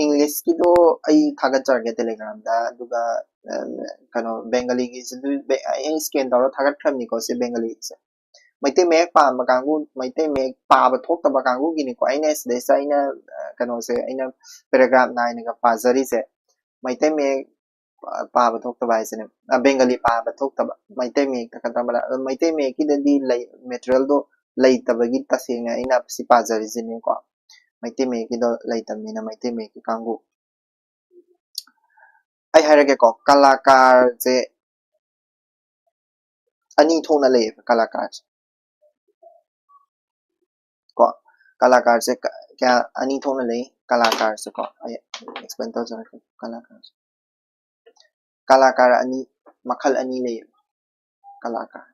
Englishꯀꯤꯗꯣ ꯑꯩ ꯊꯥꯒꯠꯆꯔꯛꯀꯦ Telegramꯗ, ꯑꯗꯨꯒ, ꯑ, ꯀꯩꯅꯣ, Bengaliꯒꯤꯁꯤꯗꯤ ꯕꯦ-, ꯑꯩ scan ꯇꯧꯔ ꯊꯥꯒꯠꯈ꯭ꯔꯕꯅꯤꯀꯣ, ꯁꯤ Bengaliꯒꯤꯁꯦ꯫ ꯃꯩꯇꯩ ꯃꯌꯦꯛ ꯄꯥꯝꯕ ꯀꯥꯡꯕꯨ, ꯃꯩꯇꯩ ꯃꯌꯦꯛ ꯄꯥꯕ ꯊꯣꯛꯇꯕ ꯀꯥꯡꯕꯨꯒꯤꯅꯤꯀꯣ ꯑꯩꯅ ꯁꯤꯗꯩꯁꯤꯗ ꯑꯩꯅ, ꯑ, ꯀꯩꯅꯣꯁꯦ, ꯑꯩꯅ paragraph ꯅꯥꯏꯅꯒ ꯄꯥꯖꯔꯤꯁꯦ꯫ ꯃꯩꯇꯩ ꯃꯌꯦꯛ ꯄꯥ-, ꯄꯥꯕ ꯊꯣꯛꯇꯕ ꯍꯥꯏꯁꯤꯅꯦ, ꯑ, Bengali ꯄꯥꯕ ꯊꯣꯛꯇꯕ, ꯃꯩꯇꯩ ꯃꯌꯦꯛꯇ ꯈꯛꯇꯪ ꯃꯥꯟꯅ-, ꯑꯗꯣ ꯃꯩꯇꯩ ꯃꯌꯦꯛꯀꯤꯗꯗꯤ ꯂꯩ, materialꯗꯣ ꯂꯩꯇꯕꯒꯤ ꯇꯁꯦꯡꯅ ꯑꯩꯅ ꯁꯤ ꯄꯥꯖꯔꯤꯁꯤꯅꯦꯀꯣ꯫ ꯃꯩꯇꯩ ꯃꯌꯦꯛꯀꯤꯗꯣ ꯂꯩꯇꯕꯅꯤꯅ ꯃꯩꯇꯩ ꯃꯌꯦꯛꯀꯤ ꯀꯥꯡꯕꯨ꯫ ꯑꯩ ꯍꯥꯏꯔꯒꯦꯀꯣ, ꯀꯂꯥꯀꯥꯔꯁꯦ ꯑꯅꯤ ꯊꯣꯛꯅ ꯂꯩꯌꯦꯕ, ꯀꯂꯥꯀꯥꯔꯁꯦ꯫ ꯀꯣ, ꯀꯂꯥꯀꯥꯔꯁꯦ ꯀ-, ꯀꯌꯥ, ꯑꯅꯤ ꯊꯣꯛꯅ ꯂꯩ, ꯀꯂꯥꯀꯥꯔꯁꯦꯀꯣ꯫ ꯑꯩ explain ꯇꯧꯖꯔꯛꯀꯦ, ꯀꯂꯥꯀꯥꯔꯁꯦ꯫ ꯀꯂꯥꯀꯥꯔ ꯑꯅꯤ, ꯃꯈꯜ ꯑꯅꯤ ꯂꯩꯌꯦꯕ, ꯀꯂꯥꯀꯥꯔ꯫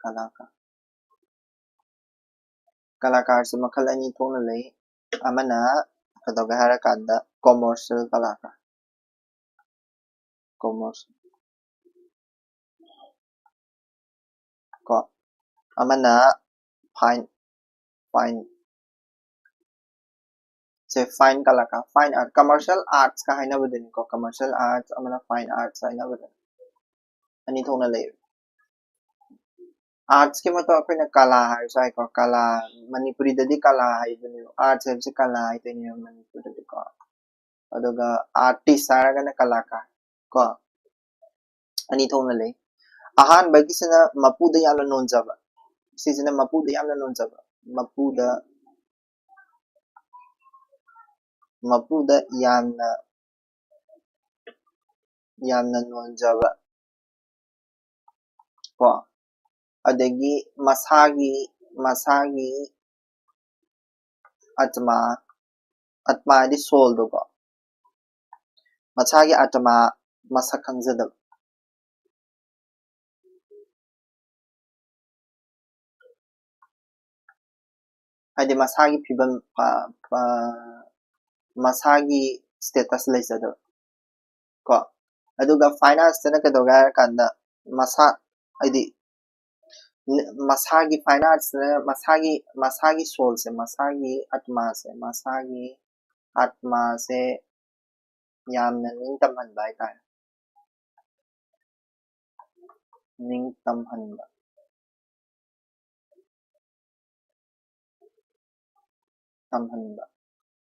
ꯀꯂꯥꯀꯥꯔ꯫ ꯀꯂꯥꯀꯥꯔꯁꯦ ꯃꯈꯜ ꯑꯅꯤ ꯊꯣꯛꯅ ꯂꯩ꯫ ꯑꯃꯅ ꯀꯩꯗꯧꯒꯦ ꯍꯥꯏꯔꯀꯥꯟꯗ commercial ꯀꯂꯥꯀꯥꯔ꯫ Commercial꯫ ꯀꯣ꯫ ꯑꯃꯅ fine, fine꯫ ꯁꯦ fine ꯀꯂꯥꯀꯥꯔ, fine art, commercial artsꯀ ꯍꯥꯏꯅꯕꯗꯨꯅꯤꯀꯣ, commercial arts ꯑꯃꯅ fine arts ꯍꯥꯏꯅꯕꯗꯨꯅꯤ꯫ ꯑꯅꯤ ꯊꯣꯛꯅ ꯂꯩ꯫ Artsꯀꯤ ꯃꯇꯨꯡ ꯑꯩꯈꯣꯏꯅ ꯀꯂꯥ ꯍꯥꯏꯔꯁꯨ ꯌꯥꯏꯀꯣ, ꯀꯂꯥ, ꯃꯅꯤꯄꯨꯔꯤꯗꯗꯤ ꯀꯂꯥ ꯍꯥꯏꯕꯅꯦꯕ, arts ꯍꯥꯏꯕꯁꯤ ꯀꯂꯥ ꯍꯥꯏꯗꯣꯏꯅꯦꯕ ꯃꯅꯤꯄꯨꯔꯗꯗꯤꯀꯣ꯫ ꯑꯗꯨꯒ artist ꯍꯥꯏꯔꯒꯅ ꯀꯂꯥꯀꯥꯔ ꯀꯣ꯫ ꯑꯅꯤ ꯊꯣꯛꯅ ꯂꯩ꯫ ꯑꯍꯥꯟꯕꯒꯤꯁꯤꯅ ꯃꯄꯨꯗ ꯌꯥꯝꯅ ꯅꯣꯟꯖꯕ, ꯁꯤꯁꯤꯅ ꯃꯄꯨꯗ ꯌꯥꯝꯅ ꯅꯣꯟꯖꯕ, ꯃꯄꯨꯗ, ꯃꯄꯨꯗ ꯌꯥꯝꯅ ꯌꯥꯝꯅ ꯅꯣꯟꯖꯕ ꯀꯣ, ꯑꯗꯒꯤ ꯃꯁꯥꯒꯤ ꯃꯁꯥꯒꯤ ꯑꯠꯃꯥ, ꯑꯠꯃꯥ ꯍꯥꯏꯗꯤ soul ꯗꯣ ꯀꯣ, ꯃꯁꯥꯒꯤ ꯑꯠꯃꯥ ꯃꯁꯛ ꯈꯪꯖꯗꯕ꯫ ꯍꯥꯏꯗꯤ ꯃꯁꯥꯒꯤ ꯐꯤꯕꯝ, ꯑ, ꯑ, ꯃꯁꯥꯒꯤ status ꯂꯩꯖꯗꯕ ꯀꯣ꯫ ꯑꯗꯨꯒ fine arts ꯇꯅ ꯀꯩꯗꯧꯒꯦ ꯍꯥꯏꯔ ꯀꯥꯟꯗ, ꯃꯁꯥ, ꯍꯥꯏꯗꯤ ꯃꯁꯥꯒꯤ fine arts ꯇꯅ ꯃꯁꯥꯒꯤ, ꯃꯁꯥꯒꯤ soul ꯁꯦ, ꯃꯁꯥꯒꯤ ꯑꯠꯃꯥꯁꯦ, ꯃꯁꯥꯒꯤ ꯑꯠꯃꯥꯁꯦ ꯌꯥꯝꯅ ꯅꯤꯡꯇꯝꯍꯟꯕ ꯍꯥꯏꯇꯥꯔꯦ꯫ ꯅꯤꯡꯇꯝꯍꯟꯕ꯫ ꯇꯝꯍꯟꯕ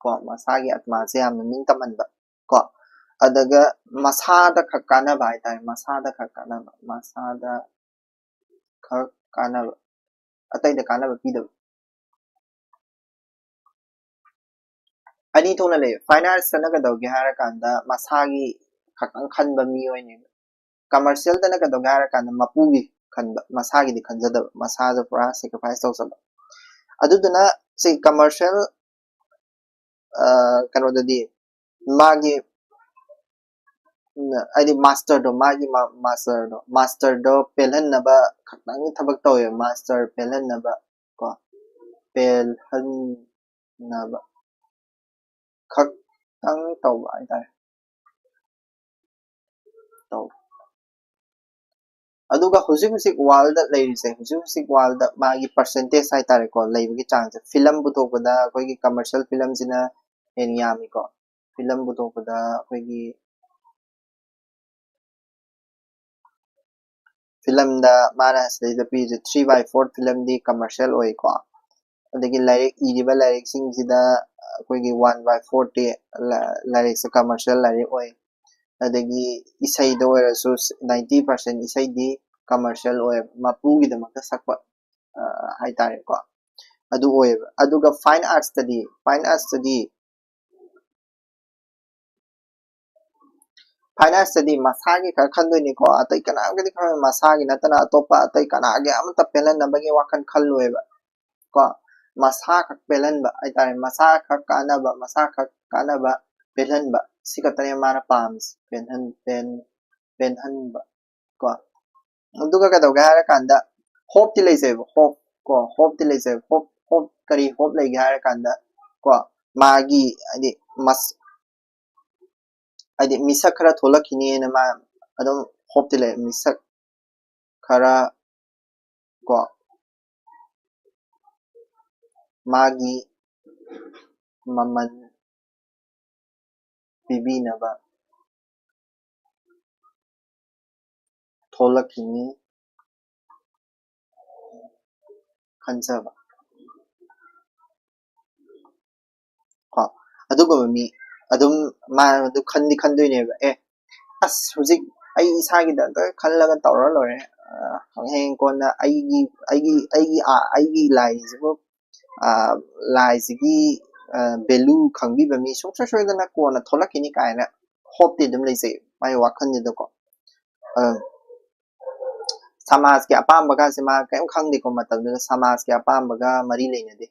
ꯀꯣ, ꯃꯁꯥꯒꯤ ꯑꯠꯃꯥꯁꯦ ꯌꯥꯝꯅ ꯅꯤꯡꯇꯝꯍꯟꯕ ꯀꯣ꯫ ꯑꯗꯨꯒ ꯃꯁꯥꯗ ꯈꯛ ꯀꯥꯟꯅꯕ ꯍꯥꯏꯇꯥꯔꯦ, ꯃꯁꯥꯗ ꯈꯛ ꯀꯥꯟꯅꯕ, ꯃꯁꯥꯗ ꯈꯛ ꯀꯥꯟꯅꯕ, ꯑꯇꯩꯗ ꯀꯥꯟꯅꯕ ꯄꯤꯗꯕ꯫ ꯑꯅꯤ ꯊꯣꯛꯅ ꯂꯩ꯫ Fine arts ꯇꯅ ꯀꯩꯗꯧꯒꯦ ꯍꯥꯏꯔꯀꯥꯟꯗ ꯃꯁꯥꯒꯤ ꯈꯛꯇꯪ ꯈꯟꯕ ꯃꯤꯑꯣꯏꯅꯦꯕ꯫ Commercial ꯇꯅ ꯀꯩꯗꯧꯒꯦ ꯍꯥꯏꯔꯀꯥꯟꯗ ꯃꯄꯨꯒꯤ ꯈꯟꯕ, ꯃꯁꯥꯒꯤꯗꯤ ꯈꯟꯖꯗꯕ, ꯃꯁꯥꯗꯣ ꯄꯨꯔꯥ sacrifice ꯇꯧꯖꯕ꯫ ꯑꯗꯨꯗꯨꯅ ꯁꯤ commercial, ꯑ, ꯀꯩꯅꯣꯗꯗꯤ ꯃꯥꯒꯤ, ꯎꯝ, ꯍꯥꯏꯗꯤ master ꯗꯣ, ꯃꯥꯒꯤ ꯃꯥ-, master ꯗꯣ, master ꯗꯣ ꯄꯦꯜꯍꯟꯅꯕ ꯈꯛꯇꯪ ꯊꯕꯛ ꯇꯧꯋꯦꯕ, master ꯄꯦꯜꯍꯟꯅꯕ ꯀꯣ, ꯄꯦꯜꯍꯟꯅꯕ ꯈꯛꯇꯪ ꯇꯧꯕ ꯍꯥꯏꯇꯥꯔꯦ꯫ ꯇꯧꯕ꯫ ꯑꯗꯨꯒ ꯍꯧꯖꯤꯛ ꯍꯧꯖꯤꯛ world ꯗ ꯂꯩꯔꯤꯁꯦ, ꯍꯧꯖꯤꯛ ꯍꯧꯖꯤꯛ world ꯗ ꯃꯥꯒꯤ percentage ꯍꯥꯏꯇꯥꯔꯦꯀꯣ, ꯂꯩꯕꯒꯤ ꯆꯥꯡꯁꯦ, film ꯄꯨꯊꯣꯛꯄꯗ ꯑꯩꯈꯣꯏꯒꯤ commercial film ꯁꯤꯅ ꯍꯦꯟꯅ ꯌꯥꯝꯃꯤꯀꯣ꯫ Film ꯄꯨꯊꯣꯛꯄꯗ ꯑꯩꯈꯣꯏꯒꯤ film ꯗ ꯃꯥꯅ ꯁꯤꯗꯩꯗ ꯄꯤꯔꯤꯁꯦ three by four film D commercial ꯑꯣꯏꯀꯣ꯫ ꯑꯗꯒꯤ ꯂꯥꯏꯔꯤꯛ ꯏꯔꯤꯕ ꯂꯥꯏꯔꯤꯛꯁꯤꯡꯁꯤꯗ ꯑꯩꯈꯣꯏꯒꯤ one by four ꯗꯤ ꯂꯥꯏꯔꯤꯛꯁꯦ commercial ꯂꯥꯏꯔꯤꯛ ꯑꯣꯏ꯫ ꯑꯗꯒꯤ ꯏꯁꯩꯗ ꯑꯣꯏꯔꯁꯨ ninety percent ꯏꯁꯩꯗꯤ commercial ꯑꯣꯏꯌꯦꯕ, ꯃꯄꯨꯒꯤꯗꯃꯛꯇ ꯁꯛꯄ, ꯑ, ꯍꯥꯏꯇꯥꯔꯦꯀꯣ, ꯑꯗꯨ ꯑꯣꯏꯌꯦꯕ꯫ ꯑꯗꯨꯒ fine arts ꯇꯗꯤ, fine arts ꯇꯗꯤ Finance ꯇꯗꯤ ꯃꯁꯥꯒꯤ ꯈꯛ ꯈꯟꯗꯣꯏꯅꯤꯀꯣ, ꯑꯇꯩ ꯀꯅꯥꯝꯒꯤꯗꯤ ꯈꯟꯂꯣꯏ, ꯃꯁꯥꯒꯤ ꯅꯠꯇꯅ ꯑꯇꯣꯞꯄ ꯑꯇꯩ ꯀꯅꯥꯒꯤ ꯑꯃꯠꯇ ꯄꯦꯜꯍꯟꯅꯕꯒꯤ ꯋꯥꯈꯜ ꯈꯜꯂꯣꯏꯕ ꯀꯣ꯫ ꯃꯁꯥ ꯈꯛ ꯄꯦꯜꯍꯟꯕ ꯍꯥꯏꯇꯥꯔꯦ, ꯃꯁꯥ ꯈꯛ ꯀꯥꯟꯅꯕ, ꯃꯁꯥ ꯈꯛ ꯀꯥꯟꯅꯕ ꯄꯦꯜꯍꯟꯕ, ꯁꯤ ꯈꯛꯇꯅꯦ ꯃꯥꯅ ꯄꯥꯝꯃꯤꯁꯦ, ꯄꯦꯟꯍꯟ ꯄꯦꯟ ꯄꯦꯟꯍꯟꯕ ꯀꯣ꯫ ꯑꯗꯨꯒ ꯀꯩꯗꯧꯒꯦ ꯍꯥꯏꯔꯀꯥꯟꯗ hope ꯇꯤ ꯂꯩꯖꯩꯕ, hope ꯀꯣ, hope ꯇꯤ ꯂꯩꯖꯩꯕ꯫ Hope hope ꯀꯔꯤ hope ꯂꯩꯒꯦ ꯍꯥꯏꯔꯀꯥꯟꯗ ꯀꯣ, ꯃꯥꯒꯤ ꯍꯥꯏꯗꯤ ꯃꯁ ꯍꯥꯏꯗꯤ ꯃꯤꯁꯛ ꯈꯔ ꯊꯣꯛꯂꯛꯈꯤꯅꯤꯅ ꯃꯥ ꯑꯗꯨꯝ hope ꯇꯤ ꯂꯩ, ꯃꯤꯁꯛ ꯈꯔ ꯀꯣ, ꯃꯥꯒꯤ ꯃꯃꯜ ꯄꯤꯕꯤꯅꯕ ꯊꯣꯛꯂꯛꯈꯤꯅꯤ ꯈꯟꯖꯕ ꯀꯣ꯫ ꯑꯗꯨꯒꯨꯝꯕ ꯃꯤ ꯑꯗꯨꯝ ꯃꯥ ꯑꯗꯨ ꯈꯟꯗꯤ ꯈꯟꯗꯣꯏꯅꯦꯕ, ꯑꯦ, ꯑꯁ, ꯍꯧꯖꯤꯛ ꯑꯩ ꯏꯁꯥꯒꯤꯗ ꯑꯝꯇ ꯈꯜꯂꯒ ꯇꯧꯔ ꯂꯣꯏꯔꯦ, ꯑ, ꯍꯌꯦꯡ ꯀꯣꯟꯅ ꯑꯩꯒꯤ ꯑꯩꯒꯤ ꯑꯩꯒꯤ ꯑ, ꯑꯩꯒꯤ ꯂꯥꯏꯁꯤꯕꯨ ꯑ, ꯂꯥꯏꯁꯤꯒꯤ ꯑ, value ꯈꯪꯕꯤꯕ ꯃꯤ ꯁꯨꯡꯁꯣꯏ ꯁꯣꯏꯗꯅ ꯀꯣꯟꯅ ꯊꯣꯛꯂꯛꯈꯤꯅꯤ ꯀꯥꯏꯅ hope ꯇꯤ ꯑꯗꯨꯝ ꯂꯩꯖꯩ ꯃꯥꯒꯤ ꯋꯥꯈꯜꯁꯤꯗꯀꯣ꯫ ꯑ, ꯁꯃꯥꯖꯀꯤ ꯑꯄꯥꯝꯕꯒꯁꯦ ꯃꯥ ꯀꯔꯤꯝ ꯈꯪꯗꯦꯀꯣ, ꯃꯇꯝꯗꯨꯗ ꯁꯃꯥꯖꯀꯤ ꯑꯄꯥꯝꯕꯒ ꯃꯔꯤ ꯂꯩꯅꯗꯦ꯫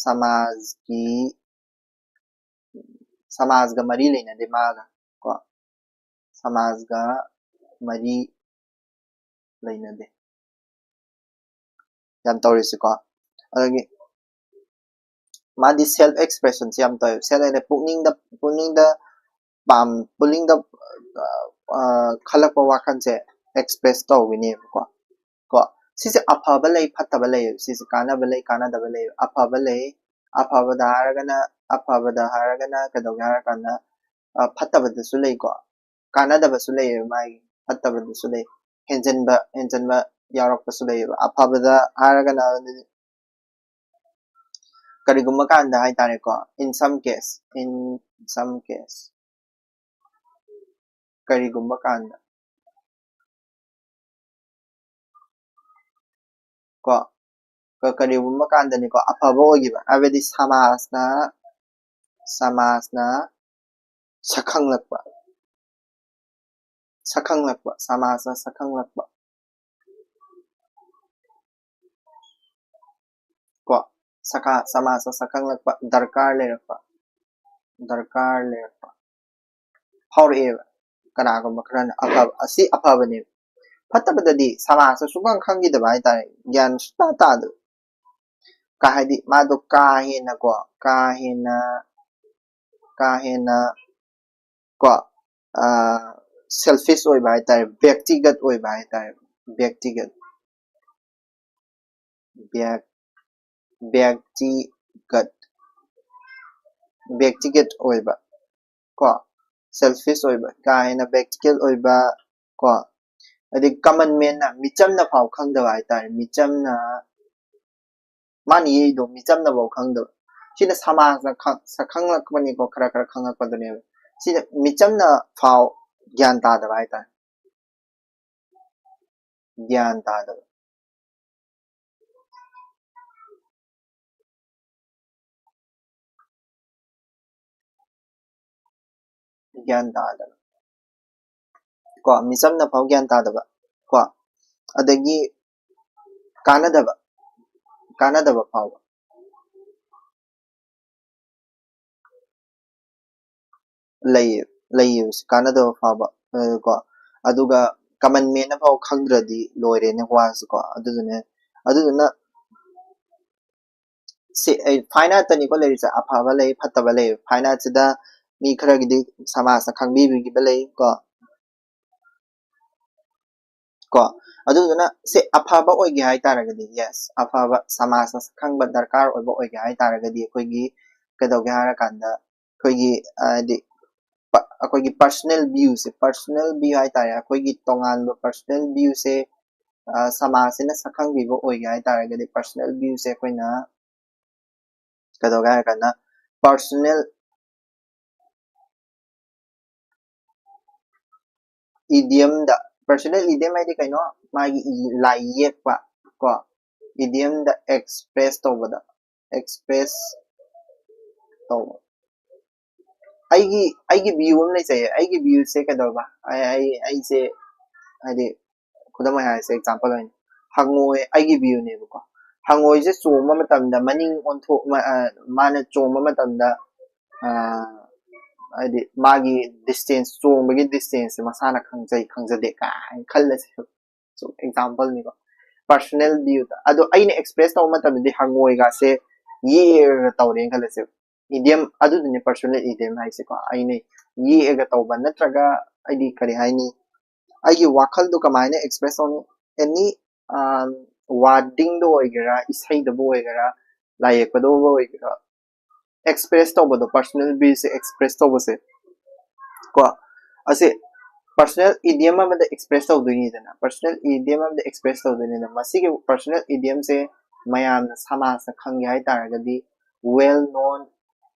ꯁꯃꯥꯖꯀꯤ ꯁꯃꯥꯖꯒ ꯃꯔꯤ ꯂꯩꯅꯗꯦ ꯃꯥꯒ ꯀꯣ꯫ ꯁꯃꯥꯖꯒ ꯃꯔꯤ ꯂꯩꯅꯗꯦ꯫ ꯌꯥꯝ ꯇꯧꯔꯤꯁꯤꯀꯣ꯫ ꯑꯗꯒꯤ ꯃꯥꯗꯤ self expression ꯁꯦ ꯌꯥꯝ ꯇꯧꯋꯦꯕ꯫ Self ꯍꯥꯏꯗꯤ ꯄꯨꯛꯅꯤꯡꯗ, ꯄꯨꯛꯅꯤꯡꯗ ꯄꯥꯝ-, ꯄꯨꯛꯅꯤꯡꯗ, ꯑ, ꯑ, ꯈꯜꯂꯛꯄ ꯋꯥꯈꯜꯁꯦ express ꯇꯧꯕꯤꯅꯦꯕꯀꯣ꯫ ꯀꯣ, ꯁꯤꯁꯦ ꯑꯐꯕ ꯂꯩ, ꯐꯠꯇꯕ ꯂꯩ, ꯁꯤꯁꯦ ꯀꯥꯟꯅꯕ ꯂꯩ, ꯀꯥꯟꯅꯗꯕ ꯂꯩ꯫ ꯑꯐꯕ ꯂꯩ, ꯑꯐꯕꯗ ꯍꯥꯏꯔꯒꯅ, ꯑꯐꯕꯗ ꯍꯥꯏꯔꯒꯅ ꯀꯩꯗꯧꯒꯦ ꯍꯥꯏꯔꯀꯥꯟꯗ, ꯑ, ꯐꯠꯇꯕꯗꯁꯨ ꯂꯩꯀꯣ, ꯀꯥꯟꯅꯗꯕꯁꯨ ꯂꯩꯌꯦꯕ ꯃꯥꯒꯤ, ꯐꯠꯇꯕꯗꯁꯨ ꯂꯩ, ꯍꯦꯟꯖꯟꯕ, ꯍꯦꯟꯖꯟꯕ ꯌꯥꯎꯔꯛꯄꯁꯨ ꯂꯩꯌꯦꯕ꯫ ꯑꯐꯕꯗ ꯍꯥꯏꯔꯒꯅ ꯀꯔꯤꯒꯨꯝꯕ ꯀꯥꯟꯗ ꯍꯥꯏꯇꯥꯔꯦꯀꯣ, in some case, in some case, ꯀꯔꯤꯒꯨꯝꯕ ꯀꯥꯟꯗ ꯀꯣ, ꯀ-, ꯀꯔꯤꯒꯨꯝꯕ ꯀꯥꯟꯗꯅꯤꯀꯣ, ꯑꯐꯕ ꯑꯣꯏꯈꯤꯕ, ꯍꯥꯏꯕꯗꯤ ꯁꯃꯥꯖꯅ, ꯁꯃꯥꯖꯅ ꯁꯛꯈꯪꯂꯛꯄ, ꯁꯛꯈꯪꯂꯛꯄ, ꯁꯃꯥꯖꯇ ꯁꯛꯈꯪꯂꯛꯄ꯫ ꯀꯣ, ꯁꯀꯥ ꯁꯃꯥꯖꯇ ꯁꯛꯈꯪꯂꯛꯄ, ꯗꯔꯀꯥꯔ ꯂꯩꯔꯛꯄ, ꯗꯔꯀꯥꯔ ꯂꯩꯔꯛꯄ ꯐꯥꯎꯔꯛꯑꯦꯕ꯫ ꯀꯅꯥꯒꯨꯝꯕ ꯈꯔꯅ ꯑꯐꯕ, ꯑꯁꯤ ꯑꯐꯕꯅꯦꯕ꯫ ꯐꯠꯇꯕꯗꯗꯤ ꯁꯃꯥꯖꯇ ꯁꯨꯡꯈꯪ ꯈꯪꯈꯤꯗꯕ ꯍꯥꯏꯇꯥꯔꯦ, ꯒ꯭ꯌꯥꯟ ꯁꯨꯡꯇꯥ ꯇꯥꯗꯕ꯫ ꯀꯥ ꯍꯥꯏꯗꯤ ꯃꯥꯗꯣ ꯀꯥ ꯍꯦꯟꯅ ꯀꯣ, ꯀꯥ ꯍꯦꯟꯅ, ꯀꯥ ꯍꯦꯟꯅ ꯀꯣ, ꯁꯦꯜꯐꯤꯁ ꯑꯣꯏꯕ ꯍꯥꯏꯇꯥꯔꯦ, ꯕ꯭ꯌꯛꯇꯤꯒꯠ ꯑꯣꯏꯕ ꯍꯥꯏꯇꯥꯔꯦ, ꯕ꯭ꯌꯛꯇꯤꯒꯠ, ꯕ꯭ꯌꯛ-, ꯕ꯭ꯌꯛꯇꯤꯒꯠ, ꯕ꯭ꯌꯛꯇꯤꯒꯠ ꯑꯣꯏꯕ ꯀꯣ, ꯁꯦꯜꯐꯤꯁ ꯑꯣꯏꯕ, ꯀꯥ ꯍꯦꯟꯅ ꯕ꯭ꯌꯛꯇꯤꯒꯠ ꯑꯣꯏꯕ ꯀꯣ, ꯑꯗꯩ ꯀꯃꯟ ꯃꯦꯟꯅ, ꯃꯤꯆꯝꯅ ꯐꯥꯎ ꯈꯪꯗꯕ ꯍꯥꯏꯇꯥꯔꯦ, ꯃꯤꯆꯝꯅ, ꯃꯥꯅ ꯌꯦꯛꯏꯗꯣ ꯃꯤꯆꯝꯅꯐꯥꯎ ꯈꯪꯗꯕ꯫ ꯁꯤꯅ ꯁꯃꯥꯖꯅ ꯈꯪ-, ꯁꯛꯈꯪꯂꯛꯄꯅꯤꯀꯣ, ꯈꯔ ꯈꯔ ꯈꯪꯉꯛꯄꯗꯨꯅꯦꯕ꯫ ꯁꯤꯗ ꯃꯤꯆꯝꯅ ꯐꯥꯎ ꯒ꯭ꯌꯥꯟ ꯇꯥꯗꯕ ꯍꯥꯏꯇꯥꯔꯦ꯫ ꯒ꯭ꯌꯥꯟ ꯇꯥꯗꯕ꯫ ꯒ꯭ꯌꯥꯟ ꯇꯥꯗꯕ꯫ ꯀꯣ, ꯃꯤꯆꯝꯅ ꯐꯥꯎ ꯒ꯭ꯌꯥꯟ ꯇꯥꯗꯕ꯫ ꯀꯣ, ꯑꯗꯒꯤ ꯀꯥꯟꯅꯗꯕ, ꯀꯥꯟꯅꯗꯕ ꯐꯥꯎꯕ ꯂꯩꯌꯦ, ꯂꯩꯌꯦꯕ, ꯀꯥꯟꯅꯗꯕ ꯐꯥꯎꯕ, ꯑ, ꯀꯣ꯫ ꯑꯗꯨꯒ ꯀꯃꯟ ꯃꯦꯟꯅ ꯐꯥꯎ ꯈꯪꯗ꯭ꯔꯗꯤ ꯂꯣꯏꯔꯦꯅꯦ ꯋꯥꯁꯦ ꯀꯣ꯫ ꯑꯗꯨꯗꯨꯅ, ꯑꯗꯨꯗꯨꯅ ꯁꯤ, ꯑꯩ, ꯐꯥꯏꯅꯥꯏꯠꯇꯅꯤꯀꯣ ꯂꯩꯔꯤꯁꯦ, ꯑꯐꯕ ꯂꯩ, ꯐꯠꯇꯕ ꯂꯩ꯫ ꯐꯥꯏꯅꯥꯏꯠꯁꯤꯗ ꯃꯤ ꯈꯔꯒꯤꯗꯤ ꯁꯃꯥꯖꯅ ꯈꯪꯕꯤꯕ ꯂꯩ ꯀꯣ꯫ ꯀꯣ, ꯑꯗꯨꯗꯨꯅ ꯁꯤ ꯑꯐꯕ ꯑꯣꯏꯒꯦ ꯍꯥꯏꯇꯥꯔꯒꯗꯤ, ꯌꯦꯁ, ꯑꯐꯕ ꯁꯃꯥꯖꯅ ꯈꯪꯕ ꯗꯔꯀꯥꯔ ꯑꯣꯏꯕ ꯑꯣꯏꯒꯦ ꯍꯥꯏꯇꯥꯔꯒꯗꯤ, ꯑꯩꯈꯣꯏꯒꯤ ꯀꯩꯗꯧꯒꯦ ꯍꯥꯏꯔꯀꯥꯟꯗ, ꯑꯩꯈꯣꯏꯒꯤ, ꯍꯥꯏꯗꯤ, ꯄ-, ꯑꯩꯈꯣꯏꯒꯤ ꯄꯔꯁꯅꯦꯜ ꯚ꯭ꯌꯨꯁꯦ, ꯄꯔꯁꯅꯦꯜ ꯚ꯭ꯌꯨ ꯍꯥꯏꯇꯥꯔꯦ, ꯑꯩꯈꯣꯏꯒꯤ ꯇꯣꯉꯥꯟꯕ ꯄꯔꯁꯅꯦꯜ ꯚ꯭ꯌꯨꯁꯦ, ꯑ, ꯁꯃꯥꯖꯁꯤꯅ ꯁꯛꯈꯪꯕꯤꯕ ꯑꯣꯏꯒꯦ ꯍꯥꯏꯇꯥꯔꯒꯗꯤ, ꯄꯔꯁꯅꯦꯜ ꯚ꯭ꯌꯨꯁꯦ ꯑꯩꯈꯣꯏꯅ ꯀꯩꯗꯧꯒꯦ ꯍꯥꯏꯔꯀꯥꯟꯗ, ꯄꯔꯁꯅꯦꯜ ꯏꯗꯤꯌꯝꯗ, ꯄꯔꯁꯅꯦꯜ ꯏꯗꯤꯌꯝ ꯍꯥꯏꯗꯤ ꯀꯩꯅꯣ? ꯃꯥꯒꯤ ꯏ-, ꯂꯥꯏ ꯌꯦꯛꯄ ꯀꯣ, ꯏꯗꯤꯌꯝꯗ ꯑꯦꯛꯁꯄ꯭ꯔꯦꯁ ꯇꯧꯕꯗ, ꯑꯦꯛꯁꯄ꯭ꯔꯦꯁ ꯇꯧꯕ꯫ ꯑꯩꯒꯤ ꯑꯩꯒꯤ ꯚ꯭ꯌꯨ ꯑꯃ ꯂꯩꯖꯩꯌꯦ꯫ ꯑꯩꯒꯤ ꯚ꯭ꯌꯨꯁꯦ ꯀꯩꯗꯧꯕ? ꯑꯩ ꯑꯩ ꯑꯩꯁꯦ ꯍꯥꯏꯗꯤ, ꯈꯨꯗꯝ ꯑꯣꯏꯅ ꯍꯥꯏꯔꯁꯦ, ꯑꯦꯛꯖꯥꯝꯄꯜ ꯑꯣꯏꯅ, ꯍꯪꯉꯣꯏ ꯑꯩꯒꯤ ꯚ꯭ꯌꯨꯅꯦꯕꯀꯣ꯫ ꯍꯪꯉꯣꯏꯁꯦ ꯆꯣꯡꯕ ꯃꯇꯝꯗ ꯃꯅꯤꯡ ꯑꯣꯟꯊꯣꯛ ꯃꯥꯅ ꯆꯣꯡꯕ ꯃꯇꯝꯗ ꯍꯥꯏꯗꯤ ꯃꯥꯒꯤ ꯗꯤꯁꯇꯦꯟꯁ, ꯆꯣꯡꯕꯒꯤ ꯗꯤꯁꯇꯦꯟꯁꯁꯦ ꯃꯁꯥꯅ ꯈꯪꯖꯩ ꯈꯪꯖꯗꯦ ꯀꯥꯏꯅ ꯈꯜꯂꯁꯦ꯫ ꯁꯨꯝ ꯑꯦꯛꯖꯥꯝꯄꯜꯅꯤꯀꯣ, ꯄꯔꯁꯣꯅꯦꯜ ꯚ꯭ꯌꯨꯗ꯫ ꯑꯗꯣ ꯑꯩꯅ ꯑꯦꯛꯁꯄ꯭ꯔꯦꯁ ꯇꯧꯕ ꯃꯇꯝꯗꯗꯤ ꯍꯪꯉꯣꯏꯒꯥꯁꯦ ꯌꯦꯛꯑꯒ ꯇꯧꯔꯦꯅ ꯈꯜꯂꯁꯦ꯫ ꯏꯗꯤꯌꯝ ꯑꯗꯨꯗꯨꯅꯦ ꯄꯔꯁꯣꯅꯦꯜ ꯏꯗꯤꯌꯝ ꯍꯥꯏꯁꯦꯀꯣ꯫ ꯑꯩꯅ ꯌꯦꯛꯑꯒ ꯇꯧꯕ ꯅꯠꯇ꯭ꯔꯒ ꯑꯩꯗꯤ ꯀꯔꯤ ꯍꯥꯏꯅꯤ, ꯑꯩꯒꯤ ꯋꯥꯈꯜꯗꯣ ꯀꯃꯥꯏꯅ ꯑꯦꯛꯁꯄ꯭ꯔꯦꯁ ꯇꯧꯅꯤ? ꯑꯦꯅꯤ ꯋꯥꯔꯗꯤꯡꯗ ꯑꯣꯏꯒꯦꯔꯥ, ꯏꯁꯩꯗꯕꯨ ꯑꯣꯏꯒꯦꯔꯥ, ꯂꯥꯏ ꯌꯦꯛꯄꯗꯕꯨ ꯑꯣꯏꯒꯦꯔꯥ, ꯑꯦꯛꯁꯄ꯭ꯔꯦꯁ ꯇꯧꯕꯗꯣ, ꯄꯔꯁꯣꯅꯦꯜ ꯚ꯭ꯌꯨꯁꯦ ꯑꯦꯛꯁꯄ꯭ꯔꯦꯁ ꯇꯧꯕꯁꯦ ꯀꯣ, ꯑꯁꯤ ꯄꯔꯁꯣꯅꯦꯜ ꯏꯗꯤꯌꯝ ꯑꯃꯗ ꯑꯦꯛꯁꯄ꯭ꯔꯦꯁ ꯇꯧꯗꯣꯏꯅꯤꯗꯅ, ꯄꯔꯁꯣꯅꯦꯜ ꯏꯗꯤꯌꯝ ꯑꯃꯗ ꯑꯦꯛꯁꯄ꯭ꯔꯦꯁ ꯇꯧꯗꯣꯏꯅꯤꯗꯅ꯫ ꯃꯁꯤꯒꯤ ꯄꯔꯁꯣꯅꯦꯜ ꯏꯗꯤꯌꯝꯁꯦ ꯃꯌꯥꯝꯅ, ꯁꯃꯥꯖꯅ ꯈꯪꯒꯦ ꯍꯥꯏꯇꯥꯔꯒꯗꯤ, ꯋꯦꯜ ꯅꯣꯟ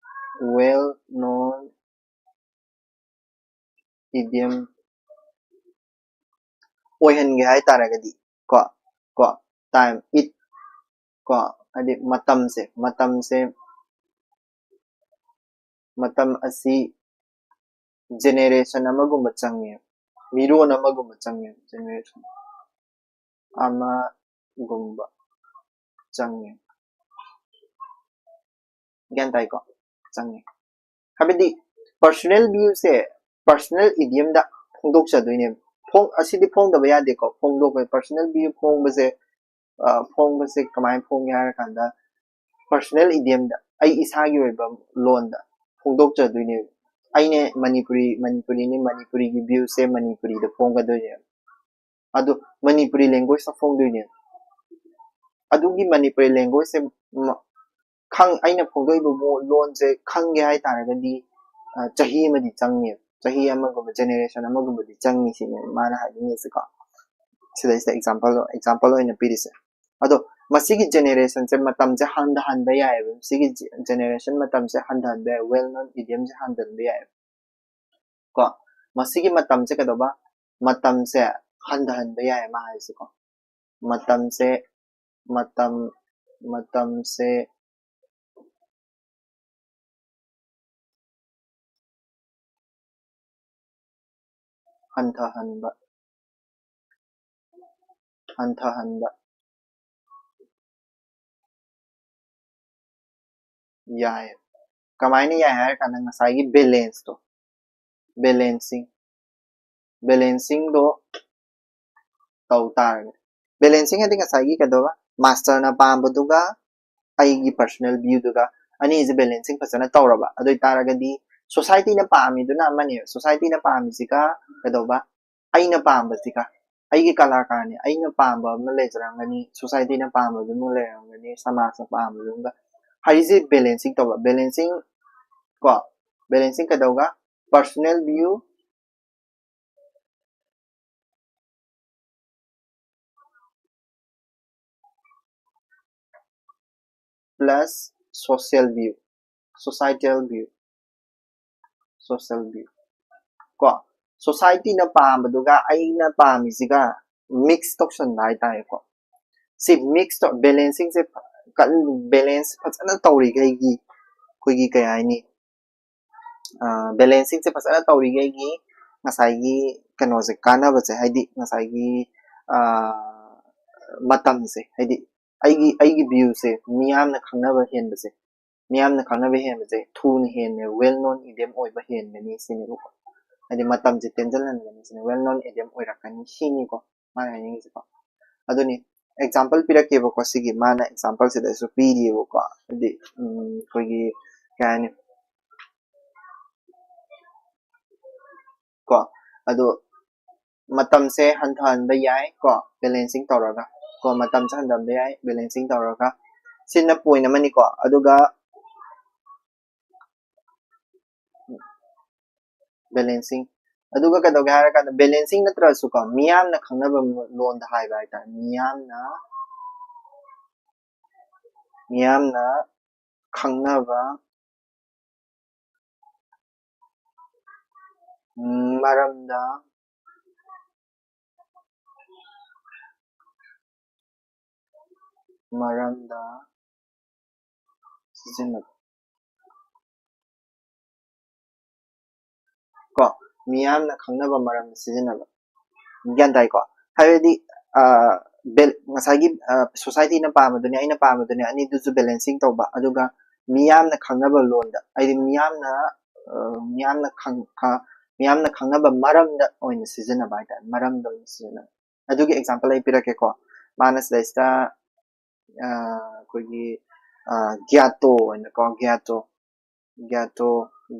ꯋꯦꯜ ꯅꯣꯟ ꯏꯗꯤꯌꯝ ꯑꯣꯏꯍꯟꯒꯦ ꯍꯥꯏꯇꯥꯔꯒꯗꯤ ꯀꯣ, ꯀꯣ, ꯇꯥꯏꯝ, ꯏꯠ ꯀꯣ, ꯍꯥꯏꯗꯤ ꯃꯇꯝꯁꯦ, ꯃꯇꯝꯁꯦ, ꯃꯇꯝ ꯑꯁꯤ ꯖꯦꯅꯦꯔꯦꯁꯟ ꯑꯃꯒꯨꯝꯕ ꯆꯪꯉꯦ, ꯃꯤꯔꯣꯟ ꯑꯃꯒꯨꯝꯕ ꯆꯪꯉꯦ, ꯖꯦꯅꯦꯔꯦꯁꯟ ꯑꯃꯒꯨꯝꯕ ꯆꯪꯉꯦ꯫ ꯒ꯭ꯌꯥꯟ ꯇꯥꯏꯀꯣ? ꯆꯪꯉꯦ꯫ ꯍꯥꯏꯕꯗꯤ ꯄꯔꯁꯣꯅꯦꯜ ꯚ꯭ꯌꯨꯁꯦ ꯄꯔꯁꯣꯅꯦꯜ ꯏꯗꯤꯌꯝꯗ ꯐꯣꯡꯗꯣꯛꯆꯗꯣꯏꯅꯦꯕ꯫ ꯐꯣꯡ-, ꯑꯁꯤꯗꯤ ꯐꯣꯡꯗꯕ ꯌꯥꯗꯦꯀꯣ꯫ ꯐꯣꯡꯗꯣꯛꯄ, ꯄꯔꯁꯣꯅꯦꯜ ꯚ꯭ꯌꯨ ꯐꯣꯡꯕꯁꯦ, ꯑ, ꯐꯣꯡꯕꯁꯦ ꯀꯃꯥꯏꯅ ꯐꯣꯡꯒꯦ ꯍꯥꯏꯔ ꯀꯥꯟꯗ, ꯄꯔꯁꯣꯅꯦꯜ ꯏꯗꯤꯌꯝꯗ, ꯑꯩ ꯏꯁꯥꯒꯤ ꯑꯣꯏꯕ ꯂꯣꯟꯗ ꯐꯣꯡꯗꯣꯛꯆꯗꯣꯏꯅꯦꯕ꯫ ꯑꯩꯅ ꯃꯅꯤꯄꯨꯔꯤ, ꯃꯅꯤꯄꯨꯔꯤꯅꯤ, ꯃꯅꯤꯄꯨꯔꯤꯒꯤ ꯚ꯭ꯌꯨꯁꯦ ꯃꯅꯤꯄꯨꯔꯤꯗ ꯐꯣꯡꯒꯗꯣꯏꯅꯦꯕ꯫ ꯑꯗꯣ ꯃꯅꯤꯄꯨꯔꯤ ꯂꯦꯡꯒ꯭ꯋꯦꯖꯇ ꯐꯣꯡꯗꯣꯏꯅꯦꯕ꯫ ꯑꯗꯨꯒꯤ ꯃꯅꯤꯄꯨꯔꯤ ꯂꯦꯡꯒ꯭ꯋꯦꯖꯁꯦ ꯃ-, ꯈꯪ-, ꯑꯩꯅ ꯐꯣꯡꯗꯣꯛꯏꯕ ꯃꯑꯣꯡ-, ꯂꯣꯟꯁꯦ ꯈꯪꯒꯦ ꯍꯥꯏꯇꯥꯔꯒꯗꯤ, ꯑ, ꯆꯍꯤ ꯑꯃꯗꯤ ꯆꯪꯉꯦꯕ꯫ ꯆꯍꯤ ꯑꯃꯒꯨꯝꯕ, ꯖꯦꯅꯦꯔꯦꯁꯟ ꯑꯃꯒꯨꯝꯕꯗꯤ ꯆꯪꯉꯤ ꯁꯤꯅꯦ ꯃꯥꯅ ꯍꯥꯏꯅꯤꯡꯉꯤꯁꯦꯀꯣ꯫ ꯁꯤꯗꯩꯁꯤꯗ ꯑꯦꯛꯖꯥꯝꯄꯜ, ꯑꯦꯛꯖꯥꯝꯄꯜ ꯑꯣꯏꯅ ꯄꯤꯔꯤꯁꯦ꯫ ꯑꯗꯣ ꯃꯁꯤꯒꯤ ꯖꯦꯅꯦꯔꯦꯁꯟꯁꯦ ꯃꯇꯝꯁꯦ ꯍꯟꯊꯍꯟꯕ ꯌꯥꯏꯑꯕ꯫ ꯁꯤꯒꯤ ꯖꯦ-, ꯖꯦꯅꯦꯔꯦꯁꯟ ꯃꯇꯝꯁꯦ ꯍꯟꯊꯍꯟꯕ ꯌꯥꯏ, ꯋꯦꯜ ꯅꯣꯟ ꯏꯗꯤꯌꯝꯁꯦ ꯍꯟꯊꯍꯟꯕ ꯌꯥꯏꯑꯕ꯫ ꯀꯣ, ꯃꯁꯤꯒꯤ ꯃꯇꯝꯁꯦ ꯀꯩꯗꯧꯕ? ꯃꯇꯝꯁꯦ ꯍꯟꯊꯍꯟꯕ ꯌꯥꯏ ꯃꯥ ꯍꯥꯏꯁꯦꯀꯣ꯫ ꯃꯇꯝꯁꯦ, ꯃꯇꯝ, ꯃꯇꯝꯁꯦ ꯍꯟꯊꯍꯟꯕ, ꯍꯟꯊꯍꯟꯕ ꯌꯥꯏ꯫ ꯀꯃꯥꯏꯅ ꯌꯥꯏ ꯍꯥꯏꯔ ꯀꯥꯟꯗ, ꯉꯁꯥꯏꯒꯤ balance ꯇꯣ, balancing, balancing ꯗꯣ ꯇꯧ ꯇꯥꯔꯒꯗꯤ, balancing ꯍꯥꯏꯗꯤ ꯉꯁꯥꯏꯒꯤ ꯀꯩꯗꯧꯕ, master ꯅ ꯄꯥꯝꯕꯗꯨꯒ ꯑꯩꯒꯤ personal view ꯗꯨꯒ ꯑꯅꯤꯁꯦ balancing ꯐꯖꯅ ꯇꯧꯔꯕ, ꯑꯗꯨ ꯑꯣꯏꯇꯥꯔꯒꯗꯤ society ꯅ ꯄꯥꯝꯃꯤꯗꯨꯅ ꯑꯃꯅꯦꯕ, society ꯅ ꯄꯥꯝꯃꯤꯁꯤꯒ ꯀꯩꯗꯧꯕ, ꯑꯩꯅ ꯄꯥꯝꯕꯁꯤꯒ, ꯑꯩꯒꯤ ꯀꯂꯥꯀꯥꯔꯅꯤ, ꯑꯩꯅ ꯄꯥꯝꯕ ꯑꯃ ꯂꯩꯖꯔꯝꯒꯅꯤ, society ꯅ ꯄꯥꯝꯕꯗꯨ ꯑꯃ ꯂꯩꯔꯝꯒꯅꯤ, ꯁꯃꯥꯖꯅ ꯄꯥꯝꯕꯗꯨ ꯑꯃꯒ, ꯍꯥꯏꯔꯤꯁꯦ balancing ꯇꯧꯕ꯫ Balancing ꯀꯣ, balancing ꯀꯩꯗꯧꯒ, personal view plus social view, societal view, social view ꯀꯣ, society ꯅ ꯄꯥꯝꯕꯗꯨꯒ ꯑꯩꯅ ꯄꯥꯝꯃꯤꯁꯤꯒ mix ꯇꯧꯁꯟꯕ ꯍꯥꯏꯇꯥꯔꯦꯀꯣ꯫ ꯁꯤ mix ꯇꯧ, balancing ꯁꯦ ꯐ-, ꯀꯟ-, balance ꯐꯖꯅ ꯇꯧꯔꯤꯈꯩꯒꯤ ꯑꯩꯈꯣꯏꯒꯤ ꯀꯩ ꯍꯥꯏꯅꯤ, balancing ꯁꯦ ꯐꯖꯅ ꯇꯧꯔꯤꯈꯩꯒꯤ ꯉꯁꯥꯏꯒꯤ ꯀꯩꯅꯣꯁꯦ, ꯀꯥꯟꯅꯕꯁꯦ, ꯍꯥꯏꯗꯤ ꯉꯁꯥꯏꯒꯤ, ꯑ, ꯃꯇꯝꯁꯦ, ꯍꯥꯏꯗꯤ ꯑꯩꯒꯤ, ꯑꯩꯒꯤ view ꯁꯦ ꯃꯤꯌꯥꯝꯅ ꯈꯪꯅꯕ ꯍꯦꯟꯕꯁꯦ, ꯃꯤꯌꯥꯝꯅ ꯈꯪꯅꯕ ꯍꯦꯟꯕꯁꯦ ꯊꯨꯅ ꯍꯦꯟꯅ well known idiom ꯑꯣꯏꯕ ꯍꯦꯟꯒꯅꯤ ꯁꯤꯅꯦꯕꯀꯣ꯫ ꯍꯥꯏꯗꯤ ꯃꯇꯝꯁꯦ ꯇꯦꯟꯖꯜꯍꯟꯒꯅꯤ ꯁꯤꯅꯤ, well known idiom ꯑꯣꯏꯔꯛꯀꯅꯤ ꯁꯤꯅꯤꯀꯣ ꯃꯥꯅ ꯍꯥꯏꯅꯤꯡꯉꯤꯁꯦꯀꯣ꯫ ꯑꯗꯨꯅꯤ, example ꯄꯤꯔꯛꯀꯦꯕꯀꯣ, ꯁꯤꯒꯤ ꯃꯥꯅ example ꯁꯤꯗꯁꯨ ꯄꯤꯔꯤꯑꯕꯀꯣ꯫ ꯍꯥꯏꯗꯤ, ꯎꯝ, ꯑꯩꯈꯣꯏꯒꯤ ꯀꯩ ꯍꯥꯏꯅꯤ, ꯀꯣ, ꯑꯗꯣ ꯃꯇꯝꯁꯦ ꯍꯟꯊꯍꯟꯕ ꯌꯥꯏ ꯀꯣ, balancing ꯇꯧꯔꯒ ꯀꯣ, ꯃꯇꯝꯁꯦ ꯍꯟꯊꯍꯟꯕ ꯌꯥꯏ balancing ꯇꯧꯔꯒ꯫ ꯁꯤꯅ point ꯑꯃꯅꯤꯀꯣ꯫ ꯑꯗꯨꯒ balancing, ꯑꯗꯨꯒ ꯀꯩꯗꯧꯒꯦ ꯍꯥꯏꯔ ꯀꯥꯟꯗ, balancing ꯅꯠꯇ꯭ꯔꯁꯨꯀꯣ, ꯃꯤꯌꯥꯝꯅ ꯈꯪꯅꯕ ꯂꯣꯟꯗ ꯍꯥꯏꯕ ꯍꯥꯏꯇꯥꯔꯦ, ꯃꯤꯌꯥꯝꯅ, ꯃꯤꯌꯥꯝꯅ ꯈꯪꯅꯕ ꯃꯔꯝꯗ, ꯃꯔꯝꯗ ꯁꯤꯖꯤꯟꯅꯕ ꯀꯣ꯫ ꯃꯤꯌꯥꯝꯅ ꯈꯪꯅꯕ ꯃꯔꯝꯗ ꯁꯤꯖꯤꯟꯅꯕ꯫ ꯒ꯭ꯌꯥꯟ ꯇꯥꯏꯀꯣ? ꯍꯥꯏꯕꯗꯤ ꯉꯁꯥꯏꯒꯤ ꯁꯣꯁꯥꯏꯇꯤꯅ ꯄꯥꯝꯕꯗꯨꯅꯦ, ꯑꯩꯅ ꯄꯥꯝꯕꯗꯨꯅꯦ, ꯑꯅꯤꯗꯨꯁꯨ ꯕꯦꯂꯦꯟꯁꯤꯡ ꯇꯧꯕ꯫ ꯑꯗꯨꯒ ꯃꯤꯌꯥꯝꯅ ꯈꯪꯅꯕ ꯂꯣꯟꯗ, ꯍꯥꯏꯗꯤ ꯃꯤꯌꯥꯝꯅ ꯃꯤꯌꯥꯝꯅ ꯃꯤꯌꯥꯝꯅ ꯈꯪꯅꯕ ꯃꯔꯝꯗ ꯑꯣꯏꯅ ꯁꯤꯖꯤꯟꯅꯕ ꯍꯥꯏꯇꯥꯔꯦ, ꯃꯔꯝꯗ ꯑꯣꯏꯅ ꯁꯤꯖꯤꯟꯅꯕ꯫ ꯑꯗꯨꯒꯤ ꯑꯦꯛꯖꯥꯝꯄꯜ ꯑꯩ ꯄꯤꯔꯛꯀꯦꯀꯣ꯫ ꯃꯥꯅ ꯁꯤꯗꯩꯁꯤꯗ ꯑꯩꯈꯣꯏꯒꯤ ꯒ꯭ꯌꯥꯇꯣ ꯑꯣꯏꯅꯀꯣ, ꯒ꯭ꯌꯥꯇꯣ, ꯒ꯭ꯌꯥꯇꯣ,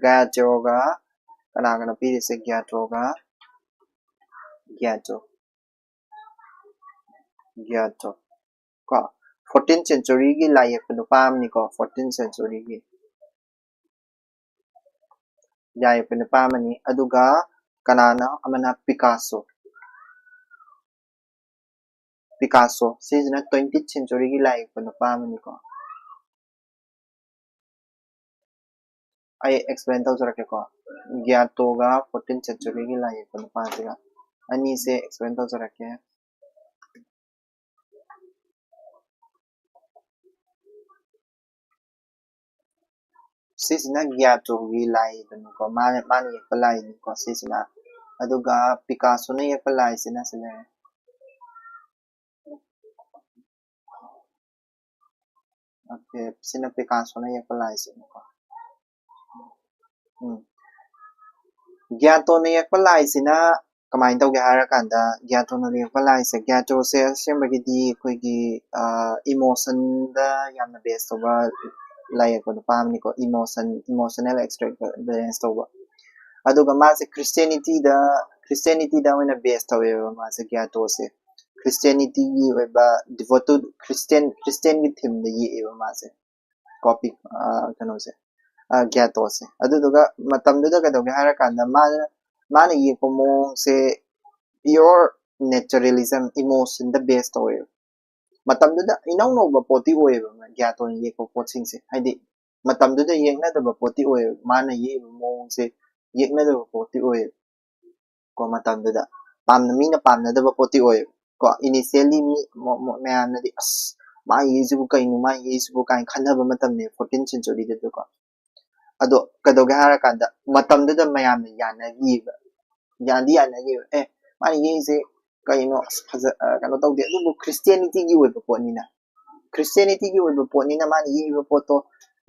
ꯒ꯭ꯌꯥꯇꯣꯒ ꯀꯅꯥꯒꯅꯣ ꯄꯤꯔꯤꯁꯦ? ꯒ꯭ꯌꯥꯇꯣꯒ, ꯒ꯭ꯌꯥꯇꯣ, ꯒ꯭ꯌꯥꯇꯣ ꯀꯣ, ꯐꯣꯔꯇꯤꯟ ꯁꯦꯟꯆꯨꯔꯤꯒꯤ ꯂꯥꯏ ꯌꯦꯛꯄ ꯅꯨꯄꯥ ꯑꯃꯅꯤꯀꯣ, ꯐꯣꯔꯇꯤꯟ ꯁꯦꯟꯆꯨꯔꯤꯒꯤ ꯂꯥꯏ ꯌꯦꯛꯄ ꯅꯨꯄꯥ ꯑꯃꯅꯤ꯫ ꯑꯗꯨꯒ ꯀꯅꯥꯅꯣ ꯑꯃꯅ? ꯄꯤꯀꯥꯁꯣ꯫ ꯄꯤꯀꯥꯁꯣ ꯁꯤꯁꯤꯅ ꯇ꯭ꯋꯦꯟꯇꯤ ꯁꯦꯟꯆꯨꯔꯤꯒꯤ ꯂꯥꯏ ꯌꯦꯛꯄ ꯅꯨꯄꯥ ꯑꯃꯅꯤꯀꯣ꯫ ꯑꯩ ꯑꯦꯛꯁꯄ꯭ꯂꯦꯟ ꯇꯧꯖꯔꯛꯀꯦꯀꯣ, ꯒ꯭ꯌꯥꯇꯣꯒ ꯐꯣꯔꯇꯤꯟ ꯁꯦꯟꯆꯨꯔꯤꯒꯤ ꯂꯥꯏ ꯌꯦꯛꯄ ꯅꯨꯄꯥꯁꯤꯒ꯫ ꯑꯅꯤꯁꯦ ꯑꯦꯛꯁꯄ꯭ꯂꯦꯟ ꯇꯧꯖꯔꯛꯀꯦ꯫ ꯁꯤꯁꯤꯅ ꯒ꯭ꯌꯥꯇꯣꯒꯤ ꯂꯥꯏꯗꯨꯅꯤꯀꯣ, ꯃꯥꯅ ꯃꯥꯅ ꯌꯦꯛꯄ ꯂꯥꯏꯅꯤꯀꯣ ꯁꯤꯁꯤꯅ꯫ ꯑꯗꯨꯒ ꯄꯤꯀꯥꯁꯣꯅ ꯌꯦꯛꯄ ꯂꯥꯏꯁꯤꯅ ꯁꯤ ꯂꯩꯔꯦ꯫ ꯑꯣꯀꯦ, ꯁꯤꯅ ꯄꯤꯀꯥꯁꯣꯅ ꯌꯦꯛꯄ ꯂꯥꯏꯁꯤꯅꯤꯀꯣ꯫ ꯎꯝ꯫ ꯒ꯭ꯌꯥꯇꯣꯅ ꯌꯦꯛꯄ ꯂꯥꯏꯁꯤꯅ ꯀꯃꯥꯏꯅ ꯇꯧꯒꯦ ꯍꯥꯏꯔꯀꯥꯟꯗ, ꯒ꯭ꯌꯥꯇꯣꯅ ꯌꯦꯛꯄ ꯂꯥꯏꯁꯦ, ꯒ꯭ꯌꯥꯇꯣꯁꯦ ꯑꯁꯦꯡꯕꯒꯤꯗꯤ ꯑꯩꯈꯣꯏꯒꯤ ꯏꯃꯣꯁꯟꯗ ꯌꯥꯝꯅ ꯕꯦꯁ ꯇꯧꯕ ꯂꯥꯏ ꯌꯦꯛꯄ ꯅꯨꯄꯥ ꯑꯃꯅꯤꯀꯣ, ꯏꯃꯣꯁꯟ ꯏꯃꯣꯁꯅꯦꯜ ꯑꯦꯛꯁꯄꯤꯔꯤꯌꯦꯟꯁ ꯇꯧꯕ꯫ ꯑꯗꯨꯒ ꯃꯥꯁꯦ ꯈ꯭ꯔꯤꯁꯇꯦꯅꯤꯇꯤꯗ ꯈ꯭ꯔꯤꯁꯇꯦꯅꯤꯇꯤꯗ ꯑꯣꯏꯅ ꯕꯦꯁ ꯇꯧꯋꯦꯕ ꯃꯥꯁꯦ, ꯒ꯭ꯌꯥꯇꯣꯁꯦ꯫ ꯈ꯭ꯔꯤꯁꯇꯦꯅꯤꯇꯤꯒꯤ ꯑꯣꯏꯕ ꯗꯤꯚꯣꯇꯨ ꯈ꯭ꯔꯤꯁꯇꯦꯟ ꯈ꯭ꯔꯤꯁꯇꯦꯟꯒꯤ ꯊꯤꯝꯗ ꯌꯦꯛꯑꯦꯕ ꯃꯥꯁꯦ, ꯀꯣꯄꯤ ꯀꯩꯅꯣꯁꯦ, ꯒ꯭ꯌꯥꯇꯣꯁꯦ꯫ ꯑꯗꯨꯗꯨꯒ ꯃꯇꯝꯗꯨꯗ ꯀꯩꯗꯧꯒꯦ ꯍꯥꯏꯔꯀꯥꯟꯗ ꯃꯥꯅ ꯃꯥꯅ ꯌꯦꯛꯄ ꯃꯑꯣꯡꯁꯦ ꯄꯤꯌꯣꯔ ꯅꯦꯆꯔꯦꯂꯤꯖꯝ, ꯏꯃꯣꯁꯟꯗ ꯕꯦꯁ ꯇꯧꯋꯦꯕ꯫ ꯃꯇꯝꯗꯨꯗ ꯏꯅꯧ ꯅꯧꯕ ꯄꯣꯠꯇꯤ ꯑꯣꯏꯌꯦꯕ ꯒ꯭ꯌꯥꯇꯣꯅ ꯌꯦꯛꯄ ꯄꯣꯠꯁꯤꯡꯁꯦ꯫ ꯍꯥꯏꯗꯤ ꯃꯇꯝꯗꯨꯗ ꯌꯦꯛꯅꯗꯕ ꯄꯣꯠꯇꯤ ꯑꯣꯏꯌꯦꯕ꯫ ꯃꯥꯅ ꯌꯦꯛꯏꯕ ꯃꯑꯣꯡꯁꯦ ꯌꯦꯛꯅꯗꯕ ꯄꯣꯠꯇꯤ ꯑꯣꯏꯌꯦꯕ꯫ ꯀꯣ ꯃꯇꯝꯗꯨꯗ ꯄꯥꯝꯅ ꯃꯤꯅ ꯄꯥꯝꯅꯗꯕ ꯄꯣꯠꯇꯤ ꯑꯣꯏꯌꯦꯕ꯫ ꯀꯣ ꯏꯅꯤꯁꯤꯌꯦꯜꯂꯤ ꯃꯤ ꯃ- ꯃ- ꯃꯌꯥꯝꯅꯗꯤ "ꯑꯁ, ꯃꯥ ꯌꯦꯛꯏꯁꯤꯕꯨ ꯀꯩꯅꯣ, ꯃꯥ ꯌꯦꯛꯏꯁꯤꯕꯨ?" ꯀꯥꯏꯅ ꯈꯟꯅꯕ ꯃꯇꯝꯅꯦ ꯐꯣꯔꯇꯤꯟ ꯁꯦꯟꯆꯨꯔꯤꯗꯨꯗꯀꯣ꯫ ꯑꯗꯣ ꯀꯩꯗꯧꯒꯦ ꯍꯥꯏꯔꯀꯥꯟꯗ ꯃꯇꯝꯗꯨꯗ ꯃꯌꯥꯝꯅ ꯌꯥꯅꯈꯤꯕ, ꯌꯥꯗꯤ ꯌꯥꯅꯈꯤꯕ, "ꯑꯦ, ꯃꯥꯅ ꯌꯦꯛꯏꯁꯦ ꯀꯩꯅꯣ, ꯑꯁ, ꯐꯖ-, ꯑ, ꯀꯩꯅꯣ ꯇꯧꯗꯦ", ꯑꯗꯨꯕꯨ ꯈ꯭ꯔꯤꯁꯇꯤꯌꯥꯅꯤꯇꯤꯒꯤ ꯑꯣꯏꯕ ꯄꯣꯠꯅꯤꯅ, ꯈ꯭ꯔꯤꯁꯇꯤꯌꯥꯅꯤꯇꯤꯒꯤ ꯑꯣꯏꯕ ꯄꯣꯠꯅꯤꯅ ꯃꯥꯅ ꯌꯦꯛꯏꯕ ꯄꯣꯠꯇꯣ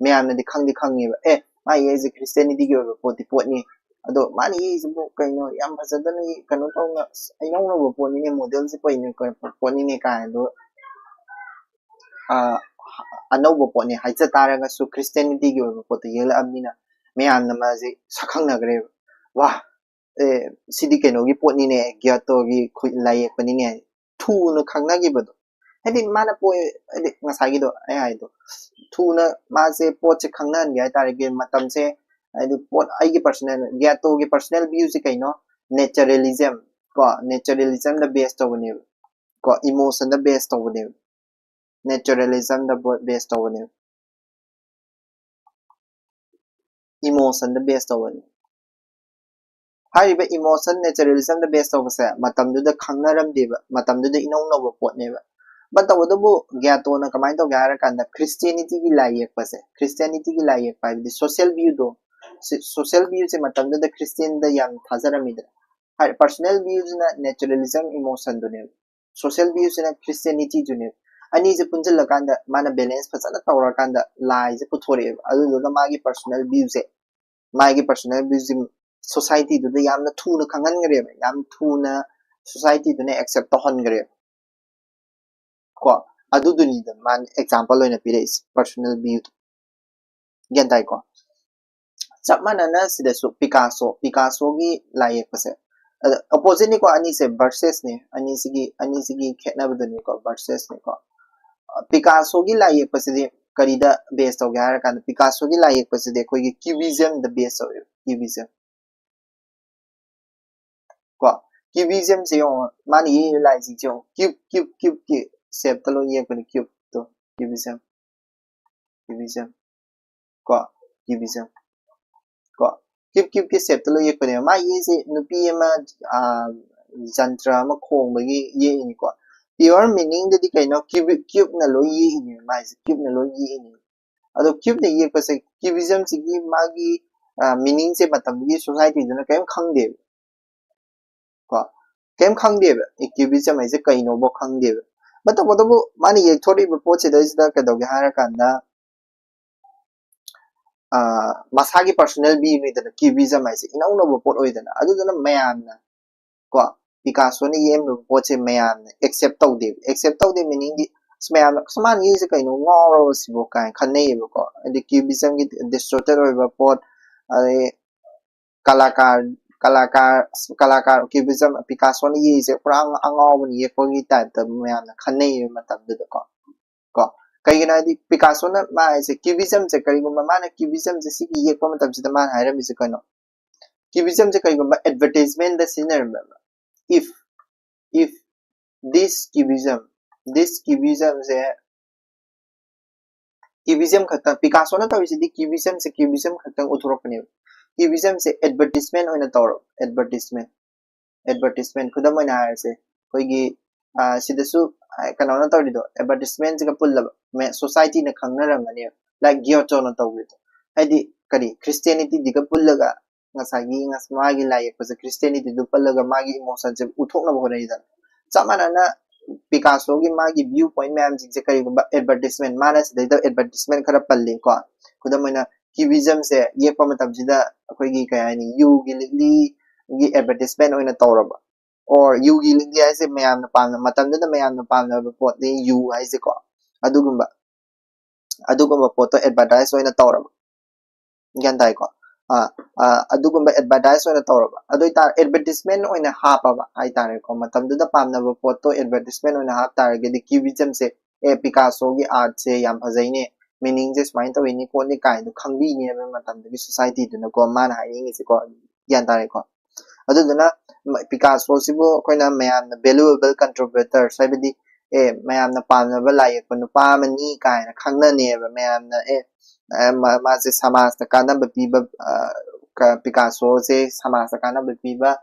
ꯃꯌꯥꯝꯅꯗꯤ ꯈꯪꯗꯤ ꯈꯪꯉꯦꯕ, "ꯑꯦ, ꯃꯥ ꯌꯦꯛꯏꯁꯦ ꯈ꯭ꯔꯤꯁꯇꯤꯌꯥꯅꯤꯇꯤꯒꯤ ꯑꯣꯏꯕ ꯄꯣꯠꯇꯤ ꯄꯣꯠꯅꯤ, ꯑꯗꯣ ꯃꯥꯅ ꯌꯦꯛꯏꯁꯤꯕꯨ ꯀꯩꯅꯣ, ꯌꯥꯝ ꯐꯖꯗꯅ ꯌꯦꯛ-, ꯀꯩꯅꯣ ꯇꯧꯅ, ꯑꯁ, ꯏꯅꯧ ꯅꯧꯕ ꯄꯣꯠꯅꯤꯅꯦ, ꯃꯣꯗꯦꯜꯁꯦ ꯀꯩꯅꯣ, ꯀꯩꯅꯣ ꯄꯣꯠꯅꯤꯅꯦ" ꯀꯥꯏꯅꯗꯣ, ꯑ, ꯑꯅꯧꯕ ꯄꯣꯠꯅꯤ ꯍꯥꯏꯖ ꯇꯥꯔꯒꯁꯨ ꯈ꯭ꯔꯤꯁꯇꯤꯌꯥꯅꯤꯇꯤꯒꯤ ꯑꯣꯏꯕ ꯄꯣꯠꯇꯣ ꯌꯦꯛꯂꯛꯑꯕꯅꯤꯅ ꯃꯌꯥꯝꯅ ꯃꯥꯁꯦ ꯁꯛꯈꯪꯅꯈ꯭ꯔꯦꯕ꯫ "ꯋꯥ, ꯑꯦ, ꯁꯤꯗꯤ ꯀꯩꯅꯣꯒꯤ ꯄꯣꯠꯅꯤꯅꯦ, ꯒꯤꯌꯥꯇꯣꯒꯤ ꯈꯨ-, ꯂꯥꯏ ꯌꯦꯛꯄꯅꯤꯅꯦ", ꯊꯨꯅ ꯈꯪꯅꯈꯤꯕꯗꯣ꯫ ꯍꯥꯏꯗꯤ ꯃꯥꯅ ꯄꯣꯛꯑꯦ, ꯍꯥꯏꯗꯤ ꯉꯁꯥꯏꯒꯤꯗꯣ ꯑꯩ ꯍꯥꯏꯗꯣ, ꯊꯨꯅ ꯃꯥꯁꯦ ꯄꯣꯠꯁꯦ ꯈꯪꯅꯍꯟꯒꯦ ꯍꯥꯏꯇꯥꯔꯒꯗꯤ ꯃꯇꯝꯁꯦ, ꯍꯥꯏꯗꯤ ꯄꯣꯠ, ꯑꯩꯒꯤ ꯄꯔꯁꯅꯦꯜ, ꯒꯤꯌꯥꯇꯣꯒꯤ ꯄꯔꯁꯅꯦꯜ ꯚ꯭ꯌꯨꯁꯦ ꯀꯩꯅꯣ? ꯅꯦꯆꯔꯦꯂꯤꯖꯝ, ꯀꯣ, ꯅꯦꯆꯔꯦꯂꯤꯖꯝꯗ ꯕꯦꯁ ꯇꯧꯕꯅꯦꯕ, ꯀꯣ, ꯏꯃꯣꯁꯟꯗ ꯕꯦꯁ ꯇꯧꯕꯅꯦꯕ, ꯅꯦꯆꯔꯦꯂꯤꯖꯝꯗ ꯕꯦꯁ ꯇꯧꯕꯅꯦꯕ꯫ ꯏꯃꯣꯁꯟꯗ ꯕꯦꯁ ꯇꯧꯕꯅꯤ꯫ ꯍꯥꯏꯔꯤꯕ ꯏꯃꯣꯁꯟ ꯅꯦꯆꯔꯦꯂꯤꯖꯝꯗ ꯕꯦꯁ ꯇꯧꯕꯁꯦ ꯃꯇꯝꯗꯨꯗ ꯈꯪꯅꯔꯝꯗꯦꯕ, ꯃꯇꯝꯗꯨꯗ ꯏꯅꯧ ꯅꯧꯕ ꯄꯣꯠꯅꯦꯕ꯫ ꯕꯠ ꯇꯧꯕꯇꯕꯨ ꯒ꯭ꯌꯥꯇꯣꯅ ꯀꯃꯥꯏꯅ ꯇꯧꯒꯦ ꯍꯥꯏꯔ ꯀꯥꯟꯗ ꯈ꯭ꯔꯤꯁꯇꯤꯌꯥꯅꯤꯇꯤꯒꯤ ꯂꯥꯏ ꯌꯦꯛꯄꯁꯦ, ꯈ꯭ꯔꯤꯁꯇꯤꯌꯥꯅꯤꯇꯤꯒꯤ ꯂꯥꯏ ꯌꯦꯛꯄ ꯍꯥꯏꯕꯗꯤ ꯁꯣꯁꯤꯌꯦꯜ ꯚ꯭ꯌꯨꯗꯣ, ꯁꯤ-, ꯁꯣꯁꯤꯌꯦꯜ ꯚ꯭ꯌꯨꯁꯦ ꯃꯇꯝꯗꯨꯗ ꯈ꯭ꯔꯤꯁꯇꯤꯌꯥꯟꯗ ꯌꯥꯝ ꯊꯥꯖꯔꯝꯃꯤꯗꯅ꯫ ꯍꯥꯏ, ꯄꯔꯁꯣꯅꯦꯜ ꯚ꯭ꯌꯨꯁꯤꯅ ꯅꯦꯆꯔꯦꯂꯤꯖꯝ ꯏꯃꯣꯁꯟꯗꯨꯅꯦꯕ, ꯁꯣꯁꯤꯌꯦꯜ ꯚ꯭ꯌꯨꯁꯤꯅ ꯈ꯭ꯔꯤꯁꯇꯤꯌꯥꯅꯤꯇꯤꯗꯨꯅꯦꯕ꯫ ꯑꯅꯤꯁꯦ ꯄꯨꯟꯁꯤꯜꯂꯀꯥꯟꯗ ꯃꯥꯅ ꯕꯦꯂꯦꯟꯁ ꯐꯖꯅ ꯇꯧꯔꯀꯥꯟꯗ ꯂꯥꯏꯁꯦ ꯄꯨꯊꯣꯔꯛꯑꯦꯕ꯫ ꯑꯗꯨꯗꯨꯒ ꯃꯥꯒꯤ ꯄꯔꯁꯣꯅꯦꯜ ꯚ꯭ꯌꯨꯁꯦ, ꯃꯥꯒꯤ ꯄꯔꯁꯣꯅꯦꯜ ꯚ꯭ꯌꯨꯁꯦ ꯁꯣꯁꯥꯏꯇꯤꯗꯨꯗ ꯌꯥꯝꯅ ꯊꯨꯅ ꯈꯪꯍꯟꯈ꯭ꯔꯦꯕ, ꯌꯥꯝ ꯊꯨꯅ ꯁꯣꯁꯥꯏꯇꯤꯗꯨꯅ ꯑꯦꯛꯁꯦꯞ ꯇꯧꯍꯟꯈ꯭ꯔꯦꯕ꯫ ꯀꯣ, ꯑꯗꯨꯗꯨꯅꯤꯗ ꯃꯥꯅ ꯑꯦꯛꯖꯥꯝꯄꯜ ꯑꯣꯏꯅ ꯄꯤꯔꯛꯏꯁꯦ, ꯄꯔꯁꯣꯅꯦꯜ ꯚ꯭ꯌꯨꯗꯣ꯫ ꯒ꯭ꯌꯥꯟ ꯇꯥꯏꯀꯣ? ꯆꯞ ꯃꯥꯟꯅꯅ ꯁꯤꯗꯁꯨ ꯄꯤꯀꯥꯁꯣ, ꯄꯤꯀꯥꯁꯣꯒꯤ ꯂꯥꯏ ꯌꯦꯛꯄꯁꯦ, ꯑꯗ ꯑꯣꯄꯣꯖꯤꯠꯅꯤꯀꯣ, ꯑꯅꯤꯁꯦ ꯚꯔꯁꯦꯁꯅꯤ, ꯑꯅꯤꯁꯤꯒꯤ, ꯑꯅꯤꯁꯤꯒꯤ ꯈꯦꯠꯅꯕꯗꯨꯅꯤꯀꯣ, ꯚꯔꯁꯦꯁꯅꯤꯀꯣ꯫ ꯄꯤꯀꯥꯁꯣꯒꯤ ꯂꯥꯏ ꯌꯦꯛꯄꯁꯤꯗꯤ ꯀꯔꯤꯗ ꯕꯦꯁ ꯇꯧꯒꯦ ꯍꯥꯏꯔ ꯀꯥꯟꯗ, ꯄꯤꯀꯥꯁꯣꯒꯤ ꯂꯥꯏ ꯌꯦꯛꯄꯁꯤꯗꯤ ꯑꯩꯈꯣꯏꯒꯤ ꯀ꯭ꯌꯨꯕꯤꯖꯝꯗ ꯕꯦꯁ ꯇꯧꯋꯦꯕ, ꯀ꯭ꯌꯨꯕꯤꯖꯝ꯫ ꯀꯣ, ꯀ꯭ꯌꯨꯕꯤꯖꯝꯁꯦ ꯌꯦꯡꯉꯣ, ꯃꯥꯅ ꯌꯦꯛꯏꯕ ꯂꯥꯏꯁꯤꯡꯁꯦ ꯌꯦꯡꯉꯣ, ꯀ꯭ꯌꯨꯕ, ꯀ꯭ꯌꯨꯕ, ꯀ꯭ꯌꯨꯕꯀꯤ ꯁꯦꯞꯇ ꯂꯣꯏ ꯌꯦꯛꯄꯅꯤ, ꯀ꯭ꯌꯨꯕꯇꯣ, ꯀ꯭ꯌꯨꯕꯤꯖꯝ, ꯀ꯭ꯌꯨꯕꯤꯖꯝ, ꯀꯣ, ꯀ꯭ꯌꯨꯕꯤꯖꯝ, ꯀꯣ, ꯀ꯭ꯌꯨꯕ, ꯀ꯭ꯌꯨꯕꯀꯤ ꯁꯦꯞꯇ ꯂꯣꯏ ꯌꯦꯛꯄꯅꯦꯕ꯫ ꯃꯥ ꯌꯦꯛꯏꯁꯦ ꯅꯨꯄꯤ ꯑꯃ, ꯑꯥ, ꯖꯟꯇ꯭ꯔ ꯑꯃ ꯈꯣꯡꯕꯒꯤ ꯌꯦꯛꯏꯅꯤꯀꯣ꯫ ꯄꯤꯌꯣꯔ ꯃꯤꯅꯤꯡꯗꯗꯤ ꯀꯩꯅꯣ? ꯀ꯭ꯌꯨꯕ, ꯀ꯭ꯌꯨꯕꯅ ꯂꯣꯏ ꯌꯦꯛꯏꯅꯦꯕ, ꯃꯥꯏꯁꯦ ꯀ꯭ꯌꯨꯕꯅ ꯂꯣꯏ ꯌꯦꯛꯏꯅꯦꯕ꯫ ꯑꯗꯣ ꯀ꯭ꯌꯨꯕꯅ ꯌꯦꯛꯄꯁꯦ, ꯀ꯭ꯌꯨꯕꯤꯖꯝꯁꯤꯒꯤ ꯃꯥꯒꯤ ꯃꯤꯅꯤꯡꯁꯦ ꯃꯇꯝꯗꯨꯒꯤ ꯁꯣꯁꯥꯏꯇꯤꯗꯨꯅ ꯀꯔꯤꯝ ꯈꯪꯗꯦꯕ꯫ ꯀꯣ, ꯀꯩꯝ ꯈꯪꯗꯦꯕ꯫ ꯑꯦ, ꯀ꯭ꯌꯨꯕꯤꯖꯝ ꯍꯥꯏꯁꯦ ꯀꯩꯅꯣꯕꯨ ꯈꯪꯗꯦꯕ꯫ ꯃꯇꯧ ꯃꯇꯧꯕꯨ ꯃꯥꯅ ꯌꯦꯛꯊꯣꯔꯛꯏꯕ ꯄꯣꯠꯁꯤꯗꯩꯁꯤꯗ ꯀꯩꯗꯧꯒꯦ ꯍꯥꯏꯔꯀꯥꯟꯗ, ꯃꯁꯥꯒꯤ ꯄꯔꯁꯣꯅꯦꯜ ꯚꯤꯌꯨꯅꯤꯗꯅ ꯀ꯭ꯌꯨꯕꯤꯖꯝ ꯍꯥꯏꯁꯦ, ꯏꯅꯧ ꯅꯧꯕ ꯄꯣꯠ ꯑꯣꯏꯗꯅ꯫ ꯑꯗꯨꯗꯨꯅ ꯃꯌꯥꯝꯅ, ꯀꯣ, ꯄꯤꯀꯥꯁꯣꯅ ꯌꯦꯛꯂꯤꯕ ꯄꯣꯠꯁꯦ ꯃꯌꯥꯝꯅ ꯑꯦꯛꯁꯦꯞ ꯇꯧꯗꯦꯕ꯫ ꯑꯦꯛꯁꯦꯞ ꯇꯧꯗꯦ ꯃꯤꯅꯤꯡꯗꯤ, "ꯑꯁ, ꯃꯌꯥꯝꯅ, ꯑꯁ, ꯃꯥꯅ ꯌꯦꯛꯏꯁꯦ ꯀꯩꯅꯣ, ꯉꯥꯎꯔꯕ ꯁꯤꯕꯣ?" ꯀꯥꯏꯅ ꯈꯟꯅꯩꯌꯦꯕꯀꯣ꯫ ꯍꯥꯏꯗꯤ ꯀ꯭ꯌꯨꯕꯤꯖꯝꯒꯤ ꯗꯤꯁꯇꯣꯔꯇꯦꯠ ꯑꯣꯏꯕ ꯄꯣꯠ, ꯑꯗꯩ ꯀꯂꯥꯀꯥꯔ, ꯀꯂꯥꯀꯥꯔ, ꯀꯂꯥꯀꯥꯔ, ꯀ꯭ꯌꯨꯕꯤꯖꯝ, ꯄꯤꯀꯥꯁꯣꯅ ꯌꯦꯛꯏꯁꯦ ꯄꯨꯔꯥ ꯑꯉꯥꯎꯕꯅꯤ ꯌꯦꯛꯄꯒꯤ ꯇꯥꯏꯞꯇ ꯃꯌꯥꯝꯅ ꯈꯟꯅꯩꯌꯦꯕ ꯃꯇꯝꯗꯨꯗꯀꯣ꯫ ꯀꯣ, ꯀꯩꯒꯤꯅꯣ ꯍꯥꯏꯗꯤ ꯄꯤꯀꯥꯁꯣꯅ ꯃꯥ ꯍꯥꯏꯁꯦ ꯀ꯭ꯌꯨꯕꯤꯖꯝꯁꯦ, ꯀꯔꯤꯒꯨꯝꯕ ꯃꯥꯅ ꯀ꯭ꯌꯨꯕꯤꯖꯝꯁꯦ ꯁꯤꯒꯤ ꯌꯦꯛꯄ ꯃꯇꯝꯁꯤꯗ ꯃꯥꯅ ꯍꯥꯏꯔꯝꯃꯤꯁꯦ ꯀꯩꯅꯣ? ꯀ꯭ꯌꯨꯕꯤꯖꯝꯁꯦ ꯀꯔꯤꯒꯨꯝꯕ ꯑꯦꯗꯚꯔꯇꯤꯁꯃꯦꯟꯗ ꯁꯤꯖꯤꯟꯅꯔꯝꯃꯦꯕ꯫ If, if this cubism, this ꯀ꯭ꯌꯨꯕꯤꯖꯝꯁꯦ, ꯀ꯭ꯌꯨꯕꯤꯖꯝ ꯈꯛꯇꯪ, ꯄꯤꯀꯥꯁꯣꯅ ꯇꯧꯔꯤꯁꯤꯗꯤ ꯀ꯭ꯌꯨꯕꯤꯖꯝꯁꯦ, ꯀ꯭ꯌꯨꯕꯤꯖꯝ ꯈꯛꯇꯪ ꯎꯠꯊꯣꯔꯛꯄꯅꯦꯕ꯫ ꯀ꯭ꯌꯨꯕꯤꯖꯝꯁꯦ ꯑꯦꯗꯚꯔꯇꯤꯁꯃꯦꯟ ꯑꯣꯏꯅ ꯇꯧꯔꯕ, ꯑꯦꯗꯚꯔꯇꯤꯁꯃꯦꯟ, ꯑꯦꯗꯚꯔꯇꯤꯁꯃꯦꯟ꯫ ꯈꯨꯗꯝ ꯑꯣꯏꯅ ꯍꯥꯏꯔꯁꯦ, ꯑꯩꯈꯣꯏꯒꯤ, ꯑ, ꯁꯤꯗꯁꯨ, ꯑ, ꯀꯩꯅꯣꯅ ꯇꯧꯔꯤꯗꯣ, ꯑꯦꯗꯚꯔꯇꯤꯁꯃꯦꯟꯁꯤꯒ ꯄꯨꯜꯂꯕ, ꯃꯦ-, ꯁꯣꯁꯥꯏꯇꯤꯅ ꯈꯪꯅꯔꯝꯒꯅꯦꯕ, ꯂꯥꯏꯛ ꯒꯤꯌꯣꯇꯣꯅ ꯇꯧꯕꯗꯣ꯫ ꯍꯥꯏꯗꯤ ꯀꯔꯤ, ꯈ꯭ꯔꯤꯁꯇꯤꯌꯥꯅꯤꯇꯤꯗꯨꯒ ꯄꯨꯜꯂꯒ ꯉꯁꯥꯏꯒꯤ ꯉꯁ-, ꯃꯥꯒꯤ ꯂꯥꯏ ꯌꯦꯛꯄꯁꯦ ꯈ꯭ꯔꯤꯁꯇꯤꯌꯥꯅꯤꯇꯤꯗꯨ ꯄꯜꯂꯒ ꯃꯥꯒꯤ ꯏꯃꯣꯁꯟꯁꯦ ꯎꯠꯊꯣꯛꯅꯕ ꯍꯣꯠꯅꯩꯗꯅ꯫ ꯆꯞ ꯃꯥꯟꯅꯅ ꯄꯤꯀꯥꯁꯣꯒꯤ ꯃꯥꯒꯤ ꯚ꯭ꯌꯨ ꯄꯣꯏꯟ ꯃꯌꯥꯝꯁꯤꯡꯁꯦ ꯀꯔꯤꯒꯨꯝꯕ ꯑꯦꯗꯚꯔꯇꯤꯁꯃꯦꯟ, ꯃꯥꯅ ꯁꯤꯗꯩꯗ ꯑꯦꯗꯚꯔꯇꯤꯁꯃꯦꯟ ꯈꯔ ꯄꯜꯂꯤꯀꯣ꯫ ꯈꯨꯗꯝ ꯑꯣꯏꯅ ꯀ꯭ꯌꯨꯕꯤꯖꯝꯁꯦ ꯌꯦꯛꯄ ꯃꯇꯝꯁꯤꯗ ꯑꯩꯈꯣꯏꯒꯤ ꯀꯩ ꯍꯥꯏꯅꯤ, ꯌꯨꯒꯤ ꯂꯤꯛꯂꯤꯒꯤ ꯑꯦꯗꯚꯔꯇꯤꯁꯃꯦꯟ ꯑꯣꯏꯅ ꯇꯧꯔꯕ, ꯑꯣꯔ ꯌꯨꯒꯤ ꯂꯤꯛꯂꯤ ꯍꯥꯏꯁꯦ ꯃꯌꯥꯝꯅ ꯄꯥꯝꯅ, ꯃꯇꯝꯗꯨꯗ ꯃꯌꯥꯝꯅ ꯄꯥꯝꯅꯕ ꯄꯣꯠꯅꯤ ꯌꯨ ꯍꯥꯏꯁꯦꯀꯣ꯫ ꯑꯗꯨꯒꯨꯝꯕ, ꯑꯗꯨꯒꯨꯝꯕ ꯄꯣꯠꯇꯣ ꯑꯦꯗꯚꯔꯇꯥꯏꯁ ꯑꯣꯏꯅ ꯇꯧꯔꯕ꯫ ꯒ꯭ꯌꯥꯟ ꯇꯥꯏꯀꯣ? ꯑꯥ, ꯑꯥ, ꯑꯗꯨꯒꯨꯝꯕ ꯑꯦꯗꯚꯔꯇꯥꯏꯁ ꯑꯣꯏꯅ ꯇꯧꯔꯕ꯫ ꯑꯗꯨ ꯑꯣꯏꯇꯥꯔ-, ꯑꯦꯗꯚꯔꯇꯤꯁꯃꯦꯟ ꯑꯣꯏꯅ ꯍꯥꯞꯄꯕ ꯍꯥꯏꯇꯥꯔꯦꯀꯣ꯫ ꯃꯇꯝꯗꯨꯗ ꯄꯥꯝꯅꯕ ꯄꯣꯠꯇꯣ ꯑꯦꯗꯚꯔꯇꯤꯁꯃꯦꯟ ꯑꯣꯏꯅ ꯍꯥꯞ ꯇꯥꯔꯒꯗꯤ ꯀ꯭ꯌꯨꯕꯤꯖꯝꯁꯦ, "ꯑꯦ, ꯄꯤꯀꯥꯁꯣꯒꯤ ꯑꯥꯔꯠꯁꯦ ꯌꯥꯝ ꯐꯖꯩꯅꯦ, ꯃꯤꯅꯤꯡꯁꯦ ꯁꯨꯃꯥꯏꯅ ꯇꯧꯋꯤꯅꯦ ꯈꯣꯠꯅꯤ" ꯀꯥꯏꯅ ꯈꯪꯕꯤꯅꯦꯕ ꯃꯇꯝꯗꯨꯒꯤ ꯁꯣꯁꯥꯏꯇꯤꯗꯨꯅꯀꯣ, ꯃꯥꯅ ꯍꯥꯏꯅꯤꯡꯉꯤꯁꯦꯀꯣ꯫ ꯒ꯭ꯌꯥꯟ ꯇꯥꯔꯦꯀꯣ? ꯑꯗꯨꯗꯨꯅ ꯃ-, ꯄꯤꯀꯥꯁꯣꯁꯤꯕꯨ ꯑꯩꯈꯣꯏꯅ ꯃꯌꯥꯝꯅ valuable contributors, ꯍꯥꯏꯕꯗꯤ, ꯑꯦ, ꯃꯌꯥꯝꯅ ꯄꯥꯝꯅꯕ ꯂꯥꯏ ꯌꯦꯛꯄ ꯅꯨꯄꯥ ꯑꯃꯅꯤ ꯀꯥꯏꯅ ꯈꯪꯅꯅꯦꯕ ꯃꯌꯥꯝꯅ꯫ ꯑꯦ, ꯑ, ꯃ-, ꯃꯥꯁꯦ ꯁꯃꯥꯖꯇ ꯀꯥꯟꯅꯕ ꯄꯤꯕ, ꯑ, ꯀ-, ꯄꯤꯀꯥꯁꯣꯁꯦ ꯁꯃꯥꯖꯇ ꯀꯥꯟꯅꯕ ꯄꯤꯕ,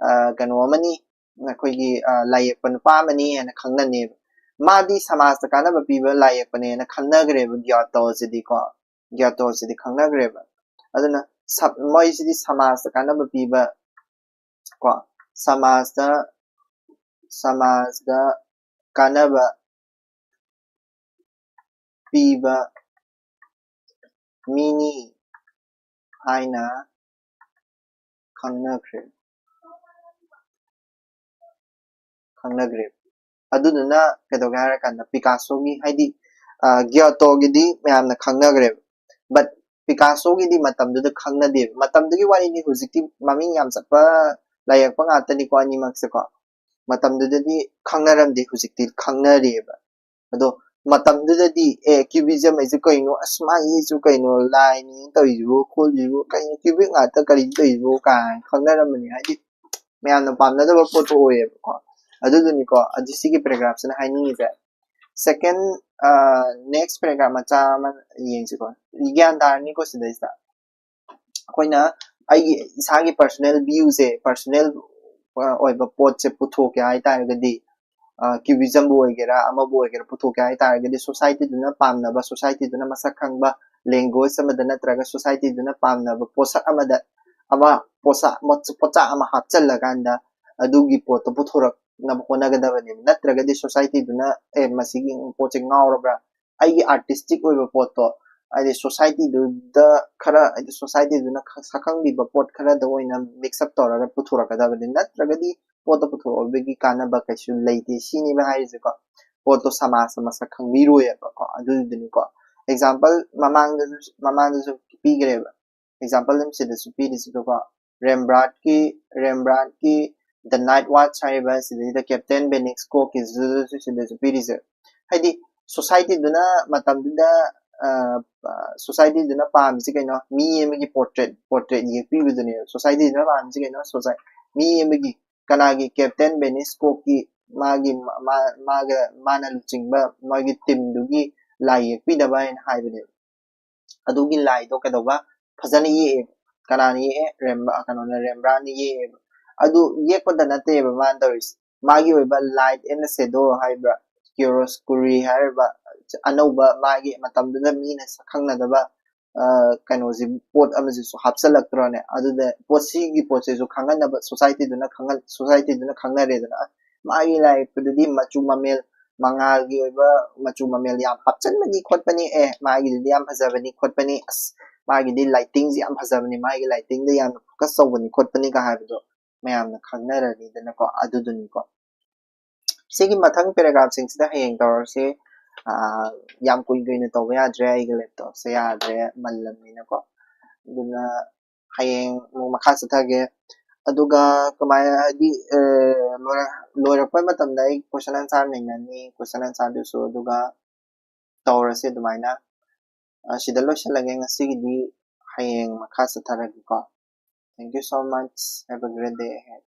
ꯑ, ꯀꯩꯅꯣ ꯑꯃꯅꯤ, ꯑꯩꯈꯣꯏꯒꯤ, ꯑ, ꯂꯥꯏ ꯌꯦꯛꯄ ꯅꯨꯄꯥ ꯑꯃꯅꯤ ꯍꯥꯏꯅ ꯈꯪꯅꯅꯦꯕ꯫ ꯃꯥꯗꯤ ꯁꯃꯥꯖꯇ ꯀꯥꯟꯅꯕ ꯄꯤꯕ ꯂꯥꯏ ꯌꯦꯛꯄꯅꯦꯅ ꯈꯪꯅꯈ꯭ꯔꯦꯕ ꯒ꯭ꯌꯥꯇꯣꯁꯤꯗꯤꯀꯣ꯫ ꯒ꯭ꯌꯥꯇꯣꯁꯤꯗꯤ ꯈꯪꯅꯈ꯭ꯔꯦꯕ꯫ ꯑꯗꯨꯅ ꯁ- ꯃꯣꯏꯁꯤꯗꯤ ꯁꯃꯥꯖꯇ ꯀꯥꯟꯅꯕ ꯄꯤꯕ ꯀꯣ, ꯁꯃꯥꯖꯇ ꯁꯃꯥꯖꯇ ꯀꯥꯟꯅꯕ ꯄꯤꯕ ꯃꯤꯅꯤ ꯍꯥꯏꯅ ꯈꯪꯅꯈ꯭ꯔꯦ ꯈꯪꯅꯈ꯭ꯔꯦ꯫ ꯑꯗꯨꯗꯨꯅ ꯀꯩꯗꯧꯒꯦ ꯍꯥꯏꯔꯀꯥꯟꯗ ꯄꯤꯀꯥꯁꯣꯒꯤ, ꯍꯥꯏꯗꯤ ꯒꯤꯌꯣꯇꯣꯒꯤꯗꯤ ꯃꯌꯥꯝꯅ ꯈꯪꯅꯈ꯭ꯔꯦꯕ, ꯕꯠ ꯄꯤꯀꯥꯁꯣꯒꯤꯗꯤ ꯃꯇꯝꯗꯨꯗ ꯈꯪꯅꯗꯦꯕ꯫ ꯃꯇꯝꯗꯨꯒꯤ ꯋꯥꯔꯤꯅꯤ, ꯍꯧꯖꯤꯛꯇꯤ ꯃꯃꯤꯡ ꯌꯥꯝ ꯆꯠꯄ ꯂꯥꯏ ꯌꯦꯛꯄ ꯉꯥꯛꯇꯅꯤꯀꯣ ꯑꯅꯤꯃꯛꯁꯦꯀꯣ꯫ ꯃꯇꯝꯗꯨꯗꯗꯤ ꯈꯪꯅꯔꯝꯗꯦ, ꯍꯧꯖꯤꯛꯇꯤ ꯈꯪꯅꯔꯦꯕ꯫ ꯑꯗꯣ ꯃꯇꯝꯗꯨꯗꯗꯤ ꯑꯦ ꯀ꯭ꯌꯨꯕꯤꯖꯝ ꯍꯥꯏꯁꯦ ꯀꯩꯅꯣ, ꯑꯁ ꯃꯥ ꯌꯦꯛꯏꯁꯨ ꯀꯩꯅꯣ, ꯂꯥꯏꯅꯤ ꯇꯧꯔꯤꯁꯤꯕꯨ ꯈꯣꯠꯂꯤꯁꯤꯕꯨ, ꯀꯩꯅꯣ ꯀ꯭ꯌꯨꯕꯤꯛ ꯉꯥꯛꯇ ꯀꯔꯤ ꯇꯧꯔꯤꯁꯤꯕꯨ ꯀꯥꯏꯅ ꯈꯪꯅꯔꯝꯕꯅꯤ꯫ ꯍꯥꯏꯗꯤ ꯃꯌꯥꯝꯅ ꯄꯥꯝꯅꯗꯕ ꯄꯣꯠꯇꯣ ꯑꯣꯏꯌꯦꯕꯀꯣ꯫ ꯑꯗꯨꯗꯨꯅꯤꯀꯣ ꯑꯗꯨ ꯁꯤꯒꯤ ꯄꯦꯔꯥꯒ꯭ꯔꯥꯐꯁꯤꯅ ꯍꯥꯏꯅꯤꯡꯉꯤꯁꯦ꯫ ꯁꯦꯀꯦꯟ, ꯅꯦꯛꯁ ꯄꯦꯔꯥꯒ꯭ꯔꯥꯐ ꯃꯆꯥ ꯑꯃ ꯌꯦꯡꯁꯤꯀꯣ꯫ ꯒ꯭ꯌꯥꯟ ꯇꯥꯔꯅꯤꯀꯣ ꯁꯤꯗꯩꯁꯤꯗ꯫ ꯑꯩꯈꯣꯏꯅ ꯑꯩꯒꯤ ꯏꯁꯥꯒꯤ ꯄꯔꯁꯣꯅꯦꯜ ꯚ꯭ꯌꯨꯁꯦ, ꯄꯔꯁꯣꯅꯦꯜ ꯑꯣꯏꯕ ꯄꯣꯠꯁꯦ ꯄꯨꯊꯣꯛꯀꯦ ꯍꯥꯏꯇꯥꯔꯒꯗꯤ, ꯀ꯭ꯌꯨꯕꯤꯖꯝꯕꯨ ꯑꯣꯏꯒꯦꯔꯥ ꯑꯃꯕꯨ ꯑꯣꯏꯒꯦꯔꯥ ꯄꯨꯊꯣꯛꯀꯦ ꯍꯥꯏꯇꯥꯔꯒꯗꯤ, ꯁꯣꯁꯥꯏꯇꯤꯗꯨꯅ ꯄꯥꯝꯅꯕ, ꯁꯣꯁꯥꯏꯇꯤꯗꯨꯅ ꯃꯁꯛ ꯈꯪꯕ, ꯂꯦꯡꯒ꯭ꯋꯦꯖ ꯑꯃꯗ ꯅꯠꯇ꯭ꯔꯒ ꯁꯣꯁꯥꯏꯇꯤꯗꯨꯅ ꯄꯥꯝꯅꯕ ꯄꯣꯠꯁꯛ ꯑꯃꯗ ꯑꯃ ꯄꯣꯠꯁꯛ ꯄꯣꯠꯆꯥꯛ ꯑꯃ ꯍꯥꯞꯆꯜꯂꯀꯥꯟꯗ ꯑꯗꯨꯒꯤ ꯄꯣꯠꯇꯣ ꯄꯨꯊꯣꯔꯛꯅꯕ ꯍꯣꯠꯅꯒꯗꯕꯅꯦꯕ꯫ ꯅꯠꯇ꯭ꯔꯒꯗꯤ ꯁꯣꯁꯥꯏꯇꯤꯗꯨꯅ ꯑꯦ ꯃꯁꯤꯒꯤ ꯄꯣꯠꯁꯦ ꯉꯥꯎꯔꯕ꯭ꯔꯥ, ꯑꯩꯒꯤ ꯑꯥꯔꯇꯤꯁꯇꯤꯛ ꯑꯣꯏꯕ ꯄꯣꯠꯇꯣ ꯍꯥꯏꯗꯤ ꯁꯣꯁꯥꯏꯇꯤꯗꯨꯗ ꯈꯔ, ꯍꯥꯏꯗꯤ ꯁꯣꯁꯥꯏꯇꯤꯗꯨꯅ ꯈ- ꯁꯛꯈꯪꯕꯤꯕ ꯄꯣꯠ ꯈꯔꯗ ꯑꯣꯏꯅ ꯃꯤꯛꯁ ꯑꯞ ꯇꯧꯔꯒ ꯄꯨꯊꯣꯔꯛꯀꯗꯕꯅꯤ꯫ ꯅꯠꯇ꯭ꯔꯒꯗꯤ ꯄꯣꯠꯇꯣ ꯄꯨꯊꯣꯔꯛꯄꯒꯤ ꯀꯥꯟꯅꯕ ꯀꯩꯁꯨ ꯂꯩꯇꯦ ꯁꯤꯅꯦꯕ ꯍꯥꯏꯔꯤꯁꯦꯀꯣ꯫ ꯄꯣꯠꯇꯣ ꯁꯃꯥꯖꯇ ꯃꯁꯛ ꯈꯪꯕꯤꯔꯣꯏꯕꯀꯣ꯫ ꯑꯗꯨꯗꯨꯅꯤꯀꯣ ꯑꯦꯛꯖꯥꯝꯄꯜ ꯃꯃꯥꯡꯗꯁꯨ ꯃꯃꯥꯡꯗꯁꯨ ꯄꯤꯈ꯭ꯔꯦꯕ꯫ ꯑꯦꯛꯖꯥꯝꯄꯜ ꯑꯃ ꯁꯤꯗꯁꯨ ꯄꯤꯔꯤꯁꯤꯗꯀꯣ, ꯔꯦꯝꯕ꯭ꯔꯥꯠꯀꯤ ꯔꯦꯝꯕ꯭ꯔꯥꯠꯀꯤ ꯗ ꯅꯥꯏꯠ ꯋꯥꯠꯆ ꯍꯥꯏꯔꯤꯕ ꯁꯤꯗꯩꯗ ꯀꯦꯞꯇꯦꯟ ꯕꯦꯅꯤꯛꯁꯀꯣꯛꯀꯤꯁꯤꯗꯁꯨ ꯁꯤꯗꯁꯨ ꯄꯤꯔꯤꯁꯦ꯫ ꯍꯥꯏꯗꯤ ꯁꯣꯁꯥꯏꯇꯤꯗꯨꯅ ꯃꯇꯝꯗꯨꯗ ꯁꯣꯁꯥꯏꯇꯤꯗꯨꯅ ꯄꯥꯝꯃꯤꯁꯤ ꯀꯩꯅꯣ, ꯃꯤ ꯑꯃꯒꯤ ꯄꯣꯔꯇ꯭ꯔꯦꯠ ꯄꯣꯔꯇ꯭ꯔꯦꯠ ꯌꯦꯛꯄꯤꯕꯗꯨꯅꯦꯕ꯫ ꯁꯣꯁꯥꯏꯇꯤꯗꯨꯅ ꯄꯥꯝꯃꯤꯁꯤ ꯀꯩꯅꯣ, ꯁꯣꯁꯥꯏ ꯃꯤ ꯑꯃꯒꯤ, ꯀꯅꯥꯒꯤ, ꯀꯦꯞꯇꯦꯟ ꯕꯦꯅꯤꯛꯁꯀꯣꯛꯀꯤ, ꯃꯥꯒꯤ ꯃꯥ- ꯃꯥꯒ ꯃꯥꯅ ꯂꯨꯆꯤꯡꯕ ꯃꯥꯒꯤ ꯇꯤꯝꯗꯨꯒꯤ ꯂꯥꯏ ꯌꯦꯛꯄꯤꯅꯕ ꯍꯥꯏꯅ ꯍꯥꯏꯕꯅꯦꯕ꯫ ꯑꯗꯨꯒꯤ ꯂꯥꯏꯗꯣ ꯀꯩꯗꯧꯕ, ꯐꯖꯅ ꯌꯦꯛꯑꯦꯕ꯫ ꯀꯅꯥꯅ ꯌꯦꯛꯑꯦ? ꯔꯦꯝꯕ ꯀꯩꯅꯣꯅ ꯔꯦꯝꯕ꯭ꯔꯥꯟꯅ ꯌꯦꯛꯑꯦꯕ꯫ ꯑꯗꯨ ꯌꯦꯛꯄꯗ ꯅꯠꯇꯦꯕ ꯃꯥꯅ ꯇꯧꯔꯤꯁꯦ, ꯃꯥꯒꯤ ꯑꯣꯏꯕ ꯂꯥꯏꯠ ꯑꯦꯟ ꯁꯦꯗꯣ ꯍꯥꯏꯕ꯭ꯔꯥ, ꯀꯤꯌꯣꯁꯤꯀꯨꯔꯤ ꯍꯥꯏꯔꯤꯕ ꯑꯅꯧꯕ ꯃꯥꯒꯤ ꯃꯇꯝꯗꯨꯗ ꯃꯤꯅ ꯁꯛ ꯈꯪꯅꯗꯕ ꯀꯩꯅꯣꯁꯤ, ꯄꯣꯠ ꯑꯃꯁꯤꯁꯨ ꯍꯥꯞꯆꯤꯜꯂꯛꯇ꯭ꯔꯣꯅꯦ? ꯑꯗꯨꯗ ꯄꯣꯠꯁꯤꯒꯤ ꯄꯣꯠꯁꯤꯁꯨ ꯈꯪꯍꯟꯅꯕ ꯁꯣꯁꯥꯏꯇꯤꯗꯨꯅ ꯈꯪꯍꯟ ꯁꯣꯁꯥꯏꯇꯤꯗꯨꯅ ꯈꯪꯅꯔꯦꯗꯅ꯫ ꯃꯥꯒꯤ ꯂꯥꯏ ꯌꯦꯛꯄꯗꯨꯗꯤ ꯃꯆꯨ ꯃꯃꯦꯜ, ꯃꯉꯥꯜꯒꯤ ꯑꯣꯏꯕ ꯃꯆꯨ ꯃꯃꯦꯜ ꯌꯥꯝ ꯍꯥꯞꯆꯤꯟꯕꯅꯤ ꯈꯣꯠꯄꯅꯤ, ꯑꯦ ꯃꯥꯒꯤꯗꯨꯗꯤ ꯌꯥꯝ ꯐꯖꯕꯅꯤ ꯈꯣꯠꯄꯅꯤ, ꯑꯁ ꯃꯥꯒꯤꯗꯤ ꯂꯥꯏꯇꯤꯡꯁꯤ ꯌꯥꯝ ꯐꯖꯕꯅꯤ, ꯃꯥꯒꯤ ꯂꯥꯏꯇꯤꯡꯗ ꯌꯥꯝꯅ ꯐꯣꯀꯁ ꯇꯧꯕꯅꯤ ꯈꯣꯠꯄꯅꯤꯒ ꯍꯥꯏꯕꯗꯣ ꯃꯌꯥꯝꯅ ꯈꯪꯅꯔꯅꯤꯗꯅꯀꯣ꯫ ꯑꯗꯨꯗꯨꯅꯤꯀꯣ꯫ ꯁꯤꯒꯤ ꯃꯊꯪ ꯄꯦꯔꯥꯒ꯭ꯔꯥꯐꯁꯤꯡꯁꯤꯗ ꯍꯌꯦꯡ ꯇꯧꯔꯁꯤ꯫ ꯌꯥꯝ ꯀꯨꯏ ꯀꯨꯏꯅ ꯇꯧꯕ ꯌꯥꯗ꯭ꯔꯦ, ꯑꯩꯒꯤ ꯂꯦꯞꯇꯣꯞꯁꯦ ꯌꯥꯗ꯭ꯔꯦ, ꯃꯜꯂꯝꯅꯤꯅꯀꯣ꯫ ꯑꯗꯨꯅ ꯍꯌꯦꯡ ꯑꯃꯨꯛ ꯃꯈꯥ ꯆꯠꯊꯒꯦ꯫ ꯑꯗꯨꯒ ꯀꯃꯥꯏꯅ, ꯍꯥꯏꯗꯤ, ꯂꯣꯏꯔꯛꯄ ꯃꯇꯝꯗ ꯑꯩ ꯀꯣꯏꯁꯟ ꯑꯟꯁꯥꯔ ꯅꯩꯅꯅꯤ, ꯀꯣꯏꯁꯟ ꯑꯟꯁꯥꯔꯗꯨꯁꯨ ꯑꯗꯨꯒ ꯇꯧꯔꯁꯤ ꯑꯗꯨꯃꯥꯏꯅ꯫ ꯁꯤꯗ ꯂꯣꯏꯁꯤꯜꯂꯒꯦ ꯉꯁꯤꯒꯤꯗꯤ, ꯍꯌꯦꯡ ꯃꯈꯥ ꯆꯠꯊꯔꯒꯦꯀꯣ꯫ Thank you so much. Have a great day ahead.